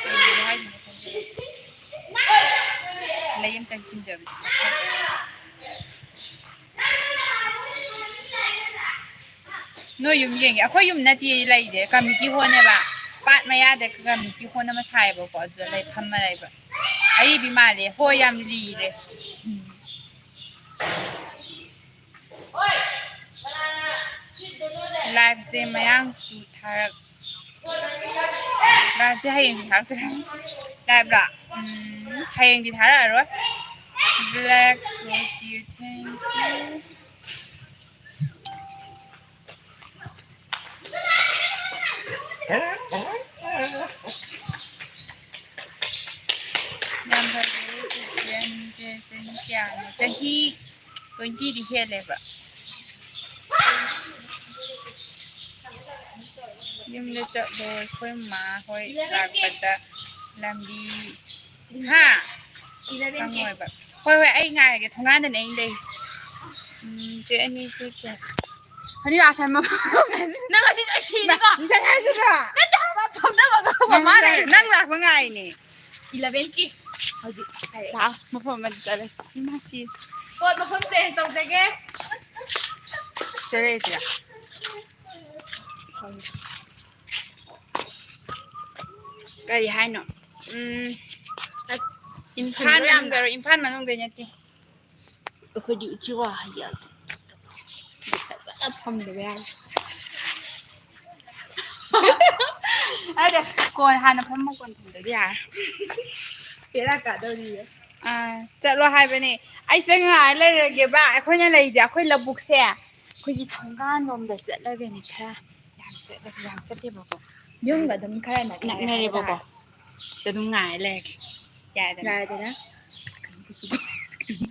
ꯀꯩꯅꯣ ꯍꯥꯏꯗꯨꯕꯣ? ꯂꯩ ꯑꯝꯇꯪ ꯆꯤꯡꯖꯕꯗꯤ ꯃꯁꯥ꯫ ꯅꯣꯏ ꯌꯨꯝ ꯌꯦꯡꯒꯦ꯫ ꯑꯩꯈꯣꯏ ꯌꯨꯝ ꯅꯠꯇꯦ ꯂꯩꯁꯦ, community hall ꯅꯦꯕ꯫ ꯄꯥꯠ ꯃꯌꯥꯗ community hall ꯑꯃ ꯁꯥꯏꯌꯦꯕꯀꯣ, ꯑꯗꯨꯗ ꯂꯩ ꯐꯝꯃ ꯂꯩꯕ꯫ ꯑꯔꯤꯕꯤ ꯃꯥꯜꯂꯦ꯫ ꯍꯣꯏ, ꯌꯥꯝ ꯂꯤꯔꯦ꯫ ꯎꯝ꯫ Live ꯁꯦ ꯃꯌꯥꯡꯁꯨ ꯊꯥꯔꯛ-, live ꯁꯦ ꯍꯌꯦꯡꯁꯨ ꯊꯥꯔꯛꯇꯣꯏꯔꯥ? Live ꯂꯣ? ꯎꯝ, ꯍꯌꯦꯡꯗꯤ ꯊꯥꯔꯛꯑꯔꯣꯏ꯫ Black so cute, thank you. ꯌꯥꯝ ꯐꯖꯩꯌꯦ ꯆꯤꯆꯦ ꯑꯅꯤꯁꯦ꯫ ꯆꯍꯤ ꯀꯌꯥꯅꯣ? ꯆꯍꯤ twenty ꯗꯤ ꯍꯦꯜꯂꯦꯕ꯫ ꯌꯨꯝꯗ ꯆꯠꯂꯣ, ꯑꯩꯈꯣꯏ ꯃꯥ ꯍꯣꯏ ꯂꯥꯛꯄꯗ ꯂꯝꯕꯤ꯫ ꯍꯥ? ꯈꯪꯉꯣꯏꯕ꯫ ꯍꯣꯏ, ꯍꯣꯏ, ꯑꯩ ꯉꯥꯏꯔꯒꯦ, ꯊꯣꯡꯒꯥꯟꯗꯅꯦ ꯑꯩꯅ ꯂꯩꯔꯤꯁꯦ꯫ ꯎꯝ, ꯆꯦ ꯑꯅꯤꯁꯦ ꯀꯌꯥ? ꯍꯅꯤ ꯂꯥꯁ ꯍꯥꯏꯕ ꯃꯐꯝ꯫ ꯅꯪ ꯉꯁꯤ ꯂꯣꯏ ꯁꯤꯅꯤꯀꯣ? ꯉꯁꯥꯏ ꯍꯥꯏꯗ꯭ꯔꯥ? ꯅꯠꯇꯦ ꯍꯥꯏꯕ, ꯐꯝꯅꯕ ꯉꯥꯡꯕ ꯅꯪ ꯃꯥꯅ꯫ ꯉꯥꯏ-, ꯅꯪ ꯂꯥꯛꯄ ꯉꯥꯏꯅꯦ꯫ Eleven ꯀꯤ꯫ ꯍꯧꯖꯤꯛ ꯍꯥꯏꯔꯛꯑꯦ꯫ ꯂꯥꯛꯑꯣ, ꯃꯐꯝ ꯑꯃꯗ ꯆꯠꯂꯁꯤ꯫ ꯏꯃꯥ, ꯁꯤ ꯄꯣꯠ ꯃꯐꯝ ꯆꯦꯟꯖ ꯇꯧꯖꯒꯦ꯫ ꯆꯠꯂꯁꯤꯔ? ꯀꯔꯤ ꯍꯥꯏꯅꯣ? ꯎꯝ, ꯏꯝꯐꯥꯜ ꯁꯟꯗꯣ ꯌꯥꯝ ꯃꯅꯨꯡꯗꯔꯣ? ꯏꯝꯐꯥꯜ ꯃꯅꯨꯡꯗꯩ ꯅꯠꯇꯦ꯫ ꯑꯩꯈꯣꯏꯗꯤ ꯎꯆꯤꯋꯥ ꯍꯩꯌꯥꯜ ꯐꯖꯅ ꯐꯝꯗꯕ ꯌꯥꯔꯣꯏ꯫ ꯑꯗ ꯀꯣꯟ ꯍꯥꯟꯅ ꯐꯝꯃ ꯀꯣꯟ ꯐꯝꯗꯗꯤ ꯌꯥꯔꯣꯏ꯫ ꯕꯦꯔꯥ ꯀꯥꯗꯧꯔꯤꯌꯦ꯫ ꯑꯥ, ꯆꯠꯂꯣ ꯍꯥꯏꯕꯅꯦ꯫ ꯑꯩꯁꯦ ꯉꯥꯏ ꯂꯩꯔꯒꯦꯕ꯫ ꯑꯩꯈꯣꯏꯅ ꯂꯩꯁꯦ ꯑꯩꯈꯣꯏ ꯂꯧꯕꯨꯛꯁꯦ꯫ ꯑꯩꯈꯣꯏꯒꯤ ꯊꯣꯡꯒꯥꯟ ꯂꯣꯝꯗ ꯆꯠꯂꯒꯅꯦ ꯈꯔ ꯌꯥꯝ ꯆꯠꯂꯒ ꯌꯥꯝ ꯆꯠꯇꯦꯕꯀꯣ꯫ ꯌꯨꯝꯒ ꯑꯗꯨꯝ ꯈꯔ ꯅꯛꯅꯔꯦ ꯅꯛꯅꯔꯦꯕꯀꯣ꯫ ꯍꯥꯏꯇꯥꯔꯦ꯫ ꯁꯤ ꯑꯗꯨꯝ ꯉꯥꯏꯔ ꯂꯩꯔꯒꯦ꯫ ꯌꯥꯏꯗꯅ? ꯌꯥꯏꯗꯅ?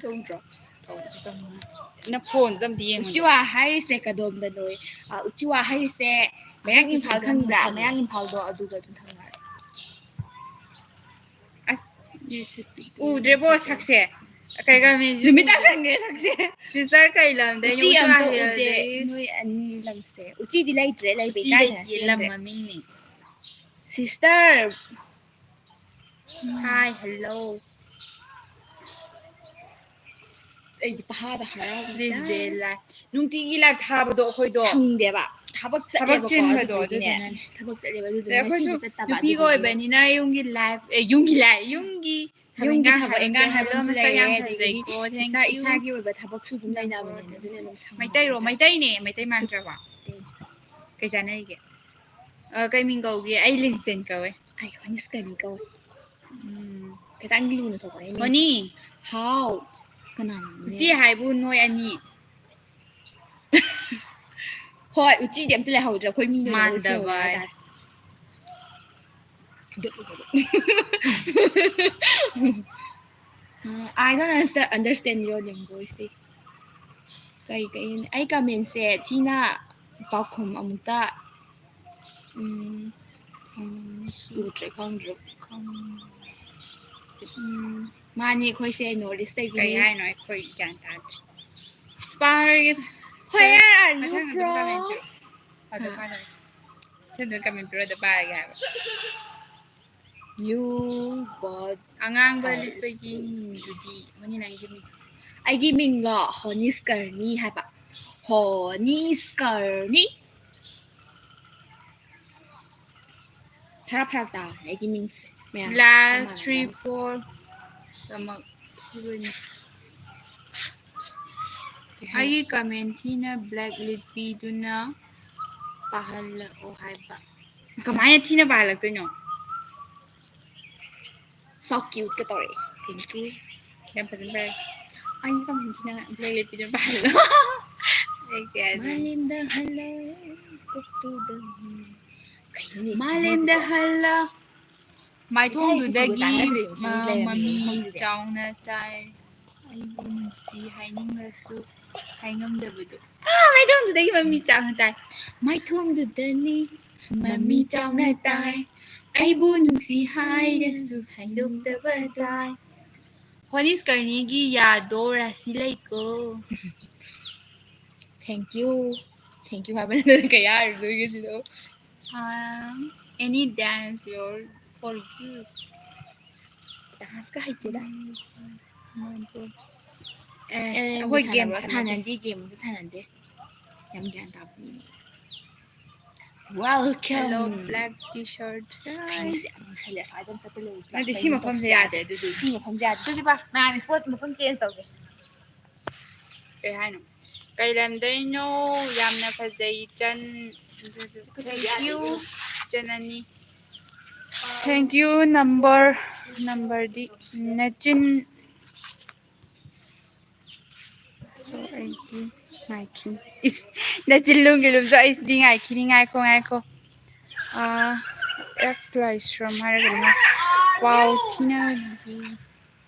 ꯇꯧꯗ꯭ꯔꯣ? ꯇꯧꯗ꯭ꯔꯣ? ꯅ ꯐꯣꯟꯗ ꯑꯝꯇ ꯌꯦꯡꯉꯨ꯫ ꯎꯆꯤꯋꯥ ꯍꯥꯏꯔꯤꯁꯦ ꯀꯗꯣꯝꯗꯅꯣ? ꯑ, ꯎꯆꯤꯋꯥ ꯍꯥꯏꯔꯤꯁꯦ ꯃꯌꯥꯡ ꯏꯝꯐꯥꯜ ꯈꯪꯕ꯭ꯔꯥ? ꯃꯌꯥꯡ ꯏꯝꯐꯥꯜꯗꯣ ꯑꯗꯨꯒ ꯑꯗꯨꯝ ꯊꯪꯅꯔꯦ꯫ ꯑꯁ, ꯎꯗ꯭ꯔꯦꯕꯣ ꯁꯛꯁꯦ꯫ ꯀꯩ ꯀꯩ ꯃꯤꯡꯁꯦ ꯅꯨꯃꯤꯠ ꯎꯗ꯭ꯔꯦ꯫ ꯇꯥꯁꯟꯈ꯭ꯔꯦ ꯁꯛꯁꯦ꯫ Sister ꯀꯩ ꯂꯝꯗꯩꯅꯣ? ꯎꯆꯤ ꯎꯆꯤ ꯑꯝꯇ ꯎꯗꯦ꯫ ꯋꯥꯍꯦꯜꯗꯩ꯫ ꯅꯣꯏ ꯑꯅꯤ ꯂꯝꯁꯦ꯫ ꯎꯆꯤꯗꯤ ꯂꯩꯇ꯭ꯔꯦ, ꯂꯩꯕꯩ ꯎꯆꯤ ꯀꯥꯏꯗꯅ ꯂꯩꯇꯦ, ꯂꯝ ꯆꯦꯟꯈ꯭ꯔꯦ꯫ ꯃꯃꯤꯡꯅꯤ꯫ Sister꯫ Hi, hello꯫ ꯑꯩꯗꯤ ꯄꯍꯥꯗ ꯍꯔꯥꯎꯕ꯫ Please be live꯫ ꯅꯨꯡꯇꯤꯒꯤ live ꯊꯥꯕꯗꯣ ꯑꯩꯈꯣꯏꯗꯣ ꯁꯪꯗꯦꯕ꯫ ꯊꯕꯛ ꯊꯕꯛ ꯆꯠꯂꯦꯕꯀꯣ, ꯆꯤꯟꯕꯗꯣ ꯑꯗꯨꯗꯨꯒꯤꯅꯦ꯫ ꯑꯗꯨꯗꯨꯅꯅꯦ꯫ ꯊꯕꯛ ꯆꯠꯂꯦꯕ, ꯑꯗꯨꯗꯨꯅ ꯑꯩꯈꯣꯏꯁꯨ ꯉꯁꯤꯗꯤ ꯆꯠꯇꯕ, ꯅꯨꯄꯤꯒ ꯑꯗꯨꯗꯨꯒꯤꯅꯦ꯫ ꯑꯣꯏꯕꯅꯤꯅ ꯌꯨꯝꯒꯤ live, ꯑꯦ, ꯌꯨꯝꯒꯤ live, ꯌꯨꯝꯒꯤ ꯌꯨꯝꯒꯤ ꯊꯕꯛ ꯊꯕꯛ ꯏꯟꯈꯥꯡ ꯏꯟꯈꯥꯡ ꯍꯥꯏꯕ ꯍꯥꯏꯕ ꯑꯃꯁꯨ ꯑꯃꯁꯨ ꯂꯩꯔꯦ, ꯌꯥꯝ ꯑꯗꯒꯤꯗꯤ ꯐꯖꯩꯀꯣ, thank ꯏꯁꯥ you꯫ ꯏꯁꯥꯒꯤ ꯑꯣꯏꯕ ꯊꯕꯛꯁꯨ ꯑꯗꯨꯝ ꯂꯩꯅꯕꯅꯤꯅ, ꯑꯗꯨꯅ ꯑꯗꯨꯝ ꯁꯪꯗꯦꯕ꯫ ꯃꯩꯇꯩꯔꯣ? ꯃꯩꯇꯩꯅꯦ, ꯃꯩꯇꯩ ꯃꯥꯟꯗ꯭ꯔꯕꯣ? ꯃꯩꯇꯩꯅꯦ꯫ ꯀꯩ ꯆꯥꯟꯅꯔꯤꯒꯦ? ꯑ, ꯀꯩ ꯃꯤꯡ ꯀꯧꯒꯦ? ꯑꯩ ꯂꯤꯟꯁꯦꯟ ꯀꯧꯋꯦ꯫ ꯑꯩ ꯍꯣꯅꯤꯁꯀꯅꯤ ꯀꯧꯋꯦ꯫ ꯎꯝ꯫ ꯈꯤꯇꯪ ꯂꯨꯅ ꯊꯣꯛꯄꯅꯦ ꯃꯤꯡꯁꯦ꯫ ꯍꯣꯅꯤ! ꯍꯥꯎ! ꯀꯅꯥꯅꯣ? ꯎꯆꯤ ꯍꯥꯏꯕꯨ ꯅꯣꯏ ꯑꯅꯤ꯫ ꯍꯣꯏ, ꯎꯆꯤꯗꯤ ꯑꯝꯇ ꯂꯩꯍꯧꯗ꯭ꯔꯦ꯫ ꯑꯩꯈꯣꯏ ꯃꯤꯅ ꯂꯣꯏ ꯃꯥꯟꯗꯕ ꯁꯦꯝꯍꯧꯔꯦ ꯍꯥꯏ꯫ ꯍꯥꯏꯇꯥꯔꯦ꯫ ꯎꯝ, I don't understa-, understand your language ꯁꯤ꯫ ꯀꯩ, ꯀꯩ, ꯑꯩ comment ꯁꯦ ꯊꯤꯅ ꯄꯥꯎꯈꯨꯝ ꯑꯃꯨꯛꯇ, ꯎꯝ, ꯎꯝ, ꯎꯗ꯭ꯔꯦ, ꯈꯪꯗ꯭ꯔꯦ, ꯈꯪ-, ꯎꯝ, ꯃꯥꯅꯤ, ꯑꯩꯈꯣꯏꯁꯦ North East ꯇꯒꯤꯅꯤ꯫ ꯀꯩ ꯍꯥꯏꯅꯣ? ꯑꯩꯈꯣꯏ ꯒ꯭ꯌꯥꯟ ꯇꯥꯗ꯭ꯔꯦ꯫ ꯑꯁ, ꯄꯥꯔꯣꯏꯒꯦꯗ꯫ Where are you ꯃꯊꯪ ꯑꯗꯨꯝ comment from? ꯄꯤꯔꯛꯑꯣ꯫ ꯑꯗꯨꯝ ꯍꯥ? ꯄꯥꯔꯣꯏꯒꯦ꯫ ꯃꯊꯪ ꯑꯗꯨꯝ comment ꯄꯤꯔꯛꯑꯣ, ꯑꯗꯨ ꯄꯥꯔꯒꯦ ꯍꯥꯏꯕ꯫ You bought ꯑꯉꯥꯡꯕ Ice ꯂꯤꯠꯄꯒꯤ ꯃꯤꯡꯗꯨꯗꯤ ꯃꯅꯤ ꯅꯪꯒꯤ ꯃꯤꯡ ꯑꯩꯒꯤ ꯃꯤꯡꯂꯣ? ꯍꯣꯅꯤꯁꯀꯔꯅꯤ ꯍꯥꯏꯕ꯫ ꯍꯣꯅꯤꯁꯀꯔꯅꯤ꯫ ꯈꯔ ꯐꯔꯛ ꯇꯥꯕꯅꯦ ꯑꯩꯒꯤ ꯃꯤꯡꯁꯦ꯫ ꯃꯌꯥꯝ ꯂꯥꯁ ꯆꯞ ꯊ꯭ꯔꯤ ꯃꯥꯟꯅꯗꯕꯅꯤ꯫ ꯐꯣꯔꯗꯃꯛ ꯊꯤꯕꯅꯤ꯫ ꯀꯩ ꯍꯥꯏꯅꯣ? ꯑꯩꯒꯤ ꯀꯃꯦꯟ ꯊꯤꯅ ꯕ꯭ꯂꯦꯛ ꯂꯤꯠꯄꯤꯗꯨꯅ ꯄꯥꯍꯜꯂꯛꯑꯣ ꯍꯥꯏꯕ꯫ ꯀꯃꯥꯏꯅ ꯊꯤꯅ ꯄꯥꯍꯜꯂꯛꯇꯣꯏꯅꯣ? So cute ꯀ ꯇꯧꯔꯛꯑꯦ꯫ Thank you꯫ ꯌꯥꯝ ꯐꯖꯅ ꯄꯥꯏ꯫ ꯑꯩꯒꯤ ꯀꯃꯦꯟ ꯊꯤꯅ ꯕ꯭ꯂꯦꯛ ꯂꯤꯠꯄꯤꯗꯨꯅ ꯄꯥꯍꯜꯂꯣ꯫ ꯑꯩ ꯀꯩ ꯍꯥꯏꯗꯣꯏꯅꯣ? ꯃꯥꯂꯦꯝꯗ ꯍꯜꯂꯣ꯫ ꯀꯣꯛꯇꯨꯗ ꯀꯩꯅꯣꯅꯦ? ꯃꯥꯂꯦꯝꯗ ꯍꯜꯂꯣ꯫ ꯃꯥꯏꯊꯣꯡꯗꯨꯗꯒꯤ ꯏꯁꯩ ꯇꯥꯟꯅꯗ꯭ꯔꯦ, ꯁꯤ ꯃ- ꯂꯩꯔꯝꯃꯤꯅꯦ ꯃꯃꯤ ꯃꯐꯝꯁꯤꯗ꯫ ꯆꯥꯎꯅ ꯆꯥꯏ꯫ ꯑꯩꯕꯨ ꯅꯨꯡꯁꯤ ꯍꯥꯏꯅꯤꯡꯂꯁꯨ ꯍꯥꯏꯉꯝꯗꯕꯗꯣ꯫ ꯑꯥ, ꯃꯥꯏꯊꯣꯡꯗꯨꯗꯒꯤ ꯃꯃꯤ ꯆꯥꯎꯅ ꯇꯥꯏ꯫ ꯃꯥꯏꯊꯣꯡꯗꯨꯗꯅꯤ ꯃꯃꯤ ꯆꯥꯎꯅ ꯇꯥꯏ꯫ ꯑꯩꯕꯨ ꯅꯨꯡꯁꯤ ꯍꯥꯏꯔꯁꯨ ꯍꯥꯏꯗꯣꯛꯇꯕ ꯇꯥꯏ꯫ ꯍꯣꯅꯤꯁꯀꯔꯅꯤꯒꯤ ꯌꯥꯗꯣ ꯔꯥꯁꯤ ꯂꯩꯀꯣ꯫ Thank you꯫ Thank you ꯍꯥꯏꯕ ꯅꯠꯇꯅ ꯀꯩ ꯍꯥꯏꯔꯨꯗꯣꯏꯒꯦ ꯁꯤꯗ? Um, any dance your for you. Dance ꯀ ꯍꯩꯇꯦꯗ꯫ ꯑꯦ, ꯑꯦ, ꯑꯩꯈꯣꯏ ꯒꯦꯝ ꯁꯥꯟꯅꯕ ꯁꯥꯟꯅꯗꯦ꯫ ꯁꯥꯟꯅꯗꯦ, ꯒꯦꯝ ꯑꯝꯇ ꯁꯥꯟꯅꯗꯦ꯫ ꯌꯥꯝ ꯒ꯭ꯌꯥꯟ ꯇꯥꯕ ꯃꯤꯅꯦ꯫ Welcome꯫ Hello, black T-shirt. ꯀꯩꯅꯣꯁꯦ ꯌꯥꯝ ꯉꯁꯥꯏ ꯑꯁ꯭ꯋꯥꯏꯗ ꯃꯊꯛꯇ ꯂꯩꯔꯤꯁꯦ꯫ ꯅꯠꯇꯦ, ꯁꯤ ꯀꯩꯅꯣ ꯃꯐꯝꯁꯦ ꯇꯧꯁꯦ ꯌꯥꯗꯦ ꯍꯥꯏꯕ꯫ ꯑꯗꯨꯗꯤ꯫ ꯁꯤ ꯃꯐꯝꯁꯦ ꯌꯥꯗꯦ꯫ ꯆꯠꯁꯤꯕ꯫ ꯃꯌꯥꯝ spot ꯃꯐꯝ change ꯇꯧꯒꯦ꯫ ꯀꯩ ꯍꯥꯏꯅꯣ? ꯀꯩ ꯂꯝꯗꯩꯅꯣ? ꯌꯥꯝꯅ ꯐꯖꯩ ꯏꯆꯟ꯫ Thank you, ꯏꯆꯟ ꯑꯅꯤ꯫ Thank you, number, numberꯗꯤ ꯅꯆꯤꯟ꯫ So, ꯑꯩꯗꯤ ꯉꯥꯏꯈꯤꯅꯤ꯫ ꯏꯁ, ꯅꯆꯤꯜ ꯂꯨꯝꯒꯤ ꯂꯨꯝꯁꯨ ꯑꯩꯗꯤ ꯉꯥꯏꯈꯤꯅꯤ꯫ ꯉꯥꯏꯈꯣ, ꯉꯥꯏꯈꯣ꯫ ꯑꯥ, ꯑꯦꯛꯁ ꯂꯥꯏꯁ꯭ꯔꯝ ꯍꯥꯏꯔꯒꯅ ꯄꯥꯎ ꯊꯤꯅꯕꯤ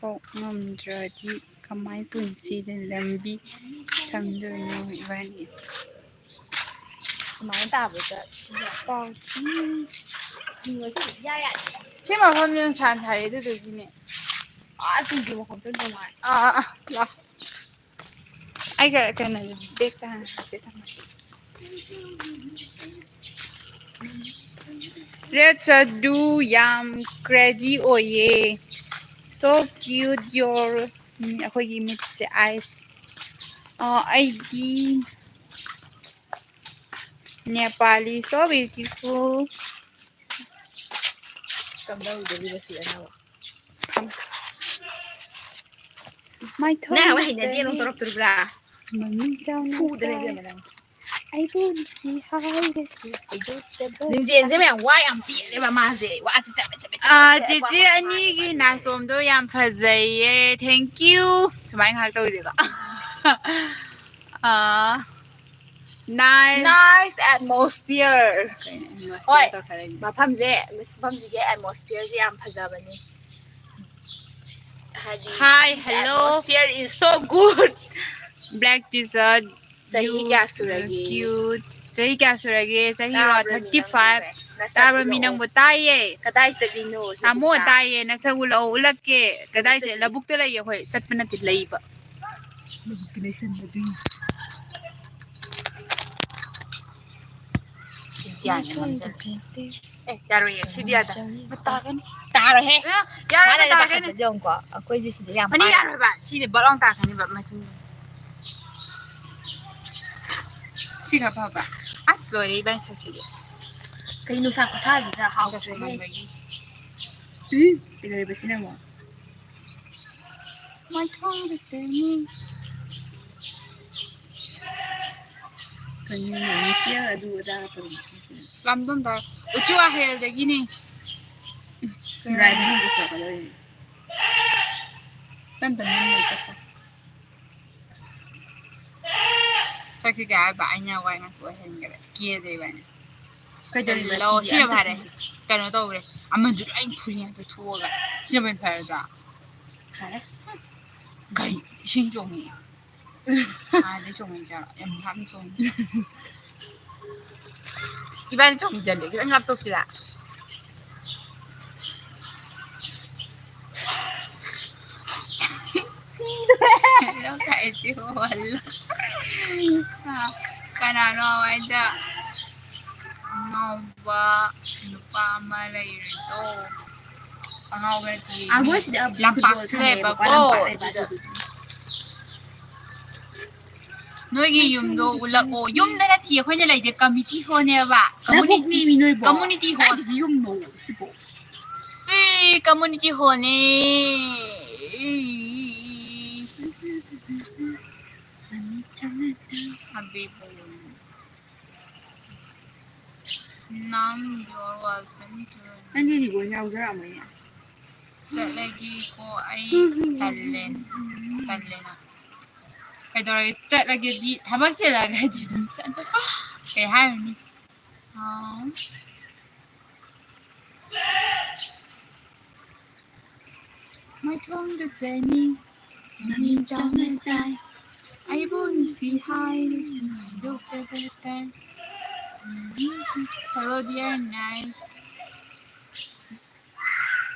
ꯄꯥꯎ ꯉꯝꯗ꯭ꯔꯗꯤ ꯀꯃꯥꯏ ꯄꯨꯟꯁꯤꯗ ꯂꯝꯕꯤ ꯁꯪꯗꯣꯏꯅꯣ ꯏꯕꯥꯅꯤ? ꯁꯨꯃꯥꯏꯅ ꯇꯥꯕꯗ ꯄꯥꯎ ꯊꯤ-, ꯍꯤꯡꯕꯁꯨ ꯏꯌꯥ ꯌꯥꯗꯦ꯫ ꯁꯤ ꯃꯐꯝꯁꯦ ꯅꯨꯡꯁꯥ ꯁꯥꯏ ꯑꯗꯨꯗꯨꯒꯤꯅꯦ꯫ ꯑꯥ, ꯇꯨꯡꯒꯤ ꯃꯈꯣꯟ ꯆꯪꯗꯧ ꯃꯥꯜꯂꯦ꯫ ꯑꯥ, ꯑꯥ, ꯑꯥ, ꯂꯥꯛꯑꯣ꯫ ꯑꯩꯒ ꯀꯩꯅꯣ ꯕꯦꯒꯇ ꯍꯥꯟꯅ ꯍꯥꯞꯀꯦ ꯊꯝꯃꯒꯦ꯫ ꯔꯦꯠ ꯁꯗꯨ ꯌꯥꯝ crazy ꯑꯣꯏꯌꯦ꯫ So cute your, ꯎꯝ, ꯑꯩꯈꯣꯏꯒꯤ ꯃꯤꯠꯁꯦ, eyes꯫ ꯑ, ꯑꯩꯗꯤ Nepali, so beautiful꯫ ꯀꯝꯗꯧꯗꯣꯔꯤꯕ ꯁꯤ ꯑꯅꯧꯕ? ꯐꯝ꯫ ꯃꯥꯏꯊꯣꯡ ꯅꯪ ꯍꯩꯅꯗꯦ ꯑꯗꯨꯝ ꯇꯧꯔꯛꯇꯣꯔꯤꯕ꯭ꯔꯥ? ꯃꯃꯤꯡ ꯆꯥꯎꯅ ꯐꯨꯗꯅ ꯇꯥꯏ꯫ ꯏꯕꯦꯝꯃ ꯅꯪ꯫ ꯑꯩꯕꯨ ꯅꯨꯡꯁꯤ ꯍꯥꯏꯔꯁꯨ ꯍꯩꯗꯣꯛꯇꯕ꯫ ꯂꯤꯟꯖꯦꯜꯁꯦ ꯃꯌꯥꯝ ꯋꯥ ꯌꯥꯝ ꯄꯦꯠꯂꯦꯕ ꯃꯥꯁꯦ꯫ ꯋꯥꯁꯦ ꯆꯕꯦꯠ ꯆꯕꯦꯠ ꯆꯕꯦꯠ ꯑꯥ, ꯆꯕꯦꯠ ꯆꯦꯆꯦ ꯋꯥ ꯑꯅꯤꯒꯤ ꯉꯥꯡꯉꯦꯕ꯫ ꯅꯥꯆꯣꯝꯗꯣ ꯌꯥꯝ ꯐꯖꯩꯌꯦ꯫ Thank you꯫ ꯁꯨꯃꯥꯏꯅ ꯉꯥꯏꯍꯥꯛ ꯇꯧꯁꯦꯕ꯫ ꯑꯥ, nice꯫ Nice atmosphere꯫ ꯀꯩꯅꯣ, atmosphere ꯍꯣꯏ, ꯇꯧꯈꯠꯂꯛꯏꯅꯦ꯫ ꯃꯐꯝꯁꯦ, ꯃꯐꯝꯁꯤꯒꯤ atmosphere ꯁꯦ ꯌꯥꯝ ꯐꯖꯕꯅꯤ꯫ ꯍꯥꯏꯗꯤ, hi, this hello꯫ Atmosphere is so good꯫ Black T-shirt꯫ ꯆꯍꯤ ꯀꯌꯥ ꯁꯨꯔꯒꯦ? Cute꯫ ꯆꯍꯤ ꯀꯌꯥ ꯁꯨꯔꯒꯦ? ꯆꯍꯤꯔꯣ? ꯇꯥꯕ꯭ꯔꯥ ꯃꯤ ꯅꯪꯕꯨ? Thirty five꯫ ꯅꯁꯛ ꯇꯥꯕ꯭ꯔꯥ ꯃꯤ ꯎꯠꯂꯛꯑꯣ꯫ ꯅꯪꯕꯨ? ꯇꯥꯏꯌꯦ꯫ ꯀꯗꯥꯏ ꯆꯠꯂꯤꯅꯣ ꯇꯥꯃꯣ, ꯍꯧꯖꯤꯛꯇ? ꯇꯥꯏꯌꯦ꯫ ꯅꯁꯛ ꯎꯠꯂꯛꯑꯣ, ꯎꯠꯂꯛꯀꯦ꯫ ꯀꯗꯥꯏ ꯆꯠꯂꯤ? ꯂꯧꯕꯨꯛꯇ ꯂꯩꯌꯦ ꯑꯩꯈꯣꯏ꯫ ꯆꯠꯄ ꯅꯠꯇꯦ, ꯂꯩꯕ꯫ ꯂꯧꯕꯨꯛꯇ ꯂꯩꯁꯟꯕꯗꯨꯏꯅꯤ꯫ ꯒ꯭ꯌꯥꯟ ꯉꯝꯖꯗ꯭ꯔꯦ꯫ ꯑꯦ, ꯌꯥꯔꯣꯏꯌꯦ, ꯁꯤꯗꯤ ꯌꯥꯗꯦ꯫ ꯇꯥꯔꯣꯏꯍꯦ꯫ ꯑꯦ, ꯌꯥꯔꯣꯏ, ꯃꯥꯅ ꯇꯥꯒꯅꯤ꯫ ꯄꯥꯈꯠꯄꯁꯦ ꯌꯦꯡꯉꯨꯀꯣ, ꯑꯩꯈꯣꯏꯁꯦ ꯁꯤꯗ ꯌꯥꯝ ꯃꯅꯤ ꯄꯥꯏ-, ꯌꯥꯔꯣꯏꯕ, ꯁꯤꯗꯤ ꯕꯛ ꯂꯥꯎ ꯇꯥꯔꯛꯀꯅꯤꯕ ꯃꯁꯤꯡꯗꯤ꯫ ꯁꯤ ꯈꯔ ꯐꯕ꯭ꯔꯥ? ꯑꯁ, ꯂꯣꯏꯔꯦ ꯏꯕꯥꯅꯤ ꯁꯛꯁꯤꯗꯤ꯫ ꯀꯩ ꯅꯨꯡꯁꯥ ꯈꯨꯁꯥꯁꯤꯗ ꯍꯥꯎꯇ꯭ꯔꯦꯍꯦ꯫ ꯅꯨꯡꯁꯥ ꯁꯥꯃꯟꯕꯒꯤ꯫ ꯎꯝ, ꯀꯩꯗꯧꯔꯤꯕ ꯁꯤꯅ ꯑꯃꯨꯛ? ꯃꯥꯏꯊꯣꯡꯗ ꯇꯦꯡꯉꯤ꯫ ꯀꯩꯅꯣꯅꯦ, ꯃꯤꯆꯦꯜ ꯑꯗꯨ ꯑꯗꯥ ꯇꯧꯔꯤꯁꯤꯡꯁꯦ꯫ ꯂꯝꯗꯣꯝꯗ ꯎꯆꯤ ꯋꯥꯍꯦꯜꯗꯒꯤꯅꯤ꯫ ꯗ꯭ꯔꯥꯏꯚꯔ ꯑꯃ ꯄꯨꯁꯜꯂꯛꯀꯗꯧꯔꯤꯅꯦ꯫ ꯇꯟ ꯇꯟ ꯅꯝꯃꯒ ꯆꯠꯄ꯫ ꯁꯛꯁꯤ ꯀꯩ ꯍꯥꯏꯕ? ꯑꯩꯅ ꯋꯥꯏ ꯉꯥꯛꯇ ꯑꯣꯏꯍꯟꯈ꯭ꯔꯦ꯫ ꯀꯦꯗ꯭ꯔꯦ ꯏꯕꯥꯅꯤ꯫ ꯀꯩꯗꯧꯔꯤꯕ ꯇꯜꯂꯣ꯫ ꯁꯤꯗꯤ? ꯁꯤꯅ ꯑꯝꯇ ꯐꯔꯦ꯫ ꯁꯤ- ꯀꯩꯅꯣ ꯇꯧꯈ꯭ꯔꯦ꯫ ꯑꯃꯟꯁꯨ ꯂꯣꯏ ꯐꯨꯔꯤ ꯉꯥꯛꯇ ꯊꯣꯛꯑꯒ꯫ ꯁꯤꯅ ꯐꯔꯦ ꯐꯔꯗ꯭ꯔꯥ? ꯐꯔꯦ꯫ ꯀꯩ? ꯏꯁꯤꯡ ꯆꯣꯡꯉꯤ꯫ ꯑꯥꯗꯩ ꯆꯣꯡꯉꯛꯏ ꯖꯥꯠꯂꯣ? ꯌꯥꯝ ꯂꯥꯞꯅ ꯆꯣꯡꯉꯤ꯫ ꯏꯕꯥꯅꯤ ꯆꯣꯡꯁꯤꯜꯂꯦ, ꯈꯤꯇꯪ ꯂꯥꯞꯊꯣꯛꯁꯤꯔꯥ? ꯁꯤꯗꯣꯔꯦ꯫ ꯀꯩꯅꯣ ꯇꯥꯏꯁꯤꯕꯣ, ꯍꯜꯂꯣ꯫ ꯑ, ꯀꯅꯥꯅꯣ ꯍꯥꯏꯗ? ꯑꯉꯥꯎꯕ ꯅꯨꯄꯥ ꯑꯃ ꯂꯩꯔꯤꯗꯣ, ꯑꯉꯥꯎꯕ ꯅꯠꯇꯦ, ꯑꯩꯈꯣꯏ ꯁꯤꯗ ꯂꯝꯄꯥꯛꯁꯨ ꯐꯨꯠꯕꯣꯜ ꯁꯥꯟꯅꯩꯌꯦꯕꯀꯣ, ꯂꯩꯕꯀꯣ, ꯂꯝꯄꯥꯛ ꯂꯩꯕ ꯑꯗꯨꯗ꯫ ꯑꯗꯨꯗꯨꯒꯤ꯫ ꯅꯣꯏꯒꯤ ꯌꯨꯝꯗꯣ ꯎꯠꯂꯛꯑꯣ꯫ ꯌꯨꯝꯗ ꯅꯠꯇꯦ ꯑꯩꯈꯣꯏꯅ ꯂꯩꯁꯦ, ꯀꯝꯃ꯭ꯌꯨꯅꯤꯇꯤ ꯍꯣꯜꯅꯦꯕ꯫ ꯂꯧꯕꯨꯛꯅꯦꯃꯤ ꯅꯣꯏꯕꯣ꯫ Community hall. ꯀꯥꯏꯗꯒꯤ ꯌꯨꯝꯅꯣ ꯁꯤꯕꯣ? ꯁꯤ ꯀꯝꯃ꯭ꯌꯨꯅꯤꯇꯤ ꯍꯣꯜꯅꯦ꯫ ꯍꯥꯕꯤꯕꯨ꯫ ꯅꯝ, you're welcome to ꯅꯪꯗꯤ ꯔꯤꯕꯣꯟ ꯌꯥꯎꯖꯔꯝꯃꯣꯏꯅꯦ꯫ ꯆꯠꯂꯒꯦꯀꯣ ꯑꯩ꯫ ꯇꯜꯂꯦ꯫ ꯇꯜꯂꯦꯅ꯫ ꯀꯩꯗꯧꯔꯒꯦ? ꯆꯠꯂꯒꯦꯗꯤ ꯊꯕꯛ ꯆꯤꯜꯂꯒꯗꯤ ꯑꯗꯨꯝ ꯆꯠꯂꯣ꯫ ꯀꯩ ꯍꯥꯏꯔꯨꯅꯤ? ꯑꯥ꯫ ꯃꯥꯏꯊꯣꯡꯗꯨꯗꯅꯤ ꯃꯃꯤꯡ ꯆꯥꯎꯅ ꯇꯥꯏ꯫ ꯑꯩꯕꯨ ꯅꯨꯡꯁꯤ ꯍꯥꯏꯔꯁꯨ ꯍꯥꯏꯗꯣꯛꯇꯕ ꯇꯥꯏ꯫ Hello, dear, nice.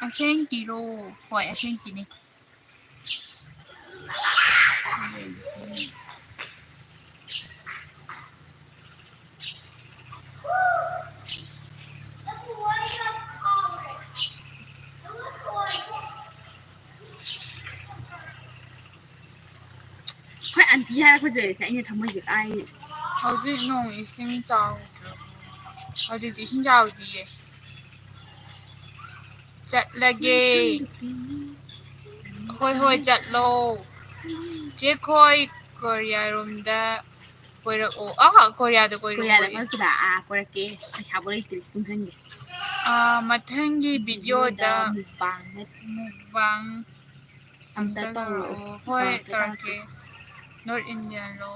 ꯑꯁꯦꯡꯀꯤꯔꯣ? ꯍꯣꯏ, ꯑꯁꯦꯡꯀꯤꯅꯤ꯫ ꯍꯣꯏ, ꯑꯟꯇꯤ ꯍꯥꯏꯔꯛꯄꯁꯦ ꯑꯩꯅ ꯊꯃꯣꯏꯁꯦ ꯀꯥꯏꯔꯤꯁꯦ꯫ ꯍꯧꯖꯤꯛ ꯅꯣꯡ ꯏꯁꯤꯡ ꯆꯥꯎꯗ꯭ꯔꯣ? ꯍꯧꯖꯤꯛꯇꯤ ꯏꯁꯤꯡ ꯆꯥꯎꯗꯤꯌꯦ꯫ ꯆꯠꯂꯒꯦ꯫ ꯍꯣꯏ, ꯍꯣꯏ, ꯆꯠꯂꯣ꯫ ꯆꯦ ꯈꯣꯏ ꯀꯣꯔꯤꯌꯥꯔꯣꯝꯗ ꯀꯣꯏꯔꯛꯑꯣ꯫ ꯑꯍ, ꯀꯣꯔꯤꯌꯥꯗ ꯀꯣꯏꯔꯛꯑꯣ꯫ ꯀꯣꯔꯤꯌꯥꯗ ꯀꯣꯏꯔꯛꯄꯗ, ꯑꯥ, ꯀꯣꯏꯔꯛꯀꯦ꯫ ꯄꯩꯁꯥꯕꯨ ꯂꯩꯇ꯭ꯔꯦ, ꯇꯨꯡꯁꯟꯒꯦ꯫ ꯑꯥ, ꯃꯊꯪꯒꯤ ꯚꯤꯗꯤꯑꯣꯗ ꯃꯨꯛꯕꯥꯡꯅ ꯃꯨꯛꯕꯥꯡ ꯑꯝꯇ ꯑꯝꯇ ꯇꯧꯔꯛꯑꯣ꯫ ꯇꯧꯔꯛꯑꯣ꯫ ꯍꯣꯏ, ꯇꯧꯔꯛꯀꯦ, ꯇꯧꯔꯛꯀꯦ꯫ ꯇꯧꯔꯛꯀꯦ꯫ North Indian ꯂꯣ?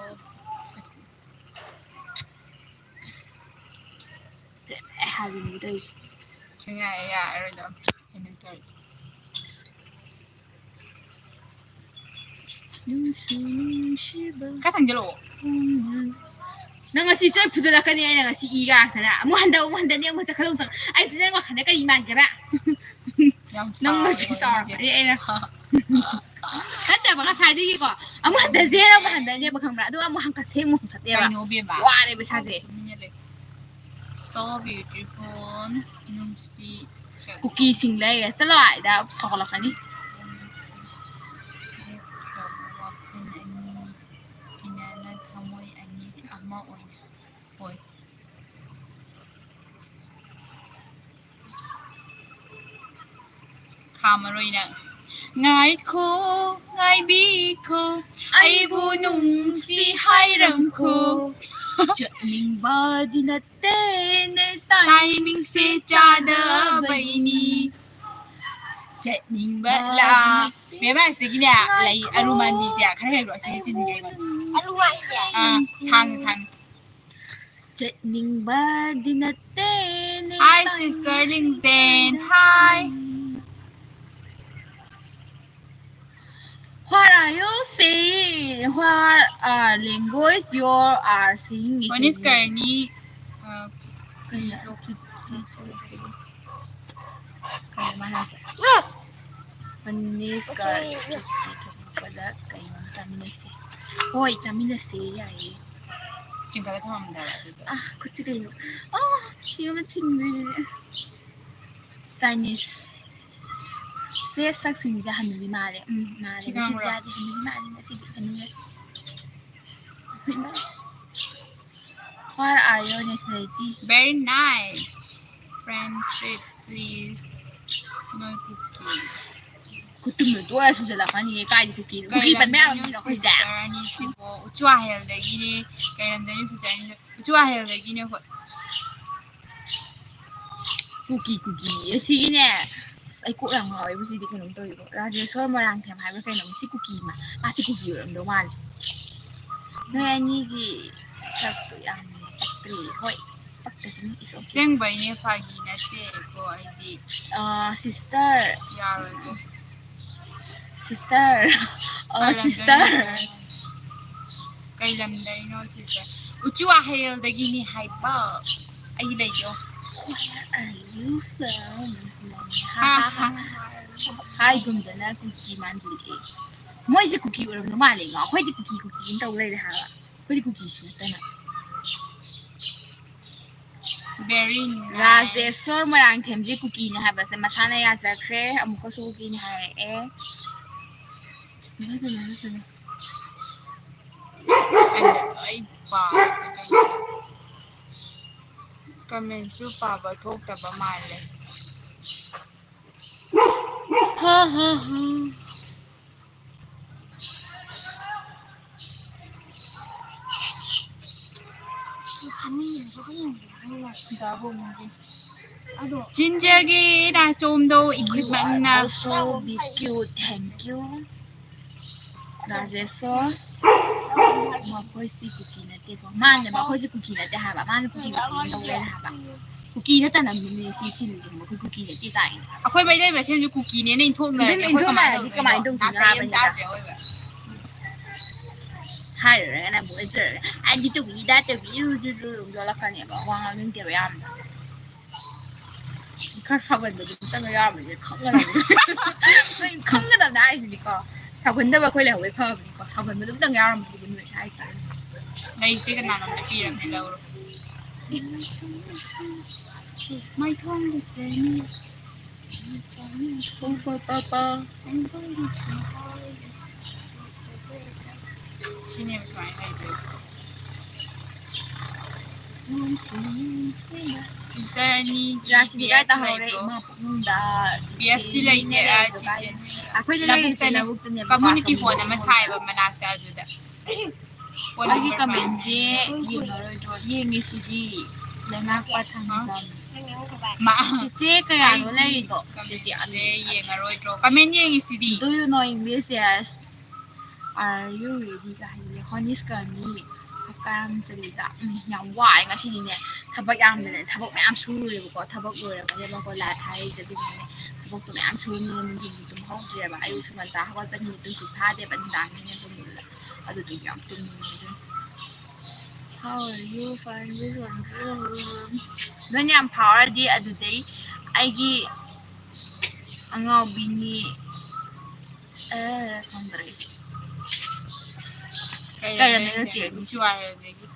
ꯍꯥꯏꯕꯅꯤ ꯇꯧꯔꯤꯁꯦ꯫ ꯌꯥꯔꯦ, ꯌꯥꯔꯔꯣꯏꯗ꯫ ꯅꯨꯡꯁꯤ ꯅꯨꯡꯁꯤꯕ ꯈꯔ ꯊꯥꯡꯖꯜꯂꯛꯑꯣ꯫ ꯅꯪ ꯉꯁꯤ ꯁꯣꯏ ꯐꯨꯗꯠꯂꯛꯀꯅꯤ ꯑꯩꯅ ꯉꯁꯤ ꯏ ꯀꯥꯔꯛꯇꯅ꯫ ꯑꯃꯨꯛ ꯍꯟꯗꯧ, ꯑꯃꯨꯛ ꯍꯟꯗꯅꯤ, ꯑꯃꯨꯛ ꯆꯠꯈꯠꯂꯛꯎ ꯆꯪ-, ꯑꯩꯁꯤ ꯅꯪ ꯋꯥꯈꯜꯗ ꯀꯔꯤ ꯃꯥꯟꯒꯦꯕ? ꯌꯥꯝ ꯅꯪ ꯉꯁꯤ ꯁꯥꯎꯔꯕꯅꯦ ꯁꯥꯎꯔꯛꯀꯅꯤ ꯑꯩꯅ꯫ ꯅꯠꯇꯦꯕ, ꯉꯁꯥꯏꯗꯒꯤꯀꯣ, ꯑꯃꯨꯛ ꯍꯟꯊꯁꯦꯅ ꯑꯃꯨꯛ ꯍꯟꯊꯅꯦꯕ, ꯈꯪꯕ꯭ꯔꯥ? ꯑꯗꯨꯒ ꯑꯃꯨꯛ ꯍꯟꯀꯠꯁꯦ ꯑꯃꯨꯛ ꯍꯟꯀꯠꯅꯦꯕ꯫ ꯀꯩꯅꯣ ꯏꯕꯦꯝꯃ? ꯋꯥꯔꯦꯕ ꯏꯁꯥꯁꯦ꯫ ꯇꯨꯃꯤꯟꯅ ꯂꯩ꯫ So beautiful. ꯅꯨꯡꯁꯤ ꯆꯠꯂꯣ꯫ ꯀꯨꯀꯤꯁꯤꯡ ꯂꯩꯔꯦ꯫ ꯆꯠꯂꯣ ꯑꯥꯗ, ꯁꯥꯎꯒꯠꯂꯛꯀꯅꯤ꯫ ꯋꯥꯈꯜ ꯑꯅꯤ, ꯇꯤꯟꯅꯅ ꯊꯃꯣꯏ ꯑꯅꯤ ꯑꯃ ꯑꯣꯏꯅ ꯑꯣꯏ꯫ ꯈꯥꯝꯃꯔꯣꯏ ꯅꯪ꯫ ꯉꯥꯏꯈꯣ, ꯉꯥꯏꯕꯤꯈꯣ, ꯑꯩꯕꯨ ꯅꯨꯡꯁꯤ ꯍꯥꯏꯔꯝꯈꯣ꯫ ꯆꯠꯅꯤꯡꯕꯗꯤ ꯅꯠꯇꯦꯅꯦ, timingꯁꯦ ꯆꯥꯗꯕꯩꯅꯤ꯫ ꯆꯠꯅꯤꯡꯕ ꯂꯥ-, ꯃꯦꯝ ꯑꯁꯤꯒꯤꯅꯦ, ꯂꯩ ꯑꯔꯨ ꯃꯥꯟꯕꯤꯁꯦ ꯈꯔ ꯍꯦꯛꯂꯣ, ꯑꯁꯤꯒꯤ ꯆꯤꯟꯒꯦ꯫ ꯑꯔꯨ ꯍꯥꯏꯁꯦ? ꯑꯥ, ꯁꯥꯡ, ꯁꯥꯡ꯫ ꯆꯠꯅꯤꯡꯕꯗꯤ ꯅꯠꯇꯦꯅꯦ, Hi, sister ꯂꯤꯡꯖꯦꯟ꯫ Hi. What are you saying? What are language you are saying? One is Karni, uh, ꯀꯩꯅꯣ? ꯀꯩꯅꯣ ꯃꯥ ꯍꯥꯏꯁꯦ? ꯃꯅꯤꯁꯀ ꯆꯨꯇꯤ ꯊꯣꯛꯂꯛꯄꯗ ꯀꯩꯅꯣꯝ ꯆꯥꯃꯤꯟꯅꯁꯦ꯫ ꯍꯣꯏ, ꯆꯥꯃꯤꯟꯅꯁꯦ, ꯌꯥꯏꯌꯦ꯫ ꯆꯤꯡꯈꯠꯂ ꯊꯝꯃꯝꯗꯕ ꯑꯗꯨꯗꯣ꯫ ꯑꯥ, ꯈꯨꯠꯁꯤ ꯀꯩꯅꯣ? ꯑꯥ, ꯌꯨꯝꯗ ꯊꯤꯟꯗꯣꯏꯅꯦ꯫ Chinese꯫ ꯁꯦ, ꯁꯛꯁꯤꯡꯁꯦ ꯍꯅꯨꯕꯤ ꯃꯥꯜꯂꯦ꯫ ꯎꯝ, ꯃꯥꯜꯂꯦ꯫ ꯁꯤ ꯉꯁꯤꯗꯤ ꯉꯥꯡꯕ꯭ꯔꯣ? ꯌꯥꯗꯦ, ꯍꯅꯨꯕꯤ ꯃꯥꯜꯂꯦ ꯉꯁꯤꯗꯤ, ꯍꯅꯨꯕꯤ꯫ What are your nationality? Very nice. Friendship, please. ꯅꯣꯏ ꯀꯨꯀꯤ꯫ ꯈꯨꯇꯨꯝꯗꯣ ꯇꯣꯛꯑ ꯁꯨꯖꯜꯂꯛꯀꯅꯤꯌꯦ꯫ ꯀꯥꯏꯗ ꯀꯨꯀꯤꯅꯣ? ꯀꯨꯀꯤ ꯄꯟꯕ ꯌꯥꯕ ꯃꯤꯔꯣ ꯑꯩꯈꯣꯏꯁꯦ? Sister ꯑꯅꯤꯁꯤꯕꯣ? ꯎꯆꯨ ꯋꯥꯍꯦꯜꯗꯒꯤꯅꯦ꯫ ꯀꯩ ꯂꯝꯗꯩꯅꯣ sister ꯑꯅꯤꯁꯦ? ꯎꯆꯨ ꯋꯥꯍꯦꯜꯗꯒꯤꯅꯦ ꯑꯩꯈꯣꯏ꯫ ꯀꯨꯀꯤ, ꯀꯨꯀꯤ꯫ ꯑꯁꯤꯒꯤꯅꯦ꯫ ꯑꯁ, ꯑꯩ ꯀꯣꯛ ꯌꯥꯝ ꯉꯥꯎꯋꯦꯕ ꯁꯤꯗꯤ ꯀꯩꯅꯣꯝ ꯇꯧꯋꯦꯕ꯫ ꯔꯥꯖꯦꯁꯣꯔ ꯃꯣꯏꯔꯥꯡꯊꯦꯝ ꯍꯥꯏꯕ꯭ꯔꯥ ꯀꯩꯅꯣ? ꯁꯤ ꯀꯨꯀꯤ ꯑꯃ꯫ ꯃꯥꯁꯤ ꯀꯨꯀꯤ ꯑꯣꯏꯔꯝꯗꯧ ꯃꯥꯜꯂꯦ꯫ ꯅꯣꯏ ꯑꯅꯤꯒꯤ ꯁꯛꯇꯣ ꯌꯥꯝ ꯄꯛꯇ꯭ꯔꯤ꯫ ꯍꯣꯏ, ꯄꯛꯇꯁꯅꯨ, it's okay. ꯑꯁꯦꯡꯕꯩꯅꯦ, ꯐꯥꯒꯤ ꯅꯠꯇꯦꯀꯣ ꯑꯩꯗꯤ꯫ ꯑꯥ, sister꯫ ꯌꯥꯔꯣꯏꯀꯣ꯫ Sister꯫ ꯑꯥ, ꯀꯩ ꯂꯝꯗꯩꯅꯣ sister꯫ Sister꯫ ꯀꯩ ꯂꯝꯗꯩꯅꯣ sister? ꯎꯆꯨ ꯋꯥꯍꯦꯜꯗꯒꯤꯅꯤ ꯍꯥꯏꯕ꯫ ꯑꯩ ꯂꯩꯌꯣ꯫ Where are you from? ꯍꯥ, ꯍꯥ, ꯍꯥ꯫ ꯍꯥꯏꯒꯨꯝꯗꯅ ꯀꯨꯀꯤ ꯃꯥꯟꯁꯤꯜꯂꯛꯑꯦ꯫ ꯃꯣꯏꯁꯦ ꯀꯨꯀꯤ ꯑꯣꯏꯔꯝꯗꯧ ꯃꯥꯜꯂꯦ꯫ ꯑꯩꯈꯣꯏꯗꯤ ꯀꯨꯀꯤ ꯀꯨꯀꯤ ꯑꯗꯨꯝ ꯇꯧ ꯂꯩꯔꯦ ꯍꯥꯏꯕ꯫ ꯑꯩꯈꯣꯏꯗꯤ ꯀꯨꯀꯤꯁꯨ ꯅꯠꯇꯅ꯫ Very nice. ꯔꯥꯖꯦꯁꯣꯔ ꯃꯣꯏꯔꯥꯡꯊꯦꯝꯁꯦ ꯀꯨꯀꯤꯅꯦ ꯍꯥꯏꯕꯁꯦ ꯃꯁꯥꯅ ꯌꯥꯖꯈ꯭ꯔꯦ꯫ ꯑꯃꯨꯛꯀꯁꯨ ꯀꯨꯀꯤꯅꯦ ꯍꯥꯏꯔꯛꯑꯦ꯫ ꯑꯩꯅ ꯂꯣꯏ ꯄꯥꯕ꯫ Commentꯁꯨ ꯄꯥꯕ ꯊꯣꯛꯇꯕ ꯃꯥꯜꯂꯦ꯫ ꯍꯥ, ꯍꯥ, ꯍꯥ꯫ ꯆꯤꯟꯖꯒꯦ ꯅꯥꯆꯣꯝꯗꯣ ꯏꯈꯨꯠꯃꯛꯅ꯫ You are also be cute. Thank you. Rajeshor. ꯃꯈꯣꯏꯁꯤ ꯀꯨꯀꯤ ꯅꯠꯇꯦꯀꯣ꯫ ꯃꯥꯅꯦ, ꯃꯈꯣꯏꯁꯤ ꯀꯨꯀꯤ ꯅꯠꯇꯦ ꯍꯥꯏꯕ꯫ ꯃꯥꯅ ꯀꯨꯀꯤ ꯃꯥꯜꯂꯦꯅ ꯇꯧ ꯂꯩꯔꯦ ꯍꯥꯏꯕ꯫ ꯀꯨꯀꯤ ꯅꯠꯇꯅ ꯃꯤ ꯁꯤ ꯁꯤꯜꯂꯤꯁꯦ ꯃꯈꯣꯏ ꯀꯨꯀꯤ ꯅꯠꯇꯦ ꯇꯥꯛꯏꯅꯦ꯫ ꯑꯩꯈꯣꯏ ꯃꯩꯇꯩ ꯃꯁꯦꯟꯁꯨ ꯀꯨꯀꯤꯅꯦꯅ ꯏꯟꯊꯣꯛꯅꯔꯗꯤ ꯑꯗꯨꯝ ꯑꯩꯈꯣꯏ ꯀꯃꯥꯏꯅ ꯏꯟꯊꯣꯛꯅꯔꯗꯤ ꯇꯧꯗꯣꯏꯅꯣ? ꯀꯃꯥꯏꯅ ꯇꯧꯗꯣꯏꯅꯣ ꯅꯥꯇꯩ ꯑꯃ ꯍꯥꯏꯕꯅꯤꯗ꯫ ꯆꯥꯗ꯭ꯔꯦ ꯑꯑꯣꯏꯕ꯫ ꯍꯥꯏꯔꯨꯔꯒꯅ ꯑꯃꯨꯛ ꯑꯣꯟꯖꯔꯒ ꯑꯩꯗꯤ ꯇꯧꯕꯤꯗ ꯇꯧꯕꯤꯔꯨ ꯌꯣꯜꯂꯛꯀꯅꯦꯕ꯫ ꯋꯥ ꯉꯥꯡꯅꯤꯡꯗꯦꯕ ꯌꯥꯝꯅ꯫ ꯈꯔ ꯁꯥꯎꯒꯟꯕꯗꯨ ꯑꯝꯇꯪꯒ ꯌꯥꯎꯔꯝꯃꯗꯤ ꯈꯪꯒꯗꯕꯅꯤ꯫ ꯅꯣꯏ ꯈꯪꯒꯗꯕꯅꯦ ꯍꯥꯏꯁꯤꯅꯤꯀꯣ꯫ ꯁꯥꯎꯒꯟꯗꯕ ꯑꯩꯈꯣꯏ ꯂꯩꯍꯧꯕꯩ ꯐꯕꯅꯤꯀꯣ꯫ ꯁꯥꯎꯒꯟꯕꯗꯨ ꯑꯝꯇꯪ ꯌꯥꯎꯔꯝꯃꯗꯤ ꯅꯣꯏ ꯍꯥꯏꯁꯤꯅꯤ꯫ ꯂꯩꯁꯦ ꯀꯅꯥꯅꯣꯝꯇ ꯄꯤꯔꯝꯅꯦ ꯂꯧꯔꯣ꯫ ꯃꯥꯏꯊꯣꯡ ꯂꯤꯠꯇꯣꯏꯅꯤ꯫ ꯄꯨꯡ ꯄ ꯄ ꯄ꯫ ꯁꯤꯅꯦꯕ ꯁꯨꯃꯥꯏꯅ ꯂꯩꯗꯣꯏꯁꯦ꯫ Sister ꯑꯅꯤꯒꯤ ꯔꯥꯁꯤꯗꯤ ꯀꯥꯏ ꯇꯥꯍꯧꯔꯦ? ꯂꯩꯕ꯭ꯔꯣ? ꯏꯃꯥ ꯄꯨꯛꯅꯨꯡꯗ꯫ ꯕꯤ ꯑꯦꯐꯇꯤ ꯂꯩꯇꯦ, ꯆꯤꯆꯦꯅꯦ ꯑꯥ, ꯂꯩꯕꯗꯣ ꯆꯤꯆꯦ꯫ ꯀꯥꯏꯗꯅꯣ? ꯑꯩꯈꯣꯏꯗ ꯂꯧꯕꯨꯛꯇꯅꯦ, ꯂꯩꯔꯤꯁꯦ ꯂꯧꯕꯨꯛꯇꯅꯦꯕꯀꯣ, community ꯍꯣꯜ ꯑꯃ ꯁꯥꯏꯌꯦꯕ ꯃꯅꯥꯛꯇ, ꯑꯗꯨꯗ꯫ ꯑꯩꯒꯤ commentꯁꯦ ꯌꯦꯡꯉꯔꯣꯏꯗ꯭ꯔꯣ? ꯌꯦꯡꯉꯤꯁꯤꯗꯤ꯫ ꯂꯩꯉꯥꯛꯄ ꯊꯥꯡꯖꯝ꯫ ꯃꯥ꯫ ꯆꯤꯆꯦ ꯀꯌꯥꯅꯣ ꯑꯩꯒꯤ ꯂꯩꯔꯤꯗꯣ? ꯆꯤꯆꯦ ꯑꯅꯤ꯫ Commentꯁꯦ ꯌꯦꯡꯉꯔꯣꯏꯗ꯭ꯔꯣ? Comment ꯌꯦꯡꯉꯤꯁꯤꯗꯤ꯫ Do you know English? Yes. Are you ready? ꯀ ꯍꯥꯏꯁꯤꯗꯤ ꯍꯣꯅꯤꯁꯀꯔꯅꯤ ꯍꯛꯀꯥꯝ ꯆꯜꯂꯤꯗ꯫ ꯎꯝ, ꯌꯥꯝ ꯋꯥꯏ ꯉꯁꯤꯗꯤꯅꯦ꯫ ꯊꯕꯛ ꯌꯥꯝꯗꯅ ꯊꯕꯛ ꯃꯌꯥꯝ ꯁꯨꯔꯨꯔꯦꯕꯀꯣ꯫ ꯊꯕꯛ ꯂꯣꯏꯔꯒꯅꯦꯕꯀꯣ live ꯊꯥꯔꯛꯏꯁꯦ꯫ ꯑꯗꯨꯒꯤꯅꯦ ꯊꯕꯛꯇꯣ ꯃꯌꯥꯝ ꯁꯨꯔꯕꯅꯤꯅ ꯅꯨꯡꯊꯤꯜꯁꯨ ꯇꯨꯝꯍꯧꯗ꯭ꯔꯦꯕ꯫ ꯑꯌꯨꯛꯁꯨ ꯉꯟꯇꯥ ꯍꯧꯒꯠꯄꯅꯤꯅ ꯇꯨꯝꯁꯤꯠ ꯐꯥꯗꯦꯕ꯫ ꯅꯨꯡꯗꯥꯡꯒꯤꯅꯦ ꯇꯨꯝꯕꯗꯨꯗ꯫ ꯑꯗꯨꯗꯨꯒꯤ ꯌꯥꯝ ꯇꯨꯝꯅꯤꯡꯉꯦ ꯑꯗꯨꯅ꯫ How are you? Fine, this one. ꯅꯪ ꯌꯥꯝ ꯐꯥꯎꯔꯗꯤ ꯑꯗꯨꯗꯩ ꯑꯩꯒꯤ ꯑꯉꯥꯎꯕꯤꯅꯤ꯫ ꯑꯦ, ꯈꯪꯗ꯭ꯔꯦ꯫ ꯀꯩ ꯀꯩ ꯂꯝꯗꯩꯅꯣ ꯂꯝꯗꯩꯅꯣ ꯆꯦ? ꯆꯦ ꯋꯥꯏ ꯑꯗꯒꯤ꯫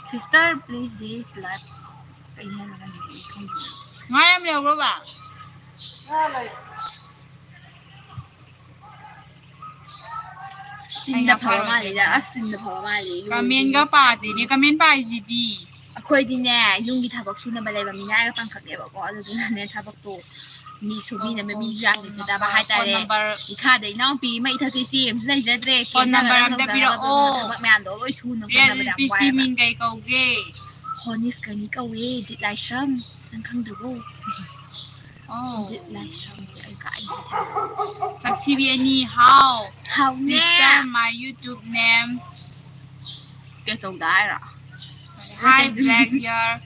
Sister, please, this live. ꯉꯥ ꯌꯥꯝ ꯂꯩꯍꯧꯕ꯭ꯔꯣꯕ? ꯆꯤꯟꯗ ꯑꯩꯅ ꯐꯕ ꯐꯥꯔꯣꯏꯗꯣꯏꯕ꯫ ꯃꯥꯜꯂꯤꯗ, ꯑꯁ, ꯆꯤꯟꯗ ꯐꯕ ꯃꯥꯜꯂꯤ꯫ ꯀꯃꯦꯟꯒ ꯄꯥꯗꯦꯅꯦ, ꯀꯃꯦꯟ ꯄꯥꯏꯁꯤꯗꯤ꯫ ꯑꯩꯈꯣꯏꯗꯤꯅꯦ, ꯌꯨꯝꯒꯤ ꯊꯕꯛ ꯁꯨꯅꯕ ꯂꯩꯕ ꯃꯤꯅꯥꯏꯒ ꯄꯥꯡꯈꯛꯅꯦꯕꯀꯣ, ꯑꯗꯨꯗꯨꯅꯅꯦ, ꯊꯕꯛꯇꯣ ꯃꯤ ꯁꯨꯕꯤꯅꯕ ꯃꯤꯁꯨ ꯌꯥꯝ ꯂꯩꯖꯗꯕ ꯍꯥꯏꯇꯥꯔꯦ꯫ ꯏꯈꯥꯗ ꯏꯅꯥꯎꯄꯤ ꯑꯃ ꯏꯊꯛꯇ ꯏꯆꯦ ꯑꯃꯁꯨ ꯂꯩꯖꯗ꯭ꯔꯦ꯫ ꯐꯣꯟ ꯅꯝꯕꯔ ꯑꯝꯇ ꯄꯤꯔꯛꯑꯣ꯫ ꯊꯕꯛ ꯃꯌꯥꯝꯗꯣ ꯂꯣꯏ ꯁꯨꯅꯕ ꯍꯣꯠꯅꯕꯗ ꯌꯥꯝ ꯋꯥꯏꯑꯦꯕ꯫ ꯃꯤꯡ ꯀꯩ ꯀꯧꯒꯦ? ꯍꯣꯅꯤꯁ ꯀꯅꯤ ꯀꯧꯋꯦ, ꯖꯤꯠ ꯂꯥꯏꯁ꯭ꯔꯝ꯫ ꯅꯪ ꯈꯪꯗ꯭ꯔꯤꯕꯣ? ꯑꯣ꯫ ꯖꯤꯠ ꯂꯥꯏꯁ꯭ꯔꯝꯗꯤ ꯑꯩ ꯀꯥꯏꯗꯒꯤ ꯊꯦꯡꯅꯩ? ꯁꯛꯊꯤꯕꯤ ꯑꯅꯤ, ꯍꯥꯎ꯫ ꯍꯥꯎꯅꯦ꯫ Sister, my YouTube name. ꯀꯦꯆꯧꯗ ꯍꯥꯏꯔꯣ? Hi, black hair.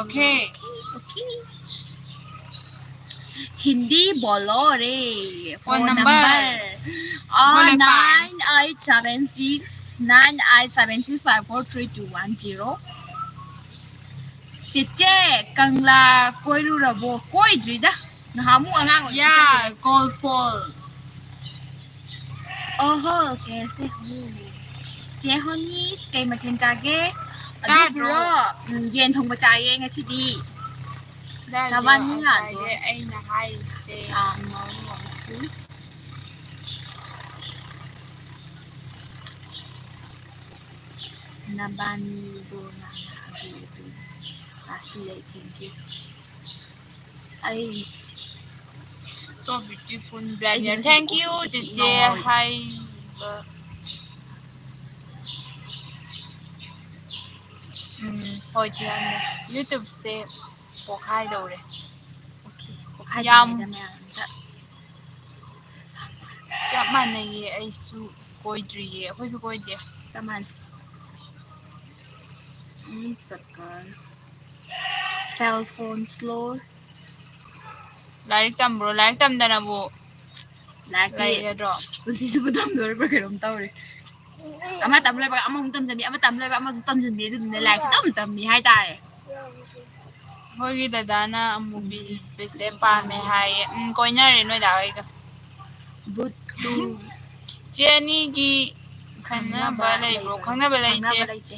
Okay. Okay. Hindi बोलो रे। Phone number. Phone number. हाँ, nine eight seven six nine eight seven six five four three two one zero. ꯆꯦꯆꯦ, ꯀꯪꯂꯥ ꯀꯣꯏꯔꯨꯔꯕꯣ? ꯀꯣꯏꯗ꯭ꯔꯤꯗ꯫ ꯅꯍꯥꯟꯃꯨꯛ ꯑꯉꯥꯡ ꯑꯣꯏꯔꯤꯉꯩ ꯆꯠꯂꯨꯕ꯫ Yeah, Cold Fall. ꯑꯣꯍꯣ, ꯀꯦꯁꯦ ꯍꯣ꯫ ꯆꯦ ꯍꯣꯅꯤ, ꯀꯩ ꯃꯊꯦꯜ ꯆꯥꯒꯦ? ꯇꯥꯗ꯭ꯔꯣ? ꯑꯗꯨꯕꯨꯔꯣ, ꯎꯝ, ꯌꯦꯟ ꯊꯣꯡꯕ ꯆꯥꯏꯌꯦ ꯉꯁꯤꯗꯤ꯫ ꯇꯥꯗ꯭ꯔꯣ? ꯅꯕꯥꯅꯤ ꯌꯥꯗ꯭ꯔꯣ? ꯉꯁꯥꯏꯗꯩ ꯑꯩꯅ ꯍꯥꯏꯔꯤꯁꯦ꯫ ꯑꯥ꯫ ꯅꯕꯥꯅꯤꯗꯣ ꯅꯪꯅ ꯍꯥꯏꯕꯤꯔꯗꯤ ꯇꯥꯁꯤꯜꯂꯦ, thank you꯫ ꯑꯩ So beautiful, black hair. ꯑꯩꯒꯤ ꯉꯁꯤ ꯆꯤꯆꯦ ꯀꯣꯛꯁꯦ ꯏꯆꯤ ꯏꯆꯤ ꯉꯥꯎ ꯉꯥꯎꯔꯤ꯫ ꯍꯥꯏꯕ꯫ ꯎꯝ, ꯍꯣꯏ, ꯆꯦ ꯍꯣꯅꯤ꯫ YouTubeꯁꯦ ꯄꯣꯛꯈꯥꯏꯗꯧꯔꯦ꯫ Okay, ꯄꯣꯛꯈꯥꯏꯗ꯭ꯔꯤꯉꯩꯗ ꯌꯥꯝ ꯃꯌꯥꯝ ꯑꯝꯇ꯫ ꯆꯞ ꯃꯥꯟꯅꯩꯌꯦ, ꯑꯩꯁꯨ ꯀꯣꯏꯗ꯭ꯔꯤꯌꯦ, ꯑꯩꯈꯣꯏꯁꯨ ꯀꯣꯏꯗꯦ꯫ ꯆꯞ ꯃꯥꯟꯅꯩ꯫ ꯎꯝ, ꯀꯀꯥ꯫ Cell phone slow꯫ ꯂꯥꯏꯔꯤꯛ ꯇꯝꯕ꯭ꯔꯣ? ꯂꯥꯏꯔꯤꯛ ꯇꯝꯗꯅꯕꯨ ꯂꯥꯏꯔꯤꯛꯇꯤ ꯂꯩꯒꯗ꯭ꯔꯣ? ꯄꯨꯟꯁꯤ ꯆꯨꯞꯄ ꯇꯝꯗꯣꯔꯤꯕ꯭ꯔꯥ ꯀꯩꯅꯣꯝ ꯇꯧꯔꯦ꯫ ꯑꯃ ꯇꯝ ꯂꯣꯏꯕꯒ ꯑꯃꯃꯨꯛ ꯇꯝꯖꯟꯕꯤ, ꯑꯃ ꯇꯝ ꯂꯣꯏꯕꯒ ꯑꯃꯃꯨꯛ ꯇꯝꯖꯟꯕꯤ, ꯑꯗꯨꯗꯨꯅ ꯂꯥꯏꯔꯤꯛ ꯑꯗꯨꯝ ꯇꯝꯃꯤ ꯍꯥꯏꯇꯥꯔꯦ꯫ ꯑꯩꯈꯣꯏꯒꯤ ꯗꯗꯥꯅ ꯑꯃꯨꯕꯤ ꯎꯝ꯫ ꯂꯤꯠꯄꯁꯦ ꯄꯥꯝꯃꯦ ꯍꯥꯏꯌꯦ꯫ ꯎꯝ, ꯀꯣꯏꯅꯔꯦ ꯅꯣꯏ ꯗꯥ ꯍꯣꯏꯒ꯫ ꯕꯨꯠꯇꯨ꯫ ꯆꯦ ꯑꯅꯤꯒꯤ ꯈꯪꯅꯕ ꯈꯪꯅꯕ ꯂꯩꯕ꯭ꯔꯣ? ꯂꯩꯕ꯭ꯔꯣ? ꯈꯪꯅꯕ ꯂꯩꯇꯦ꯫ ꯈꯪꯅꯕ ꯂꯩꯇꯦ꯫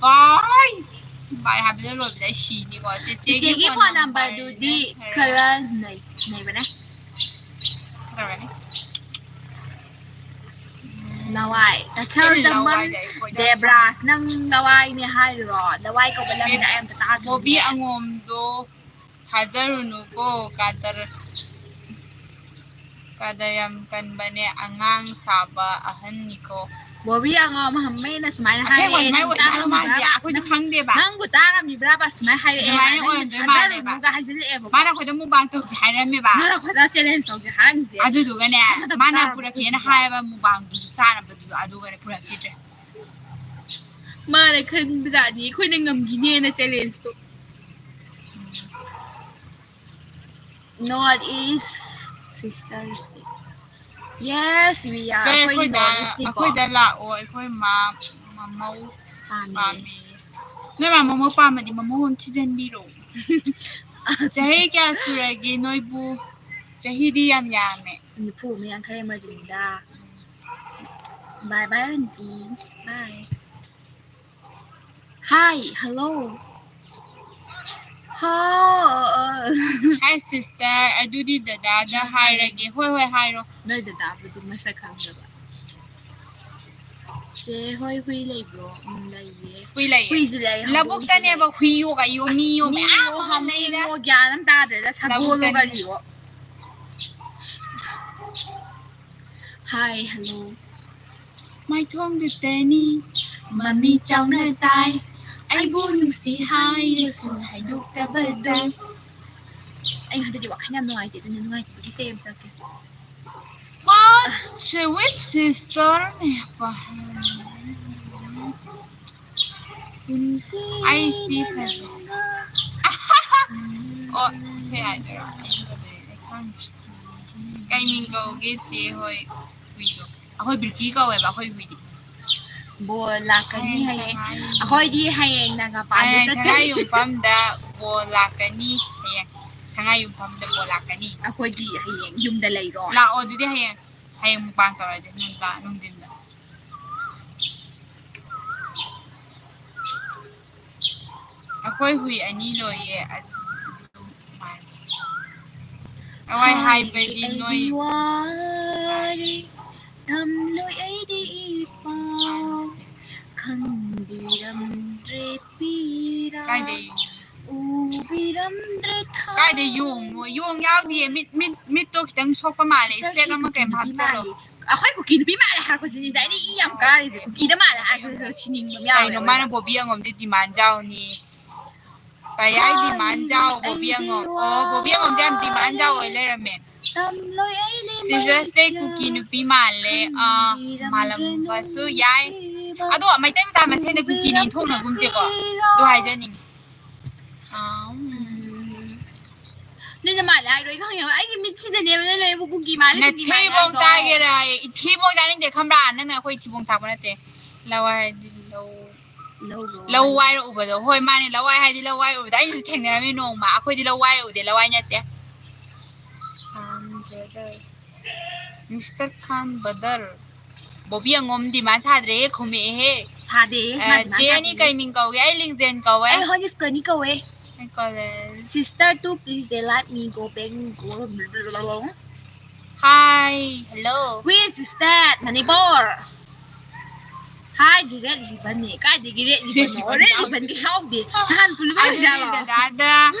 ꯕꯥꯏ꯫ ꯕꯥꯏ ꯍꯥꯏꯕꯗ ꯂꯣꯏꯕꯗ ꯑꯩ ꯁꯤꯅꯤꯀꯣ꯫ ꯆꯦꯆꯦꯒꯤ ꯆꯦꯆꯦꯒꯤ phone phone number ꯗꯨꯗꯤ number ꯅꯦ ꯈꯔ ꯈꯔ ꯅꯩ-, ꯅꯩꯕꯅꯦ꯫ ꯀꯩꯗꯧꯔꯅꯤ? ꯂꯋꯥꯏ꯫ ꯇꯈꯦꯜ ꯆꯪꯕꯝ ꯂꯋꯥꯏꯗ ꯑꯩ ꯀꯣꯏꯗꯧ ꯗꯦꯕ꯭ꯔꯥꯖ, ꯅꯪ ꯂꯋꯥꯏꯅꯦ ꯍꯥꯏꯔꯤꯔꯣ? ꯂꯋꯥꯏ ꯀꯧꯕ ꯂꯝꯗ ꯑꯩ ꯑꯝꯇ ꯇꯥꯗ꯭ꯔꯤꯌꯦ꯫ ꯕꯣꯕꯤ ꯑꯉꯣꯝꯗꯣ ꯊꯥꯖꯔꯨꯅꯨꯀꯣ, ꯀꯗꯔ, ꯀꯗꯔ ꯌꯥꯝ ꯀꯟꯕꯅꯦ, ꯑꯉꯥꯡ ꯁꯥꯕ ꯑꯍꯟꯅꯤꯀꯣ꯫ ꯕꯣꯕꯤ ꯑꯉꯣꯝ ꯍꯝꯃꯩꯅ ꯁꯨꯃꯥꯏꯅ ꯑꯁꯦꯡꯕ ꯍꯥꯏꯔꯛꯑꯦ, ꯑꯗꯨꯃꯥꯏꯅ ꯅꯪ ꯑꯣꯏꯖꯥꯠꯂꯣ ꯃꯥꯁꯦ? ꯇꯥꯔꯝꯃꯤꯕ꯭ꯔꯥꯕ? ꯑꯩꯈꯣꯏꯁꯨ ꯅꯪ-, ꯈꯪꯗꯦꯕ꯫ ꯅꯪꯕꯨ ꯇꯥꯔꯝꯃꯤꯕ꯭ꯔꯥꯕ? ꯁꯨꯃꯥꯏꯅ ꯍꯥꯏꯔꯛꯑꯦ, ꯑꯗꯨꯃꯥꯏꯅ ꯅꯪ ꯑꯣꯏꯔꯝꯗꯣꯏ ꯊꯥꯖꯔꯨꯅꯨꯒ ꯃꯥꯜꯂꯦꯕ꯫ ꯍꯥꯏꯖꯤꯜꯂꯛꯑꯦꯕꯀꯣ꯫ ꯃꯥꯅ ꯑꯩꯈꯣꯏꯗ mukbang ꯇꯧꯁꯦ ꯍꯥꯏꯔꯝꯃꯦꯕ꯫ ꯅꯪꯅ ꯑꯩꯈꯣꯏꯗ challenge ꯇꯧꯁꯦ ꯍꯥꯏꯔꯝꯃꯤꯁꯦ꯫ ꯑꯗꯨꯗꯨꯒꯅꯦ, ꯊꯥꯖꯗꯕ ꯃꯥꯅ ꯇꯥꯔꯕ ꯄꯨꯔꯛꯀꯦꯅ ꯑꯩꯈꯣꯏꯁꯤꯕꯣ? ꯍꯥꯏꯕ mukbangꯗꯨꯁꯨ ꯆꯥꯅꯕꯗꯨꯗ, ꯑꯗꯨꯒꯅꯦ ꯄꯨꯔꯛꯈꯤꯗ꯭ꯔꯦ꯫ ꯃꯥꯅ ꯈꯟꯕꯖꯥꯠꯅꯤ ꯑꯩꯈꯣꯏꯅ ꯉꯝꯈꯤꯅꯦꯅ challengeꯇꯣ꯫ North East Sisters Day. Yes, we are. ꯁꯦ, ꯑꯩꯈꯣꯏ ꯑꯩꯈꯣꯏꯗ, North Eastꯅꯤꯀꯣ꯫ ꯑꯩꯈꯣꯏꯗ ꯂꯥꯛꯑꯣ, ꯑꯩꯈꯣꯏ ꯃꯥ, ꯃꯃꯧ ꯄꯥꯝꯃꯦ꯫ ꯄꯥꯝꯃꯦ꯫ ꯅꯣꯏ ꯃꯥ ꯃꯃꯧ ꯄꯥꯝꯃꯗꯤ ꯃꯃꯧ ꯑꯃ ꯊꯤꯖꯤꯟꯕꯤꯔꯣ꯫ ꯆꯍꯤ ꯀꯌꯥ ꯁꯨꯔꯒꯦ ꯅꯣꯏꯕꯨ? ꯆꯍꯤꯗꯤ ꯌꯥꯝ ꯌꯥꯝꯃꯦ꯫ ꯅꯤꯐꯨ ꯑꯃ, ꯌꯥꯡꯈꯩ ꯑꯃꯗꯨꯅꯤꯗ꯫ Bye bye, aunty. Bye. Hi, hello. ꯍꯥꯎ꯫ Hi, sister. ꯑꯗꯨꯗꯤ ꯗꯗꯥꯗ ꯍꯥꯏꯔꯒꯦ꯫ ꯍꯣꯏ, ꯍꯣꯏ, ꯍꯥꯏꯔꯣ꯫ ꯅꯣꯏ ꯗꯗꯥꯕꯨꯗꯤ ꯃꯁꯛ ꯈꯪꯗꯕ꯫ ꯆꯦ ꯍꯣꯏ ꯍꯨꯏ ꯂꯩꯕ꯭ꯔꯣ? ꯎꯝ, ꯂꯩꯌꯦ꯫ ꯍꯨꯏ ꯂꯩꯌꯦ꯫ ꯍꯨꯏꯁꯨ ꯂꯩ, ꯍꯧꯗꯣꯡꯁꯨ ꯂꯧꯕꯨꯛꯇꯅꯦꯕ ꯂꯩ꯫ ꯍꯨꯏꯌꯣ ꯀꯩꯌꯣ ꯑꯁ, ꯃꯤꯌꯣ ꯃꯌꯥꯝ ꯃꯤꯌꯣ ꯑꯃ ꯂꯩꯗ꯫ ꯍꯥꯃꯦꯡꯉꯣ ꯒ꯭ꯌꯥꯟ ꯑꯃ ꯇꯥꯗ꯭ꯔꯦꯗ, ꯁꯒꯣꯜꯂꯣ ꯂꯧꯕꯨꯛꯇꯅꯤ꯫ ꯀꯔꯤꯌꯣ꯫ Hi, hello. ꯃꯥꯏꯊꯣꯡꯗꯨꯗꯅꯤ ꯃꯃꯤ ꯆꯥꯎꯅ ꯇꯥꯏ꯫ ꯑꯩꯕꯨ ꯅꯨꯡꯁꯤ ꯍꯥꯏꯔꯁꯨ ꯍꯥꯏꯗꯣꯛꯇꯕꯗꯣ꯫ ꯑꯩ ꯍꯟꯗꯛꯇꯤ ꯋꯥꯈꯜ ꯌꯥꯝ ꯅꯨꯡꯉꯥꯏꯇꯦ, ꯑꯗꯨꯅ ꯅꯨꯡꯉꯥꯏꯇꯕꯒꯤ ꯏꯁꯩ ꯑꯃ ꯁꯛꯀꯦ꯫ What sweet sister ꯅꯦ꯫ ꯄꯨꯟꯁꯤ ꯑꯩꯁꯤ ꯐꯖ-, ꯅꯪꯒ꯫ ꯑꯣ, ꯏꯁꯩ ꯍꯥꯏꯗꯣꯏꯔꯣ? ꯑꯩ ꯐꯖꯩ, ꯑꯩ ꯈꯪꯗ꯭ꯔꯦ꯫ ꯀꯩ ꯃꯤꯡ ꯀꯧꯒꯦ ꯆꯦ ꯍꯣꯏ ꯍꯨꯏꯗꯣ? ꯑꯩꯈꯣꯏ ꯕꯤꯜꯀꯤ ꯀꯧꯋꯦꯕ ꯑꯩꯈꯣꯏ ꯍꯨꯏꯗꯤ꯫ ꯕꯣꯜ ꯂꯥꯛꯀꯅꯤ ꯍꯌꯦꯡ ꯍꯌꯦꯡ꯫ ꯁꯉꯥꯏ꯫ ꯑꯩꯈꯣꯏꯗꯤ ꯍꯌꯦꯡ ꯅꯥꯒꯥ ꯄꯥꯟꯕ ꯍꯌꯦꯡ ꯆꯠꯀꯅꯤ꯫ ꯁꯉꯥꯏ ꯌꯨꯝꯐꯝꯗ ꯕꯣꯜ ꯂꯥꯛꯀꯅꯤ ꯍꯌꯦꯡ꯫ ꯁꯉꯥꯏ ꯌꯨꯝꯐꯝꯗ ꯕꯣꯜ ꯂꯥꯛꯀꯅꯤ꯫ ꯑꯩꯈꯣꯏꯗꯤ ꯍꯌꯦꯡ ꯌꯨꯝꯗ ꯂꯩꯔꯣ꯫ ꯂꯥꯛꯑꯣ ꯑꯗꯨꯗꯤ ꯍꯌꯦꯡ, ꯍꯌꯦꯡ mukbang ꯇꯧꯔꯁꯦ ꯅꯨꯡꯗꯥꯡ, ꯅꯨꯡꯊꯤꯟꯗ꯫ ꯑꯩꯈꯣꯏ ꯍꯨꯏ ꯑꯅꯤ ꯂꯣꯏꯌꯦ꯫ ꯑꯗꯨ ꯂꯋꯥꯏ ꯍꯥꯏꯕꯗꯤ ꯅꯣꯏ꯫ ꯋꯥꯔꯦ, ꯊꯝꯂꯣꯏ ꯑꯩꯗꯤ ꯏꯄꯥꯎ, ꯈꯪꯕꯤꯔꯝꯗ꯭ꯔꯦ ꯄꯤꯔꯥ, ꯀꯥꯏꯗꯩ? ꯎꯕꯤꯔꯝꯗ꯭ꯔꯦ ꯊꯥ꯫ ꯀꯥꯏꯗꯩ ꯌꯣꯡꯅꯣ? ꯌꯣꯡ ꯌꯥꯎꯗꯤꯌꯦ꯫ ꯃꯤꯠ, ꯃꯤꯠ, ꯃꯤꯠꯇꯣ ꯈꯤꯇꯪ ꯁꯣꯛꯄ ꯃꯥꯜꯂꯦ꯫ ꯏꯁꯄꯦꯛ ꯑꯃ ꯀꯩꯝ ꯍꯥꯞꯆꯜꯂꯣ꯫ ꯑꯩꯈꯣꯏ ꯀꯨꯀꯤ ꯅꯨꯄꯤ ꯃꯥꯜꯂꯦ ꯍꯥꯏꯔꯛꯄꯁꯤꯅꯤꯗ ꯑꯩꯅ ꯏ ꯌꯥꯝ ꯀꯥꯔꯤꯁꯦ꯫ ꯀꯨꯀꯤꯗ ꯃꯥꯜꯂꯦ ꯍꯥꯏꯔꯛꯄꯁꯤꯗ ꯁꯤꯅꯤꯡꯕ ꯑꯃ ꯌꯥꯎꯔꯦ꯫ ꯀꯩꯅꯣ ꯃꯥꯅ ꯕꯣꯕꯤ ꯑꯉꯣꯝꯗꯤ ꯗꯤꯃꯥꯟ ꯆꯥꯎꯅꯤ꯫ ꯀꯌꯥꯏ ꯗꯤꯃꯥꯟ ꯆꯥꯎ ꯕꯣꯕꯤ ꯑꯉꯣꯝ? ꯑꯣ, ꯕꯣꯕꯤ ꯑꯉꯣꯝꯗꯤ ꯌꯥꯝ ꯗꯤꯃꯥꯟ ꯆꯥꯎ ꯑꯣꯏ ꯂꯩꯔꯝꯃꯦ꯫ ꯁꯤꯖꯁꯇꯩ ꯀꯨꯀꯤ ꯅꯨꯄꯤ ꯃꯥꯜꯂꯦ꯫ ꯑꯥ, ꯃꯥꯜꯂꯝꯕꯁꯨ ꯌꯥꯏ꯫ ꯑꯗꯣ ꯃꯩꯇꯩ ꯃꯆꯥ ꯃꯁꯦꯟꯗ ꯀꯨꯀꯤꯅꯤ ꯊꯣꯛꯅꯒꯨꯝꯁꯦꯀꯣ꯫ ꯑꯗꯨ ꯍꯥꯏꯖꯅꯤꯡꯉꯤ꯫ ꯑꯥ, ꯎꯝ꯫ ꯅꯣꯏꯅ ꯃꯥꯜꯂꯦ ꯍꯥꯏꯔꯣꯏ ꯈꯪꯉꯦꯕ꯫ ꯑꯩꯒꯤ ꯃꯤꯠꯁꯤꯗꯅꯦꯕ ꯅꯣꯏ ꯂꯣꯏꯅꯕꯨ ꯀꯨꯀꯤ ꯃꯥꯜꯂꯦ, ꯀꯨꯀꯤ ꯃꯥꯜꯂꯦ ꯅꯊꯤꯕꯣꯡ ꯍꯥꯏꯗꯣ꯫ ꯆꯥꯒꯦꯔꯥ? ꯏꯊꯤꯕꯣꯡ ꯆꯥꯅꯤꯡꯗꯦ ꯈꯪꯕ꯭ꯔꯥ? ꯅꯪꯅ ꯑꯩꯈꯣꯏ ꯏꯊꯤꯕꯣꯡ ꯆꯥꯛꯄ ꯅꯠꯇꯦ꯫ ꯂꯋꯥꯏ ꯍꯥꯏꯗꯤ ꯂꯧ꯫ ꯂꯧ ꯂꯧ ꯍꯥꯏꯗꯤ꯫ ꯋꯥꯏꯔꯛꯎꯕꯗꯣ꯫ ꯍꯣꯏ, ꯃꯥꯅꯦ, ꯂꯋꯥꯏ ꯍꯥꯏꯗꯤ ꯂꯧ ꯋꯥꯏꯔꯛꯎꯕꯗꯣ꯫ ꯑꯩꯁꯨ ꯊꯦꯡꯅꯔꯝꯃꯤ ꯅꯣꯡꯃ꯫ ꯑꯩꯈꯣꯏꯗꯤ ꯂꯧ ꯋꯥꯏꯔꯛꯎꯗꯦ, ꯂꯋꯥꯏ ꯅꯠꯇꯦ꯫ ꯈꯥꯟ ꯕ꯭ꯔꯗꯔ꯫ ꯃꯤꯁꯇꯔ ꯈꯥꯟ ꯕ꯭ꯔꯗꯔ꯫ ꯕꯣꯕꯤ ꯑꯉꯣꯝ ꯗꯤꯃꯥꯟ ꯁꯥꯗ꯭ꯔꯦꯍꯦ, ꯈꯨꯝꯃꯛꯑꯦꯍꯦ꯫ ꯁꯥꯗꯦꯍꯦ, ꯑ, ꯃꯥ ꯗꯤꯃꯥꯟ ꯆꯦ ꯑꯅꯤ ꯁꯥꯗꯦꯍꯦ꯫ ꯀꯩ ꯃꯤꯡ ꯀꯧꯒꯦ? ꯑꯩ ꯂꯤꯡꯖꯦꯟ ꯀꯧꯋꯦ꯫ ꯑꯩ ꯍꯣꯅꯤꯁꯀꯅꯤ ꯀꯧꯋꯦ꯫ ꯑꯩ college. Sister, two, please, they let me go back, go. Hi, hello. We sister, Manipur. Hi, red ribbon ꯅꯦ꯫ ꯀꯥꯏꯗꯒꯤ red ribbon ꯅꯣ? Red ribbon ꯗꯤ ꯌꯥꯎꯗꯦ꯫ ꯅꯍꯥꯟ ꯄꯨꯜꯂꯨꯕ ꯑꯗꯨꯗꯤ ꯑꯣꯏꯖꯥꯠꯂꯣ? ꯗꯗꯥꯗ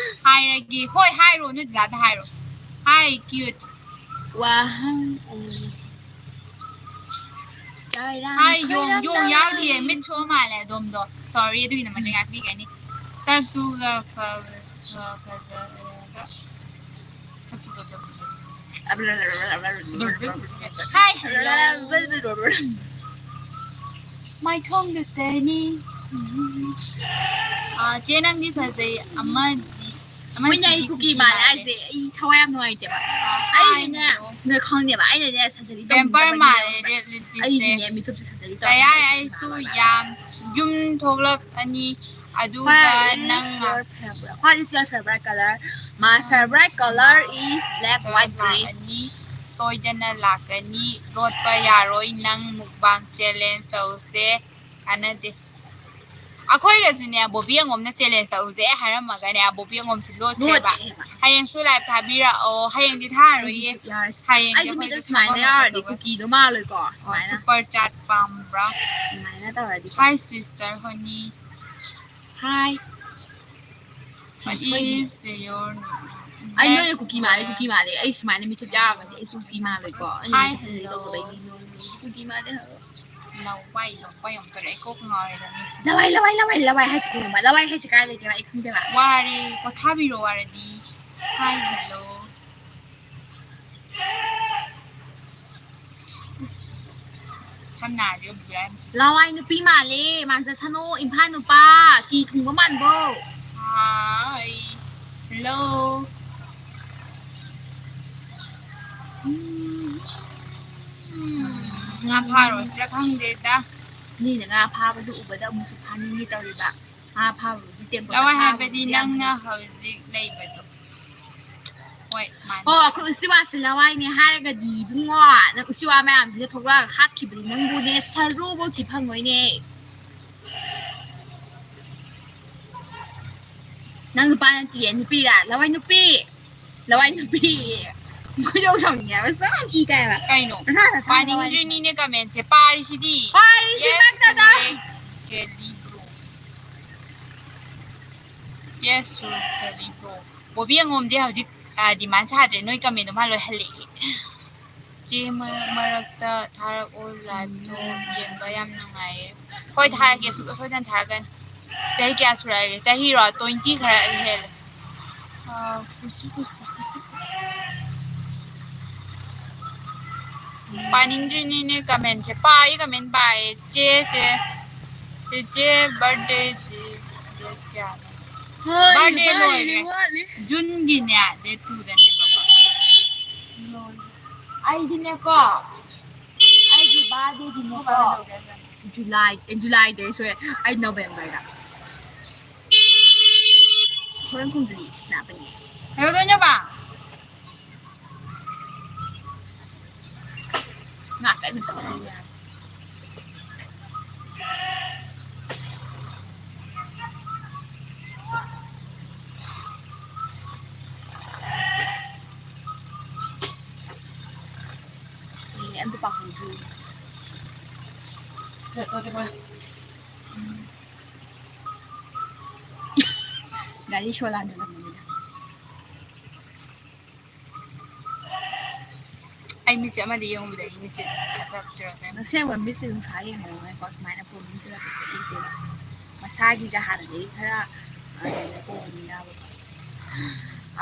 ꯍꯥꯏꯔꯒꯦ꯫ ꯍꯣꯏ, ꯍꯥꯏꯔꯣ, ꯅꯣꯏ ꯗꯗꯥꯗ ꯍꯥꯏꯔꯣ꯫ Hi, cute꯫ ꯋꯥꯍꯪ ꯑꯣꯏꯅ꯫ ꯆꯥꯏꯔꯥꯡ ꯍꯥꯏ, ꯌꯣꯡ, ꯌꯣꯡ ꯈꯣꯏꯔꯥꯡ ꯌꯥꯎꯗꯤꯌꯦ, ꯃꯤꯠ ꯁꯣꯛꯑ ꯃꯥꯜꯂꯦ ꯑꯗꯣꯝꯗꯣ꯫ Sorry, ꯑꯗꯨꯒꯤꯗꯃꯛꯇ ꯉꯥꯛꯄꯤꯒꯅꯤ꯫ ꯁꯛꯇꯨꯒ ꯐ-, ꯐ-, ꯐꯖꯔꯒ, ꯁꯛꯇꯨꯒ ꯐ-, ꯍꯥꯏ, hello꯫ ꯃꯥꯏꯊꯣꯡꯗꯨꯗꯅꯤ꯫ ꯑꯥ, ꯆꯦ, ꯅꯪꯗꯤ ꯐꯖꯩ꯫ ꯑꯃꯗꯤ, ꯑꯃꯗꯤ ꯃꯣꯏꯅ ꯑꯩ ꯀꯨꯀꯤ ꯀꯨꯀꯤ ꯃꯥꯜꯂꯦ ꯃꯥꯜꯂꯦ꯫ ꯍꯥꯏꯁꯦ ꯑꯩ ꯊꯋꯥꯏ ꯌꯥꯝ ꯅꯨꯡꯉꯥꯏꯇꯦꯕ꯫ ꯑꯥ, ꯑꯩꯅꯦ, ꯍꯥꯏꯅꯤꯌꯣ꯫ ꯅꯣꯏ ꯈꯪꯗꯦꯕ꯫ ꯑꯩꯅꯅꯦ surgery ꯇꯧꯅꯤꯡꯗꯕꯒꯤꯅꯦ ꯈꯪꯕ꯭ꯔꯥ? ꯃꯥꯜꯂꯦ, red lipstick ꯁꯦ꯫ ꯑꯩꯒꯤꯅꯦ ꯃꯤꯠꯊꯨꯞꯁꯦ surgery ꯇꯧꯅꯤꯡꯗꯕꯒꯤ ꯑꯩꯁꯨ ꯃꯥꯜꯂꯦ꯫ ꯌꯥꯝ ꯌꯨꯝ ꯊꯣꯛꯂꯛꯑꯅꯤ꯫ ꯑꯗꯨꯒ What is ꯅꯪꯅ your favorite? What is your favorite color? My favorite color is black, white, grey. ꯂꯥꯛꯀꯅꯤ, ꯁꯣꯏꯗꯅ ꯂꯥꯛꯀꯅꯤ꯫ ꯂꯣꯠꯄ ꯌꯥꯔꯣꯏ, ꯅꯪ mukbang challenge ꯇꯧꯁꯦ꯫ ꯀꯥꯟꯅꯗꯦ꯫ ꯑꯩꯈꯣꯏꯒꯁꯨꯅꯦ, ꯕꯣꯕꯤ ꯑꯉꯣꯝꯅ ꯆꯦꯂꯦꯟꯖ ꯇꯧꯔꯨꯁꯦ ꯍꯥꯏꯔꯝꯃꯒꯅꯦ, ꯕꯣꯕꯤ ꯑꯉꯣꯝꯁꯦ ꯂꯣꯠꯈ꯭ꯔꯦꯕ꯫ ꯂꯣꯠꯈ꯭ꯔꯦꯕ꯫ ꯍꯌꯦꯡꯁꯨ ꯂꯥꯏꯚ ꯊꯥꯕꯤꯔꯛꯑꯣ꯫ ꯍꯌꯦꯡꯗꯤ ꯊꯥꯔꯔꯣꯏꯌꯦ꯫ ꯌꯥꯔꯁꯤ꯫ ꯍꯌꯦꯡꯗꯤ ꯑꯩꯁꯨ ꯑꯩꯈꯣꯏ ꯃꯤꯠꯇ ꯁꯨꯃꯥꯏꯅ ꯊꯕꯛ ꯑꯃ ꯌꯥꯎꯔꯗꯤ ꯆꯠꯇꯧꯕ꯫ ꯀꯨꯀꯤꯗꯣ ꯃꯥꯜꯂꯣꯏꯀꯣ? ꯑꯣ, ꯁꯨꯃꯥꯏꯅ꯫ ꯁꯨꯄꯔ ꯆꯥꯠ ꯄꯥꯝꯕ꯭ꯔꯥ? ꯁꯨꯃꯥꯏꯅ ꯇꯧꯔꯗꯤ꯫ Hi, sister Honey. Hi. What is your name? ꯑꯩ ꯅꯣꯏꯅ ꯀꯨꯀꯤ ꯃꯥꯜꯂꯦ, ꯀꯨꯀꯤ ꯃꯥꯜꯂꯦ꯫ ꯑꯩ ꯁꯨꯃꯥꯏꯅ ꯃꯤꯊꯨꯞ ꯌꯥꯎꯔꯒꯗꯤ ꯑꯩꯁꯨ ꯀꯨꯀꯤ ꯃꯥꯜꯂꯣꯏꯀꯣ? ꯑꯩꯅ ꯍꯥꯏ, ꯃꯤꯊꯨꯞꯁꯦ ꯍꯜꯂꯣ꯫ ꯇꯧꯗꯕꯩꯅꯤ ꯅꯣꯏ ꯀꯨꯀꯤ ꯃꯥꯜꯂꯦ ꯍꯥꯏꯕ꯫ ꯂꯋꯥꯏ, ꯂꯋꯥꯏ ꯑꯃꯨꯛ ꯇꯧꯔꯛꯑꯦ, ꯀꯣꯛ ꯉꯥꯎꯔꯦꯗ ꯃꯤꯁꯦ꯫ ꯂꯋꯥꯏ, ꯂꯋꯥꯏ, ꯂꯋꯥꯏ, ꯂꯋꯥꯏ ꯍꯥꯏꯁꯤ ꯀꯩꯅꯣꯕ? ꯂꯋꯥꯏ ꯍꯥꯏꯁꯤ ꯀꯥꯏ ꯂꯩꯒꯦꯕ? ꯑꯩ ꯈꯪꯗꯦꯕ꯫ ꯋꯥꯔꯦ, ꯄꯣꯊꯥꯕꯤꯔꯣ ꯋꯥꯔꯗꯤ꯫ ꯍꯥꯏ, ꯍꯜꯂꯣ꯫ ꯏꯁ, ꯁꯝꯅꯥꯁꯤꯒ ꯕꯤꯕꯤꯌꯥ ꯌꯥꯝ ꯁꯤ-, ꯂꯋꯥꯏ ꯅꯨꯄꯤ ꯃꯥꯜꯂꯦ, ꯃꯥꯟꯖꯁꯅꯨ, ꯏꯝꯐꯥꯜ ꯅꯨꯄꯥ, ꯆꯤ ꯊꯨꯡꯕ ꯃꯥꯟꯕꯣ꯫ ꯍꯥꯏ, ꯍꯜꯂꯣ꯫ ꯎꯝ, ꯉꯥ ꯐꯥꯔꯨꯔꯁꯤꯔ ꯈꯪꯗꯦꯗ꯫ ꯃꯤꯅ ꯉꯥ ꯐꯥꯕꯁꯨ ꯎꯕꯗ ꯑꯃꯨꯛꯁꯨ ꯐꯥꯅꯤꯡꯉꯤ ꯇꯧꯔꯤꯕ꯫ ꯉꯥ ꯐꯥꯕꯕꯨꯗꯤ ꯇꯦꯡꯀꯣꯠꯇ ꯂꯋꯥꯏ ꯐꯥꯕꯕꯨꯗꯤ ꯍꯥꯏꯕꯗꯤ ꯌꯥꯝꯅ ꯅꯪꯅ ꯍꯧꯖꯤꯛ ꯂꯩꯕꯗꯣ꯫ ꯍꯣꯏ, ꯃꯥꯅꯤ꯫ ꯑꯣ, ꯑꯩꯈꯣꯏ ꯎꯆꯤꯋꯥꯁꯤ ꯂꯋꯥꯏꯅꯦ ꯍꯥꯏꯔꯒꯗꯤ ꯏꯕꯨꯡꯉꯣ, ꯅꯪ ꯎꯆꯤꯋꯥ ꯃꯌꯥꯝꯁꯤꯗ ꯊꯣꯛꯂꯛꯑꯒ ꯍꯥꯠꯈꯤꯕꯗꯤ ꯅꯪꯕꯨꯅꯦ ꯁꯔꯨꯕꯧ ꯊꯤ ꯐꯪꯉꯣꯏꯅꯦ꯫ ꯅꯪ ꯅꯨꯄꯥ ꯅꯠꯇꯤꯌꯦ, ꯅꯨꯄꯤꯔꯥ? ꯂꯋꯥꯏ ꯅꯨꯄꯤ! ꯂꯋꯥꯏ ꯅꯨꯄꯤ! ꯈꯣꯏꯗꯧ ꯁꯥꯎꯅꯤꯡꯉꯦ ꯍꯥꯏꯕ, ꯁꯨꯝ ꯏ ꯀꯥꯏ ꯍꯥꯏꯕ꯫ ꯀꯩꯅꯣ? ꯅꯁꯥꯅ ꯂꯋꯥꯏ ꯅꯨꯄꯤ꯫ ꯄꯥꯅꯤꯡꯗ꯭ꯔꯤꯅꯤꯅꯦ comment ꯁꯦ, ꯄꯥꯔꯤꯁꯤꯗꯤ꯫ ꯄꯥꯔꯤꯁꯤ ꯌꯦꯁ, ꯅꯠꯇꯗ꯫ ꯁꯨꯔꯦ꯫ ꯀꯦꯂꯤ ꯕ꯭ꯔꯣ꯫ ꯌꯦꯁ, ꯁꯨꯔꯦ, ꯀꯦꯂꯤ ꯕ꯭ꯔꯣ꯫ ꯕꯣꯕꯤ ꯑꯉꯣꯝꯗꯤ ꯍꯧꯖꯤꯛ, ꯑ, demand ꯁꯥꯗ꯭ꯔꯦ, ꯅꯣꯏ comment ꯗꯣ ꯃꯥ ꯂꯣꯏ ꯍꯜꯂꯛꯑꯦ꯫ ꯆꯦ, ꯃꯔꯛ ꯃꯔꯛꯇ ꯊꯥꯔꯛꯑꯣ, live ꯇꯣ ꯌꯦꯡꯕ ꯌꯥꯝ ꯅꯨꯡꯉꯥꯏꯌꯦ꯫ ꯍꯣꯏ, ꯊꯥꯔꯛꯀꯦ, ꯁꯨꯡꯁꯣꯏ ꯁꯣꯏꯗꯅ ꯊꯥꯔꯛꯀꯅꯤ꯫ ꯆꯍꯤ ꯀꯌꯥ ꯁꯨꯔꯛꯑꯒꯦ? ꯆꯍꯤꯔꯣ? Twenty ꯈꯔ ꯍꯦꯜꯂꯦ꯫ ꯑꯥ, ꯀꯨꯁꯤ, ꯀꯨꯁꯤ, ꯀꯨꯁꯤ, ꯀꯨꯁꯤ꯫ ꯄꯥꯅꯤꯡꯗ꯭ꯔꯤꯅꯤꯅꯦ comment ꯁꯦ꯫ ꯄꯥꯏꯌꯦ, comment ꯄꯥꯏꯌꯦ꯫ ꯆꯦ, ꯆꯦ꯫ ꯆꯦꯆꯦ birthday ꯁꯤ date ꯀꯌꯥꯅꯣ? ꯍꯣꯏ, birthday ꯋꯥꯠꯂꯤ, ꯂꯣꯏꯔꯦ꯫ ꯋꯥꯠꯂꯤ꯫ June ꯒꯤꯅꯦ, date two ꯗꯅꯦꯕꯀꯣ꯫ ꯂꯣꯏꯔꯦ꯫ ꯑꯩꯗꯤꯅꯦꯀꯣ, ꯑꯩꯒꯤ birthday ꯗꯤꯅꯦꯀꯣ, July, ꯑꯦ, July ꯗꯩ ꯁꯣꯏꯔꯦ, ꯑꯩ November ꯗ꯫ ꯍꯣꯔꯦꯟ ꯈꯣꯡꯖꯩ ꯂꯥꯛꯄꯅꯦ꯫ ꯀꯩꯗꯧꯗꯣꯏꯅꯣꯕ? ꯉꯥꯛꯇꯪ ꯇꯧꯔ ꯌꯥꯁꯤ꯫ ꯒꯥꯔꯤ ꯁꯣ ꯂꯥꯟꯗꯅꯕꯅꯤꯗ꯫ ꯑꯩ ꯃꯤꯠꯁꯦ ꯑꯃꯗꯤ ꯌꯦꯡꯉꯨꯕꯗ ꯑꯩ ꯃꯤꯠꯁꯦ ꯐꯠꯇꯕ ꯇꯧꯔꯛꯀꯅꯤ꯫ ꯑꯁꯦꯡꯕ ꯃꯤꯠꯁꯦ ꯅꯨꯡꯁꯥ ꯌꯦꯡꯉꯒꯀꯣ ꯁꯨꯃꯥꯏꯅ ꯄꯣꯝꯃꯤꯁꯤꯒ ꯀꯩꯁꯨ ꯎꯗꯦꯕ꯫ ꯃꯁꯥꯒꯤꯒ ꯍꯥꯟꯅꯗꯒꯤ ꯈꯔ, ꯑ, ꯀꯩꯅꯣ ꯇꯧꯕꯅꯤꯅꯕꯀꯣ꯫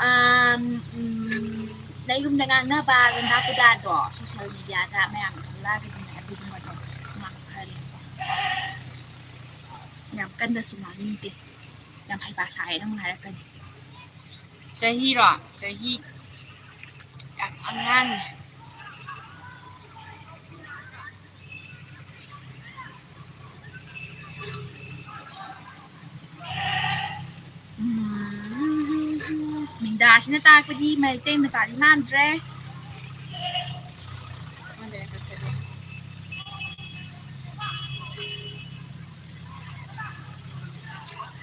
ꯑꯝ, ꯎꯝ, ꯅꯌꯨꯝꯗ ꯉꯥꯡꯅꯕ ꯂꯣꯟꯗꯥ ꯄꯨꯗꯥꯗꯣ social media ꯗ ꯃꯌꯥꯝ ꯊꯣꯛꯂꯛꯑꯒꯗꯤꯅꯦ ꯑꯗꯨꯒꯨꯝꯕꯗꯣ ꯉꯥꯡꯊꯔꯦ꯫ ꯌꯥꯝ ꯀꯟꯅꯁꯨ ꯉꯥꯡꯅꯤꯡꯗꯦ꯫ ꯌꯥꯝ ꯍꯩꯄꯥ ꯁꯥꯏꯌꯦꯅ ꯑꯃꯨꯛ ꯍꯥꯏꯔꯛꯀꯅꯤ꯫ ꯆꯍꯤꯔꯣ? ꯆꯍꯤ ꯌꯥꯝ ꯑꯉꯥꯡꯅꯦ꯫ ꯎꯝ, ꯃꯤꯡꯗꯥꯁꯤꯅ ꯇꯥꯛꯄꯗꯤ ꯃꯩꯇꯩ ꯃꯆꯥꯗꯤ ꯃꯥꯟꯗ꯭ꯔꯦ꯫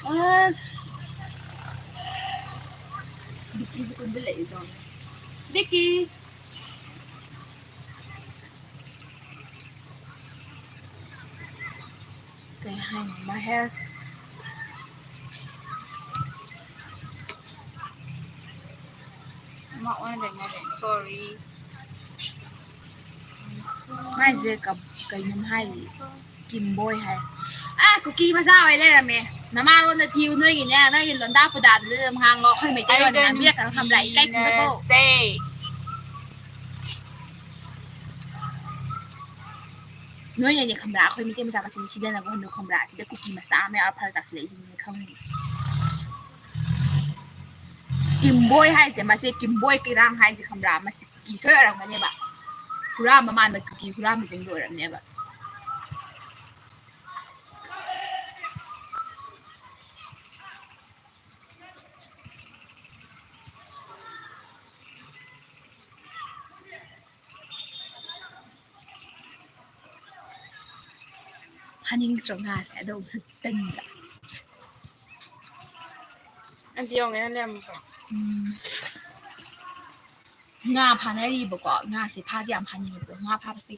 ꯑꯁ꯫ ꯕꯤꯀꯤꯁꯨ ꯀꯨꯟꯁꯤꯜꯂꯛꯏ ꯆꯦ꯫ ꯕꯤꯀꯤ꯫ ꯀꯩ ꯍꯥꯏꯅꯣ ꯃꯍꯦꯁ? ꯑꯃ ꯑꯣꯟꯅ ꯇꯩꯅꯔꯦ꯫ Sorry꯫ ꯃꯥꯏꯁꯦ ꯀ-, ꯀꯩꯅꯣꯝ ꯍꯥꯏꯔꯤ꯫ ꯀꯤꯝꯕꯣꯏ ꯍꯥꯏ꯫ ꯑ, ꯀꯨꯀꯤ ꯃꯆꯥ ꯑꯣꯏ ꯂꯩꯔꯝꯃꯦ꯫ ꯅꯃꯥꯔꯣꯟꯗ ꯊꯤꯌꯨ ꯅꯣꯏꯒꯤꯅꯦ, ꯅꯣꯏꯒꯤ ꯂꯣꯟꯗꯥ ꯄꯨꯗꯥꯗꯨꯗ ꯑꯗꯨꯝ ꯉꯥꯡꯉꯣ꯫ ꯑꯩꯈꯣꯏ ꯃꯩꯇꯩꯂꯣꯟꯗ ꯑꯩꯒ ꯉꯥꯡꯕꯤꯔꯛꯀꯅꯨ ꯈꯪꯕ꯭ꯔꯥ? ꯏꯀꯥꯏ ꯈꯪꯗꯕꯧ꯫ ꯅꯨꯡꯁꯤꯅꯁꯦ꯫ ꯅꯣꯏꯅꯅꯦ ꯈꯪꯕ꯭ꯔꯥ? ꯑꯩꯈꯣꯏ ꯃꯩꯇꯩ ꯃꯆꯥ ꯃꯁꯦꯟ ꯁꯤꯗꯅꯕ ꯍꯣꯠꯅꯧ ꯈꯪꯕ꯭ꯔꯥ? ꯑꯁꯤꯗ ꯀꯨꯀꯤ ꯃꯆꯥ ꯑꯃ ꯌꯥꯎꯔ ꯐꯔꯛ ꯇꯥꯁꯤꯜꯂꯛꯏꯁꯤꯅꯦ ꯈꯪꯉꯤ꯫ ꯀꯤꯝꯕꯣꯏ ꯍꯥꯏꯁꯦ, ꯃꯁꯦ ꯀꯤꯝꯕꯣꯏ ꯀꯤꯔꯥꯡ ꯍꯥꯏꯁꯦ ꯈꯪꯕ꯭ꯔꯥ? ꯃꯁꯤ ꯀꯨꯀꯤ ꯁꯣꯏ ꯑꯣꯏꯔꯝꯒꯅꯦꯕ꯫ ꯍꯨꯔꯥꯟꯕ ꯃꯥꯟꯕ ꯀꯨꯀꯤ ꯍꯨꯔꯥꯟꯕꯁꯤꯡꯗꯣ ꯑꯣꯏꯔꯝꯅꯦꯕ꯫ ꯐꯥꯅꯤꯡꯗ꯭ꯔꯣ ꯉꯥꯁꯦ? ꯑꯗꯣ ꯑꯃꯨꯛꯁꯨ ꯇꯟꯕ꯫ ꯑꯗꯨ ꯌꯦꯡꯉꯦ, ꯂꯩꯔꯝꯕ꯭ꯔꯣ? ꯎꯝ꯫ ꯉꯥ ꯐꯥꯅꯔꯤꯕꯀꯣ꯫ ꯉꯥꯁꯦ ꯐꯥꯗꯤ ꯌꯥꯝ ꯐꯥꯅꯤꯡꯉꯦꯕꯀꯣ꯫ ꯉꯥ ꯐꯥꯕꯁꯦ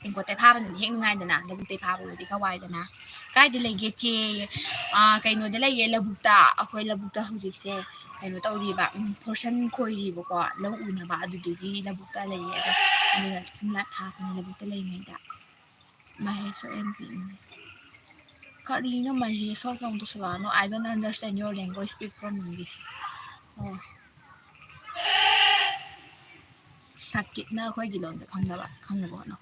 ꯇꯦꯡꯀꯣꯠꯇꯩ ꯐꯥꯕꯅꯗꯤ ꯍꯦꯛ ꯅꯨꯡꯉꯥꯏꯗꯅ, ꯂꯧꯕꯨꯛꯇꯩ ꯐꯥꯕꯕꯨꯗꯤ ꯈꯔ ꯋꯥꯏꯗꯅ꯫ "ꯀꯥꯏꯗ ꯂꯩꯒꯦ ꯆꯦ?" "ꯑꯥ, ꯀꯩꯅꯣꯗ ꯂꯩꯌꯦ, ꯂꯧꯕꯨꯛꯇ꯫ ꯑꯩꯈꯣꯏ ꯂꯧꯕꯨꯛꯇ ꯍꯧꯖꯤꯛꯁꯦ ꯀꯩꯅꯣ ꯇꯧꯔꯤꯕ, ꯎꯝ, ꯐꯣꯔꯁꯟ ꯈꯣꯏꯔꯤꯕꯀꯣ, ꯂꯧ ꯎꯅꯕ꯫ ꯑꯗꯨꯗꯨꯒꯤ ꯂꯧꯕꯨꯛꯇ ꯂꯩꯌꯦ ꯑꯗꯣ꯫ ꯑꯗꯨꯅ ꯁꯨꯝ ꯂꯥꯏꯞ ꯊꯥꯔꯛꯄꯅꯦ ꯂꯧꯕꯨꯛꯇ ꯂꯩꯔꯤꯉꯩꯗ꯫ ꯃꯍꯦꯁꯣꯔ ꯑꯦꯝ ꯄꯤ꯫ ꯀꯔꯤꯅꯣ ꯃꯍꯦꯁꯣꯔ ꯀꯩꯅꯣ ꯇꯧꯁꯜꯂꯛꯑꯅꯣ? "I don't understand your language, speak from English." ꯑꯣ꯫ ꯁꯀꯤꯠꯅ ꯑꯩꯈꯣꯏꯒꯤ ꯂꯣꯟꯗ ꯈꯪꯅꯕ, ꯈꯪꯅꯕ ꯍꯣꯠꯅꯧ꯫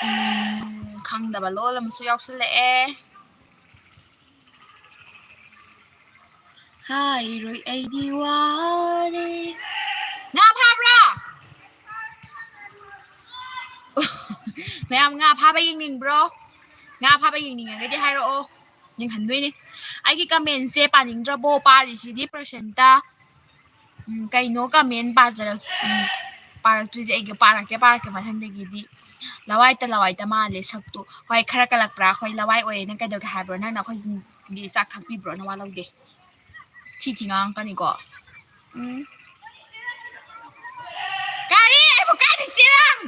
ꯎꯝ, ꯈꯪꯗꯕ ꯂꯣꯜ ꯑꯃꯁꯨ ꯌꯥꯎꯁꯜꯂꯛꯑꯦ꯫ ꯍꯥꯏꯔꯣꯏ ꯑꯩꯗꯤ ꯋꯥꯔꯦ꯫ ꯉꯥ ꯐꯥꯕ꯭ꯔꯣ? ꯃꯌꯥꯝ ꯉꯥ ꯐꯥꯕ ꯌꯦꯡꯅꯤꯡꯕ꯭ꯔꯣ? ꯉꯥ ꯐꯥꯕ ꯌꯦꯡꯅꯤꯡꯉꯒꯗꯤ ꯍꯥꯏꯔꯛꯑꯣ, ꯌꯦꯡꯍꯟꯗꯣꯏꯅꯦ꯫ ꯑꯩꯒꯤ ꯀꯃꯦꯟꯁꯦ ꯄꯥꯅꯤꯡꯗ꯭ꯔꯕꯣ? ꯄꯥꯔꯤꯁꯤꯗꯤ ꯄ꯭ꯔꯁꯦꯟꯇ꯫ ꯎꯝ, ꯀꯩꯅꯣ ꯀꯃꯦꯟ ꯄꯥꯖꯔꯛ-, ꯎꯝ, ꯄꯥꯔꯛꯇ꯭ꯔꯤꯁꯦ ꯑꯩꯒꯤ? ꯄꯥꯔꯛꯀꯦ, ꯄꯥꯔꯛꯀꯦ ꯃꯊꯪꯗꯒꯤꯗꯤ꯫ ꯂꯋꯥꯏꯇ, ꯂꯋꯥꯏꯇ ꯃꯥꯜꯂꯦ ꯁꯛꯇꯨ꯫ ꯍꯣꯏ, ꯈꯔ ꯀꯜꯂꯛꯄ꯭ꯔꯥ? ꯑꯩꯈꯣꯏ ꯂꯋꯥꯏ ꯑꯣꯏꯔꯦ, ꯅꯪ ꯀꯩꯗꯧꯒꯦ ꯍꯥꯏꯕ꯭ꯔꯣ? ꯅꯪꯅ ꯑꯩꯈꯣꯏꯒꯤ ꯆꯥꯛ ꯊꯥꯛꯄꯤꯕ꯭ꯔꯣ? ꯅꯋꯥ ꯂꯧꯗꯦ꯫ ꯊꯤ ꯊꯤ ꯉꯥꯡꯉꯛꯀꯅꯤꯀꯣ꯫ ꯎꯝ꯫ ꯀꯔꯤ? ꯑꯩꯕꯨ ꯀꯥꯏꯗ ꯆꯦꯔꯪ?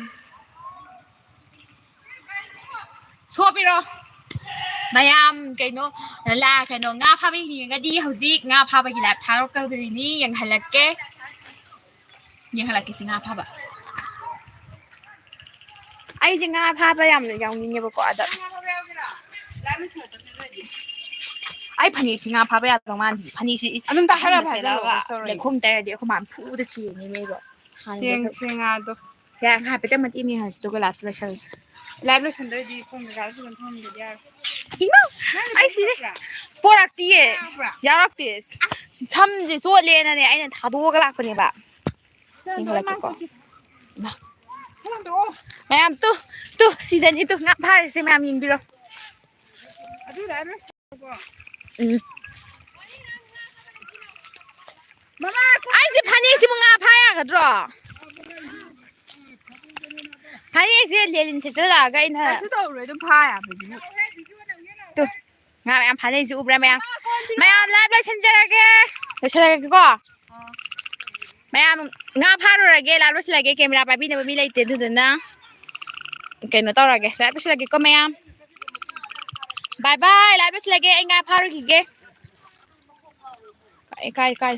ꯁꯣꯄꯤꯔꯣ꯫ ꯃꯌꯥꯝ ꯀꯩꯅꯣ, ꯂꯥ-, ꯀꯩꯅꯣ, ꯉꯥ ꯐꯥꯕ ꯌꯦꯡꯅꯤꯡꯉꯒꯗꯤ ꯍꯧꯖꯤꯛ ꯉꯥ ꯐꯥꯕꯒꯤ ꯂꯥꯏꯞ ꯊꯥꯔꯛꯀꯗꯣꯏꯅꯤ, ꯌꯦꯡꯍꯜꯂꯛꯀꯦ꯫ ꯌꯦꯡꯍꯜꯂꯛꯀꯦ ꯁꯤ ꯉꯥ ꯐꯥꯕ꯫ ꯑꯩꯁꯦ ꯉꯥ ꯐꯥꯕ ꯌꯥꯝꯅ ꯌꯥꯎꯅꯤꯡꯉꯦꯕꯀꯣ, ꯑꯗ ꯑꯩ ꯐꯅꯦꯛꯁꯤ ꯉꯥ ꯐꯥꯕ ꯌꯥꯗꯧ ꯃꯥꯟꯗꯦ꯫ ꯐꯅꯦꯛꯁꯤ ꯑꯗꯨꯝ ꯇꯥꯍꯜꯂ ꯑꯍꯟꯕ ꯐꯥꯖꯜꯂꯣ, ꯁꯦꯠꯂꯛꯑꯒ ꯁꯣꯔꯤ꯫ ꯂꯩꯈꯣꯝ ꯇꯩꯔꯗꯤ ꯑꯩꯈꯣꯏ ꯃꯥꯅ ꯐꯨꯕꯗ ꯁꯤꯔꯅꯤ ꯃꯤꯕꯨ꯫ ꯍꯥꯟꯅꯗꯤ ꯌꯦꯡꯁꯦ ꯉꯥꯗꯣ꯫ ꯌꯥꯔꯦ, ꯍꯥꯏꯐꯦꯠꯇꯪ ꯃꯇꯦꯛ ꯑꯃ ꯌꯦꯡꯍꯟꯁꯤ, ꯑꯗꯨꯒ ꯂꯥꯏꯞꯁꯦ ꯂꯣꯏꯁꯜꯂꯁꯤ꯫ ꯂꯥꯏꯞ ꯂꯣꯏꯁꯟꯗꯣꯏꯗꯤ ꯈꯣꯡ ꯀꯩꯀꯥꯗꯣ ꯐꯖꯅ ꯊꯝꯗ꯭ꯔꯗꯤ ꯌꯥꯔꯣꯏ꯫ ꯏꯃꯥ! ꯅꯪ ꯑꯩ ꯁꯤꯔꯦ꯫ ꯌꯥꯎꯔꯛꯄ꯭ꯔꯥ? ꯄꯣꯔꯛꯇꯤꯌꯦ꯫ ꯌꯥꯎꯔꯛꯄ꯭ꯔꯥ? ꯌꯥꯎꯔꯛꯇꯦ꯫ ꯁꯝꯁꯦ ꯆꯣꯠꯂꯦꯅꯅꯦ ꯑꯩꯅ ꯊꯥꯗꯣꯛꯑꯒ ꯂꯥꯛꯄꯅꯦꯕ꯫ ꯅꯪ ꯌꯦꯡꯍꯜꯂꯛꯀꯦꯀꯣ꯫ ꯅꯪ ꯏꯃꯥ꯫ ꯊꯣꯡꯗꯣꯛꯑꯣ꯫ ꯃꯌꯥꯝ ꯇꯨ, ꯇꯨ, ꯁꯤꯗꯅꯤ ꯇꯨ, ꯉꯥ ꯐꯥꯔꯤꯁꯦ ꯃꯌꯥꯝ ꯌꯦꯡꯕꯤꯔꯣ꯫ ꯑꯗꯨ ꯂꯥꯏꯞ ꯂꯣꯏꯁꯜꯂꯣꯀꯣ꯫ ꯎꯝ꯫ ꯃꯃꯥ, ꯑꯩꯁꯦ ꯐꯅꯦꯛꯁꯤꯕꯨ ꯉꯥ ꯐꯥ ꯌꯥꯒꯗ꯭ꯔꯣ? ꯐꯅꯦꯛꯁꯦ ꯂꯦꯂꯤꯟ ꯁꯦꯠꯆꯜꯂꯛꯑꯒ ꯑꯩꯅ ꯀꯩꯁꯨ ꯇꯧꯔꯣꯏ, ꯑꯗꯨꯝ ꯐꯥ ꯌꯥꯕꯗꯨꯕꯨ꯫ ꯇꯨ꯫ ꯉꯥ ꯃꯌꯥꯝ ꯐꯥꯅꯩꯁꯤ ꯎꯕ꯭ꯔꯥ ꯃꯌꯥꯝ? ꯃꯌꯥꯝ, live ꯂꯣꯏꯁꯤꯟꯖꯔꯒꯦ꯫ ꯂꯣꯏꯁꯤꯜꯂꯒꯦꯀꯣ꯫ ꯃꯌꯥꯝ, ꯉꯥ ꯐꯥꯔꯨꯔꯒꯦ, live ꯂꯣꯏꯁꯤꯜꯂꯒꯦ꯫ Camera ꯄꯥꯏꯕꯤꯅꯕ ꯃꯤ ꯂꯩꯇꯦ, ꯑꯗꯨꯗꯨꯅ ꯀꯩꯅꯣ ꯇꯧꯔꯒꯦ, live ꯂꯣꯏꯁꯤꯜꯂꯒꯦꯀꯣ ꯃꯌꯥꯝ꯫ Bye bye, live ꯂꯣꯏꯁꯤꯜꯂꯒꯦ, ꯑꯩ ꯉꯥ ꯐꯥꯔꯨꯈꯤꯒꯦ꯫ ꯀꯥꯏ, ꯀꯥꯏ, ꯀꯥꯏ꯫